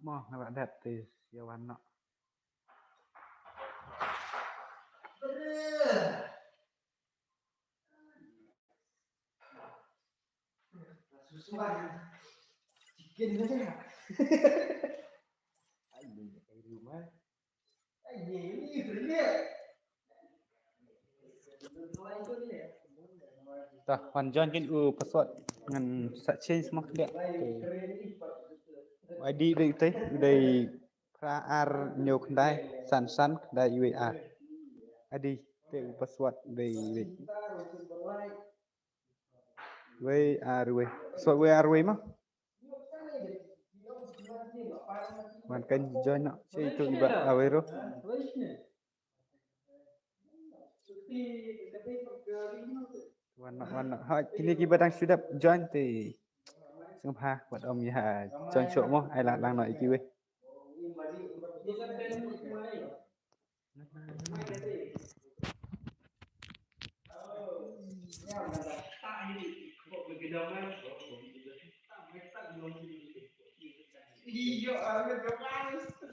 Mo nga ba dep te ïa wan noh. Ta wan join kin u password ngan sa change mo dia. I D dei te dei phra ar hynñiew khyndai san san khyndai wei ar. I D te u password dei wei. Wei ar wei. Password wei ar wei mo. Wan kan join noh. Che itu iba awero. Wan noh, wan noh. Ha, kine kiba dang shu dep join te sngewbha wat ym ïa join shuh mo, ai lah lang noh ïa kiwei.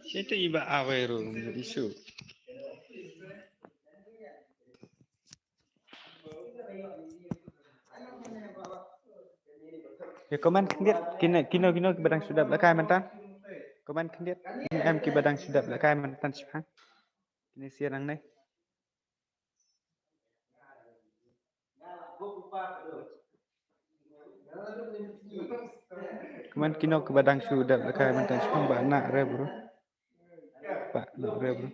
Situ iba awero issue. Comment khyndiat, kino, kino, kino kiba dang shu dep lehkai myntan. Comment khyndiat, em, em kiba dang shu dep lehkai myntan shipang. Kine sien nangne. Comment kino kiba dang shu dep lehkai myntan shipang, ba na re bro. Ba na re bro.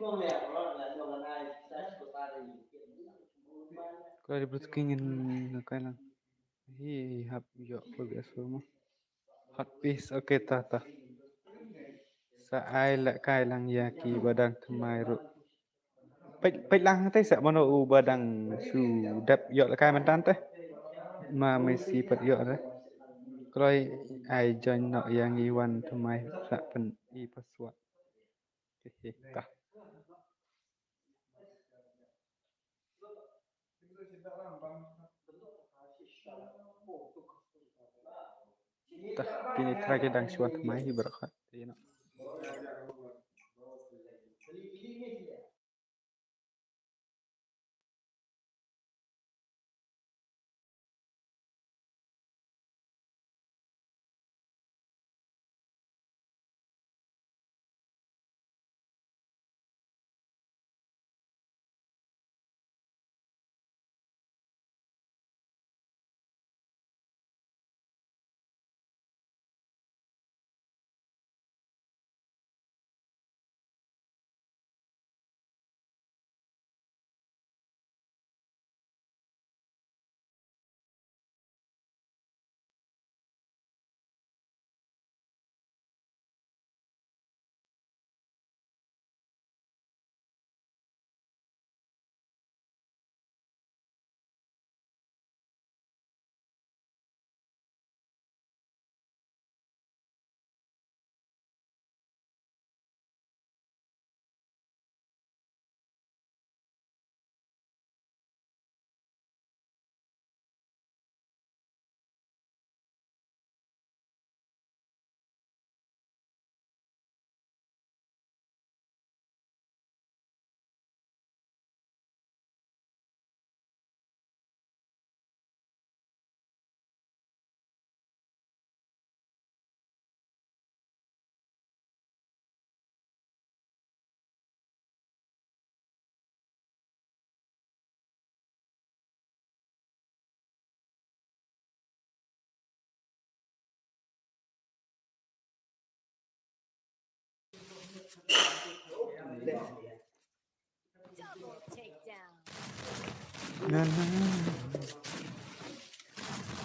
Ko di bro, ki ngin lehkai lang. Hi hap ïoh ko biang shuh mo. Hot piece, okay, ta, ta. Sa ai lehkai lang ïa kiba dang thymmai ruh. Peit, peit lang te sa mano uba dang shu dep ïoh lehkai myntan te. Ma Messi pat ïoh re. Kloi ai join noh ïa ngi wan thymmai sa pyn-i password. He, he, ta. Ta, kine trai ki dang shu wan thymmai hi baroh khat. Te noh.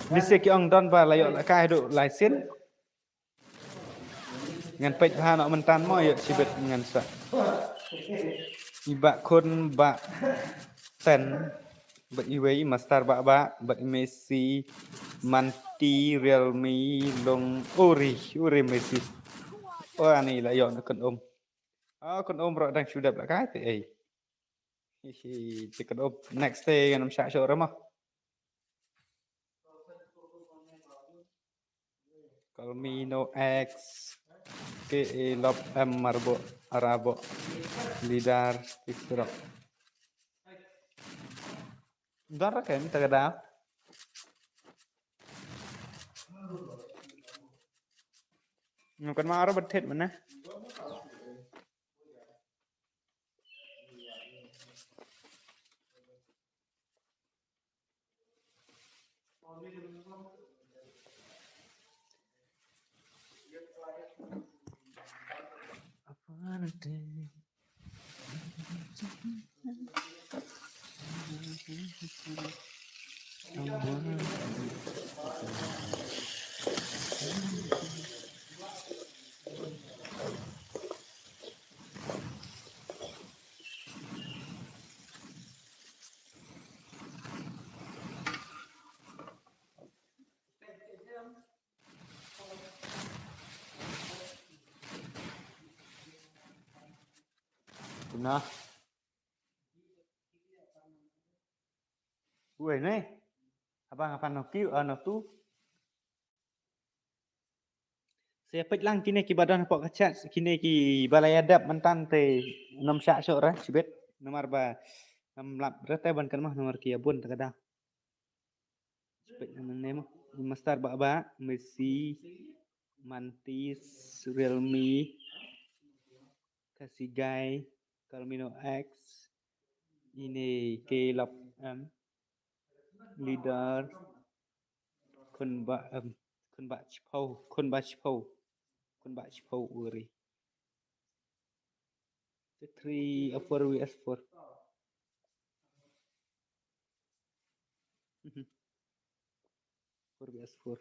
Ni se ki ong don ba la ïoh lehkai haduh lai sien. Ngan peit bha noh myntan mo, ïoh shibit ngan sa. I Bah Khun, Bah Ten, bad iwei i Master Bah Bah, bad i Messi, Manti, Realme, Long, Uri, Uri Messi. Oh, ani la ïoh na Kynum. Oh, Kynum ruh dang shu dep lehkai te ei. Hi hi, te Kynum. Next te ngan ym shah shuh re mo. Kalmino X, K A Lop M Marbo, Arabo, Lidar, Tisrok. Dar ra kem ta ka da. Ngan kan ma aro ba thied mynne. Nah. Uei ne? Abang apan no kiu, ah, no tu. Sa peit lang kine kiba don hapoh ka chat, kine kiba la ïa dep myntan te ngam shah shuh re shibit. Namar ba ngam lap re te ban kynmaw namar ki ïa bun te ka da. Sa peit lang nangne mo. Master Baba, Messi, Mantis, Realme, Kasigai, Calmino X, ine Caleb M, Leader, Khun Ba, em, Khun Ba Chipau, Khun Ba Chipau, Khun Ba Chipau Uri. The three, uh, four V S four. Mhm. Four V S four.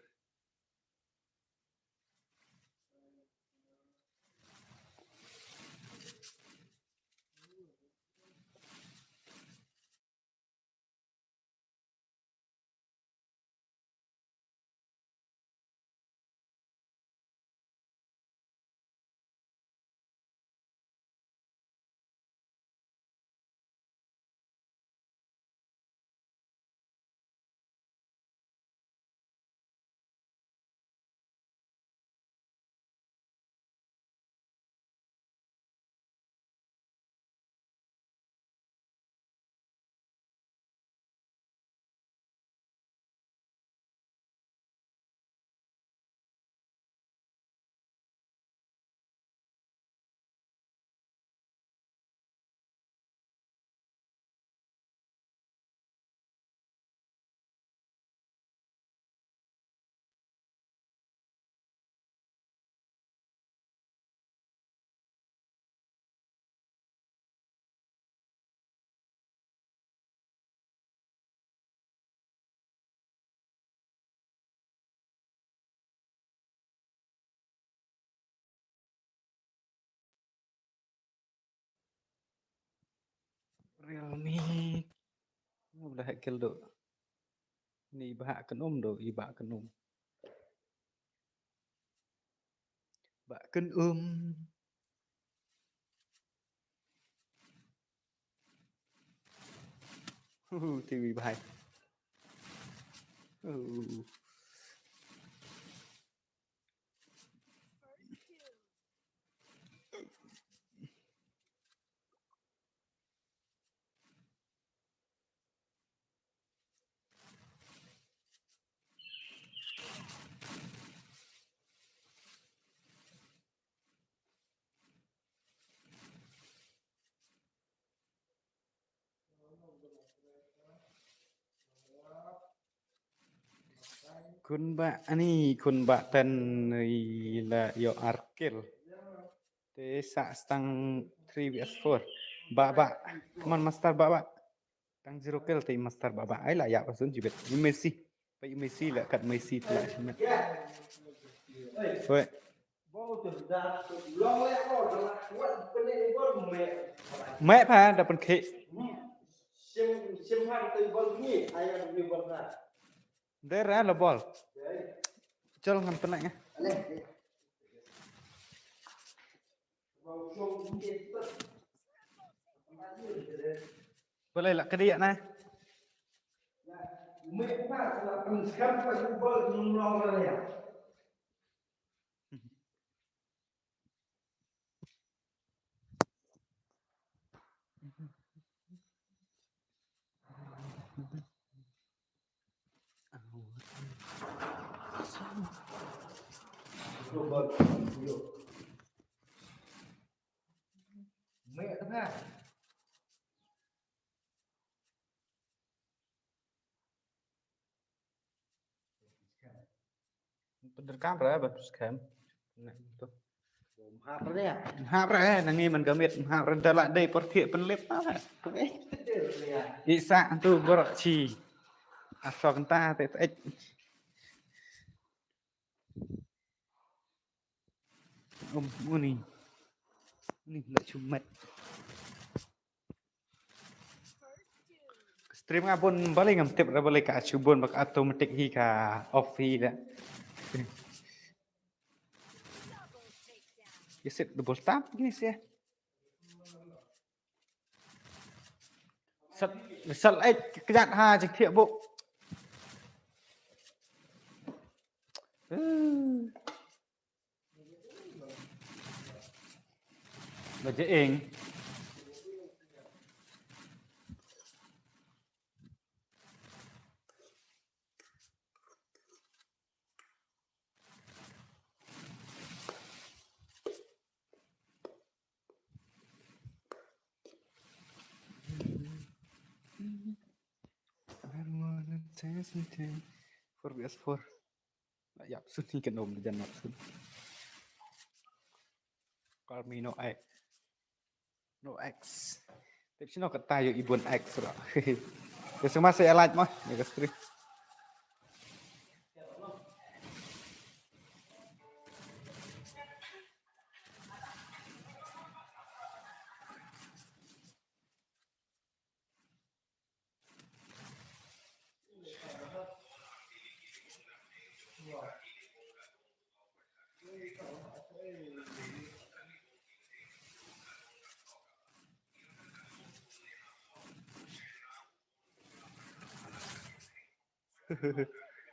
Realme. Nga ba la heh kel do. Ni ba heh ken um do, i ba ken um. Ba ken um. Hu, hu, T V ba hai. Hu. Khun ba ani, khun ba ten i la ïoh ar kill. Te sa stang three V S four. Ba ba. Come on, Master Ba ba. Tang zero kill te Master Ba ba. Ai la ïa pasun jibet. I Messi. Ba i Messi la kat Messi te la shimet. Weh. Meh pha da pynkhih. Dera la bol. Chal ngan pynlait nga. Balei la kadiah na. Pynderkam re ba tu skhem. Hap re, hap re, nangi man gamit, hap re da la dei por thiah pynlip na. Isa tu borok chi. Asok enta te te. Um, uni. Uni la chumet. Stream nga bun balei ngam tip re balei ka shu bun bad ka automatic hi ka off hi da. Ïa set double tap gini seh. Sat, sat ai kjat ha jingthiah buk. Ba je ing. Four V S four. Yap, sun hi kan om jan yap sun. Call me no I. No X. Tip sino kata yo ibun X ro. Ke semasa ya light mah, ya ke stream.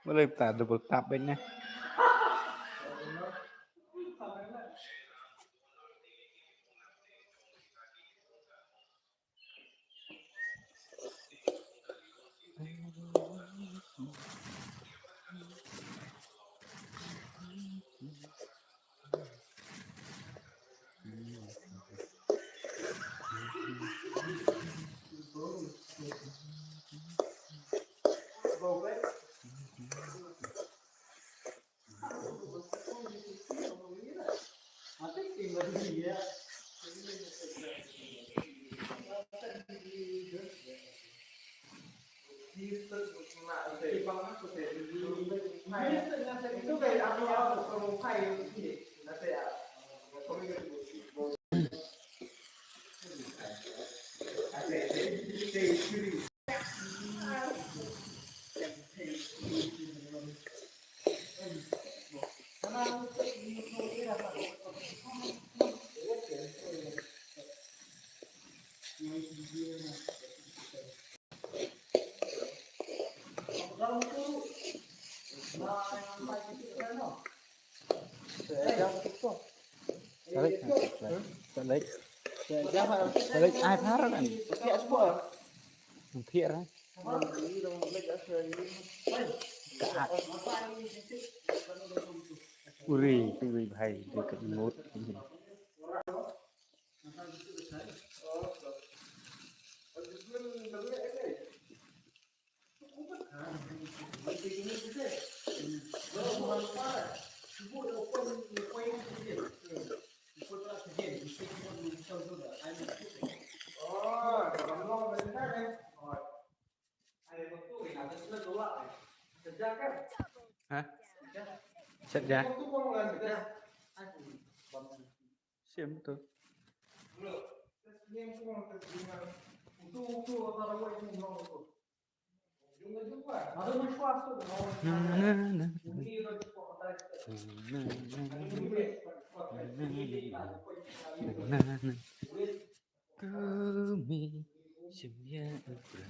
Boleh ta double tap bang ne. Balik. Balik. Ai, parah kan? Thiah ra. Uri, uri, bhai, dekat mut. Ha? Set ja. Sim tu. Na, na, na. Na, na, na. Kumi sim ya ubra.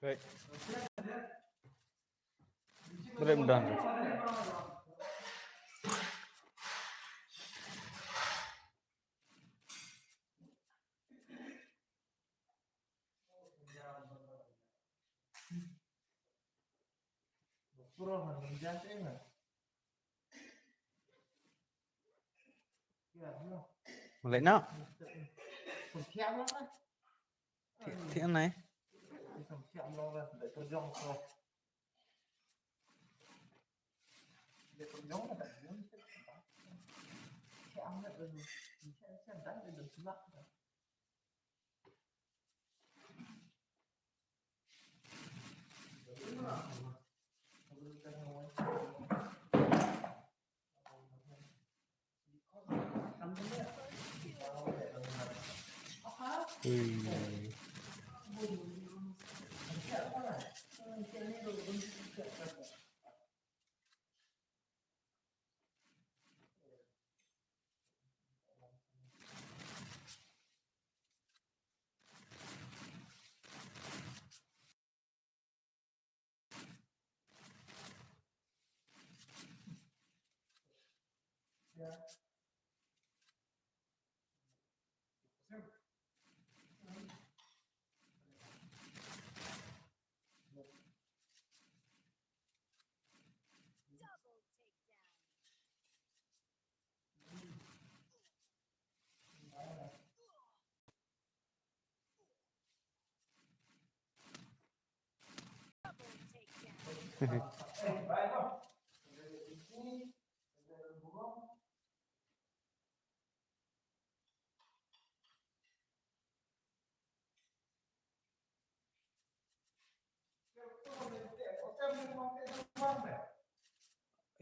Baik. Boleh mudah. Mulai nak. Tiap, tiap nai.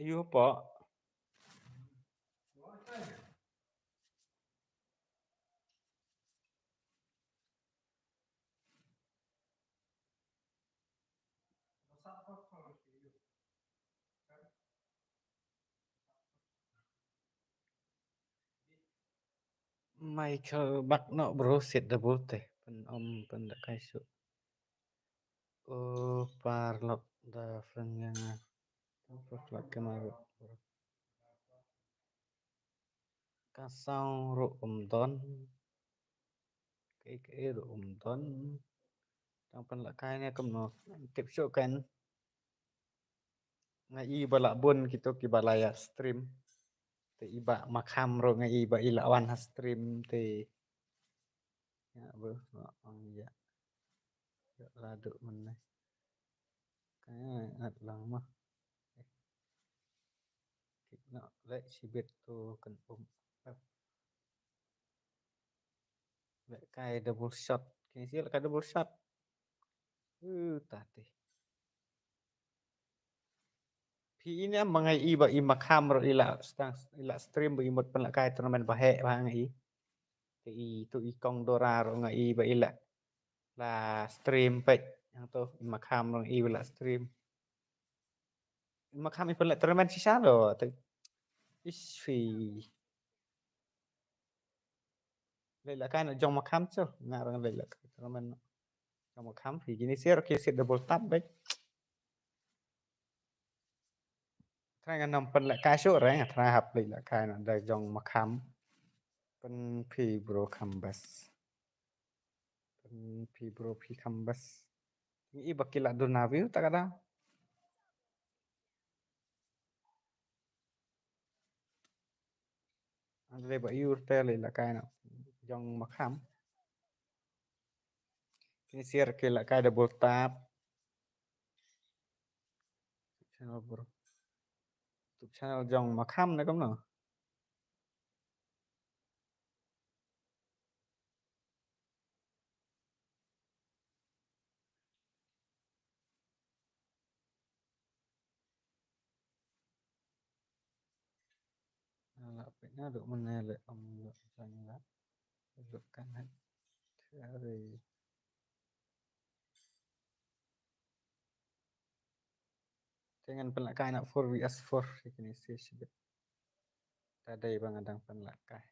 Ayu po. Michael bak no bro, sit da bul te. Pen om pen da kai su. Oh, parlok da fen yang. Parlok kemaru. Ka sound ruh um don. Kaei kaei ruh um don. Tang pynlehkai ne kumno. Tip shuh kan. Nga i ba lah bun kito kiba la ïa stream. Te i Bah Makham ruh nga i ba i la wan ha stream te. Ïa ba ong ïa. Ïa la duh mynne. Ka ngat lang ma. Kik na leh shibit tu kan um. Leh kai double shot. Kini si leh kai double shot. Uh, tati. Phi ini am mangai i ba i Makham ruh i la stang i la stream ba i mut pynlehkai tournament ba heh ba ngai i. Te i tu i Kong Dora ruh ngai i ba i la la stream peit. Yang tu i Makham ruh ngai i ba la stream. I Makham i pynleh tournament shisha lo te. Ish phi. Leh la kai na jong Makham chu. Nga rang leh la kai tournament. Jong Makham phi kini sir ki sir double tap bek. Trai nga nam pynlehkai shuh re nga trai hap leh la kai na da jong Makham. Pen phi bro kham bas. Pen phi bro phi kham bas. Ngi i ba ki la duna view ta ka da. Ande ba yur te leh la kai na jong Makham. Kini sir ki la kai double tap. Channel bro. YouTube channel jong Makham ne kumno. Ala pek na duk mana le om duk jang la. Duk kan hai. Tiari. Te ngan pynlehkai na four V S four, ïa kine shi shibit. Ta dei ba nga dang pynlehkai.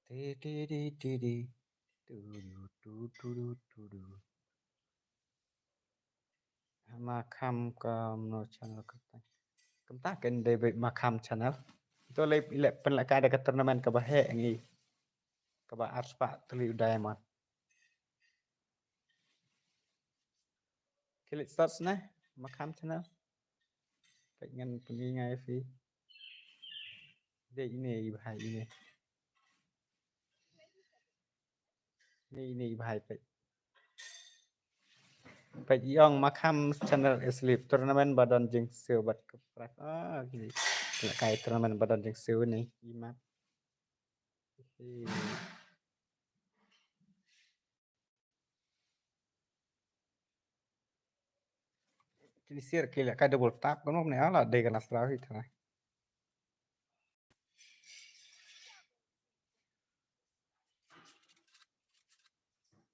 Ti, ti, ti, ti, ti. Tu, tu, tu, tu, tu, tu. Makham kumno channel kumta. Kumta kan dei beit Makham channel. To leh, leh pynlehkai da ka tournament kaba heh ngi. Kaba arspah tylli u diamond. Ki leit search ne Makham channel. Peit ngan pyni ngai phi. Dei ine i bhai ine. Ine ine i bhai peit. Peit i ong Makham channel asleep tournament ba don jingsiew bad ka prak. Ah, ki lehkai tournament ba don jingsiew ne i map. Hi. Kini sir ki lehkai double tap kumno ne ala dei ka na straw hi tana.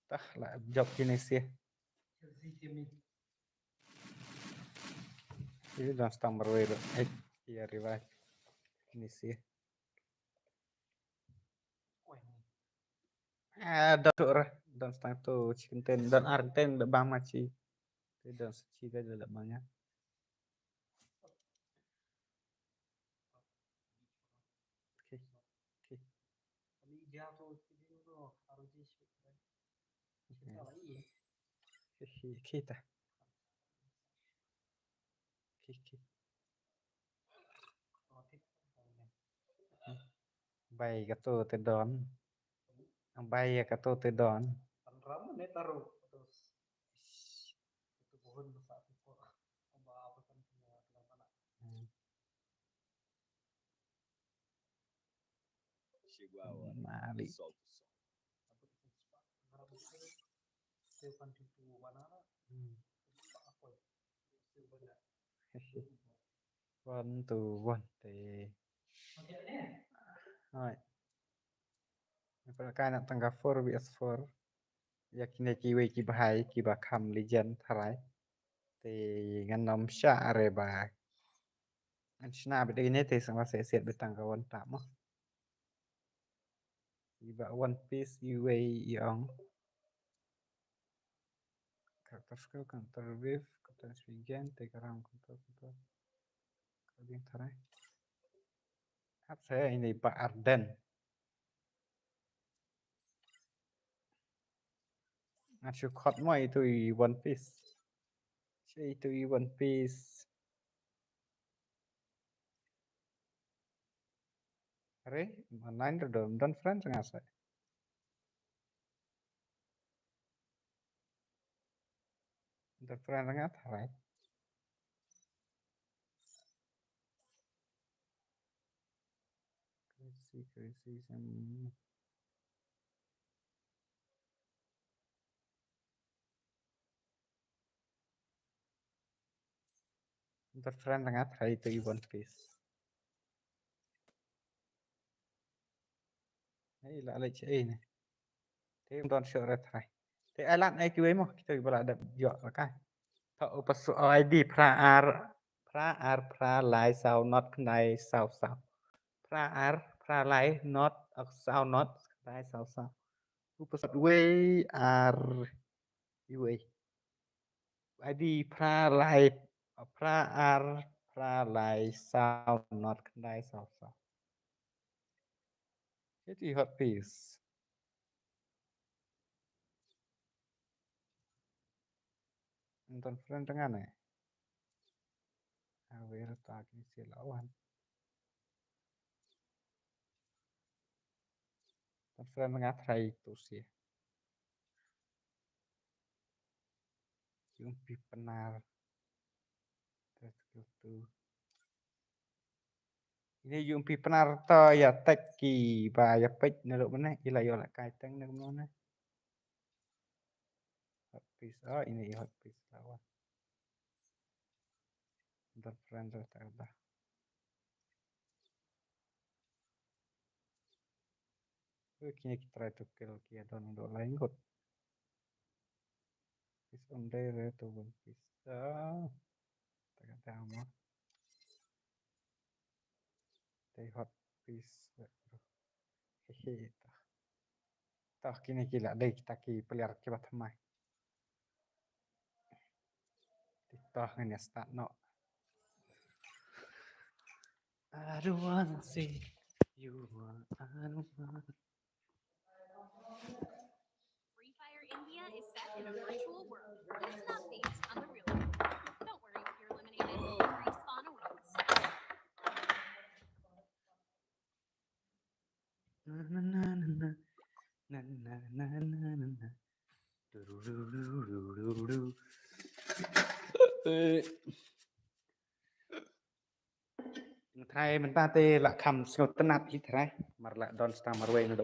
Tah la jop kini sir. Ini dah stang marwei ruh. Eh, ïa revive. Kini sir. Ah, don tu re, don stang tu chicken ten, don ar ten da bang machi. Te don sa chi da da bang ya. Dia tu video tu, R O G sih. Kita lagi. Kita. Kita. Bai kato te don. Bai kato te don. Tanram ne taru. Terus. Itu pohon besar tu. Apa apa kan punya mana. Hmm. Mali. One to one te. Hai. Ni pala kai na tangga four V S four. Ïa kine kiwei ki bhai kiba kham legend tharai. Te ngan ym shah re ba ngan shna bad ine te sngewbha sa siat bad tang ka wan tap mo. Iba One Piece iwei i ong. Character skill, counter wave, counter speed gain, take around, counter, counter. Ka ding tharai. Hap sa ine ba Arden. Ngan shu khot mo itu i One Piece. Shu itu i One Piece. Are, online ruh don, don friend nga sa. Don friend nga tharai. Crazy, crazy, some Inter friend nga tharai itu i One Piece. Hei, la leit ei ne. Te don shuh re tharai. Te ai lad ei kiwei mo, kita ba la dep ïoh la kai. To u pasu I D phra ar, phra ar, phra lai saw not khyndai saw saw. Phra ar, phra lai not, ok, saw not khyndai saw saw. U pasu wei ar, iwei. I D phra lai, phra ar, phra lai saw not khyndai saw saw. Iti hot piece. Nton friend tengah ne. Aware tag ni sila wan. Nton friend tengah try tu sih. Yung pi Pnar. Test skill two. Ine yung pi Pnar to ïa tek kiba ïa peit na ruh mane, i la ïoh la kai teng na ruh mane. Hot piece, oh, ine i hot piece la wan. Ntar friend ruh ta kata. Kine ki try to kill ki ïa don do lai ngut. Piece on day re to one piece. Ah. Ta kata mo. Te hot piece. Hehe. Tah kine ki la dei kita ki player kiba thymmai. Tah ngan ïa start noh. I don't wanna see you, I don't wanna. Free Fire India is set in a virtual world that's not based on the real world. Don't worry if you're eliminated. Respawn awaits. Trai mynta te la kham sngewtynnat hi trai. Mar la don star marwei na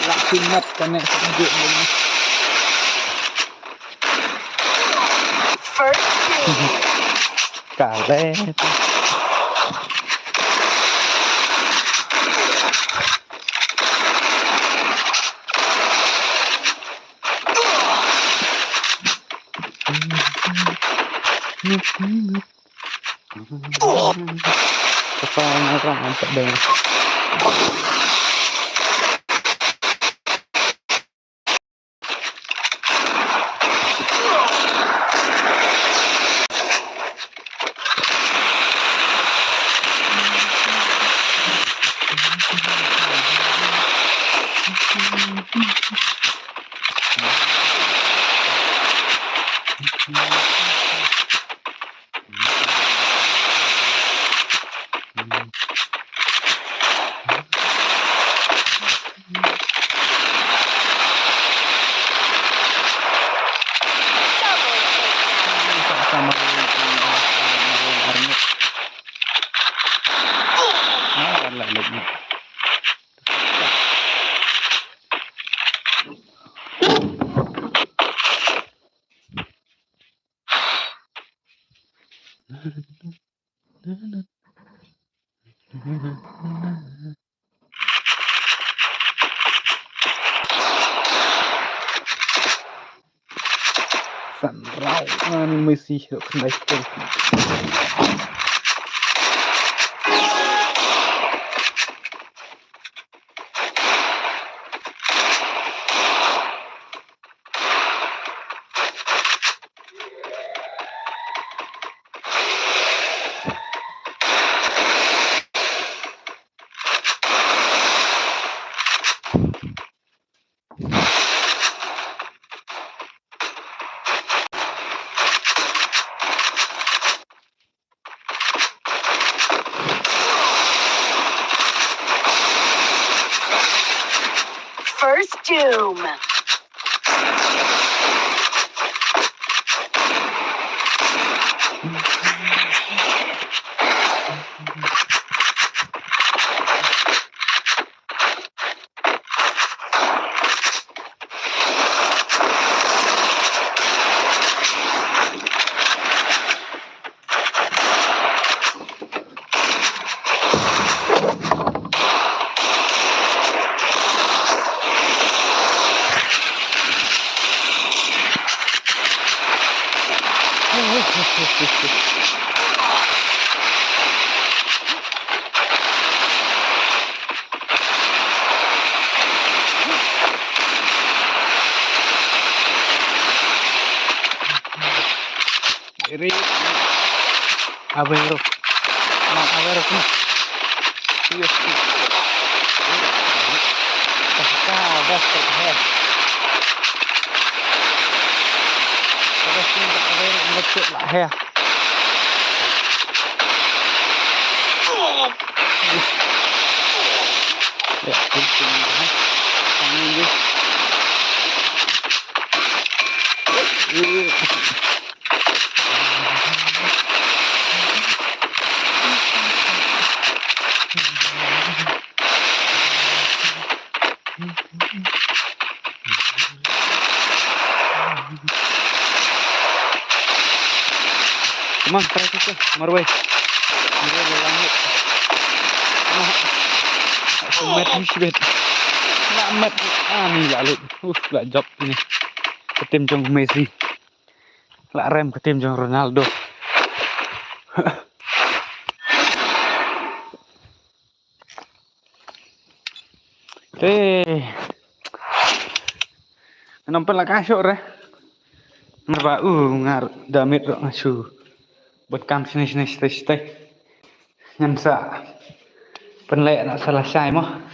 Lah, kimat kane sa kejut ni. First kill. Kalah. Kepala orang nampak dah. San rau ani mesi hok nai. First Doom. Iri. Avero. Mang Avero tu. Iyo. Ka bas tu hai. Ka bas tu Avero mesti lah hai. Ya, penting hai. Tangan dia. Come on, try to go. Marwei. Marwei, la lut. Come on. Mat ni shibit. La mat. Ah, ni la lut. Uf, la jop ni. Ka tim jong Messi. La rem ka tim jong Ronaldo. Te. Ngan pynlait ka shoh re. Ngar ba u ngar da miet ruh nga shu bad kam shane shane shatei shatei. Ngan sa pynlait na sa lashai mo.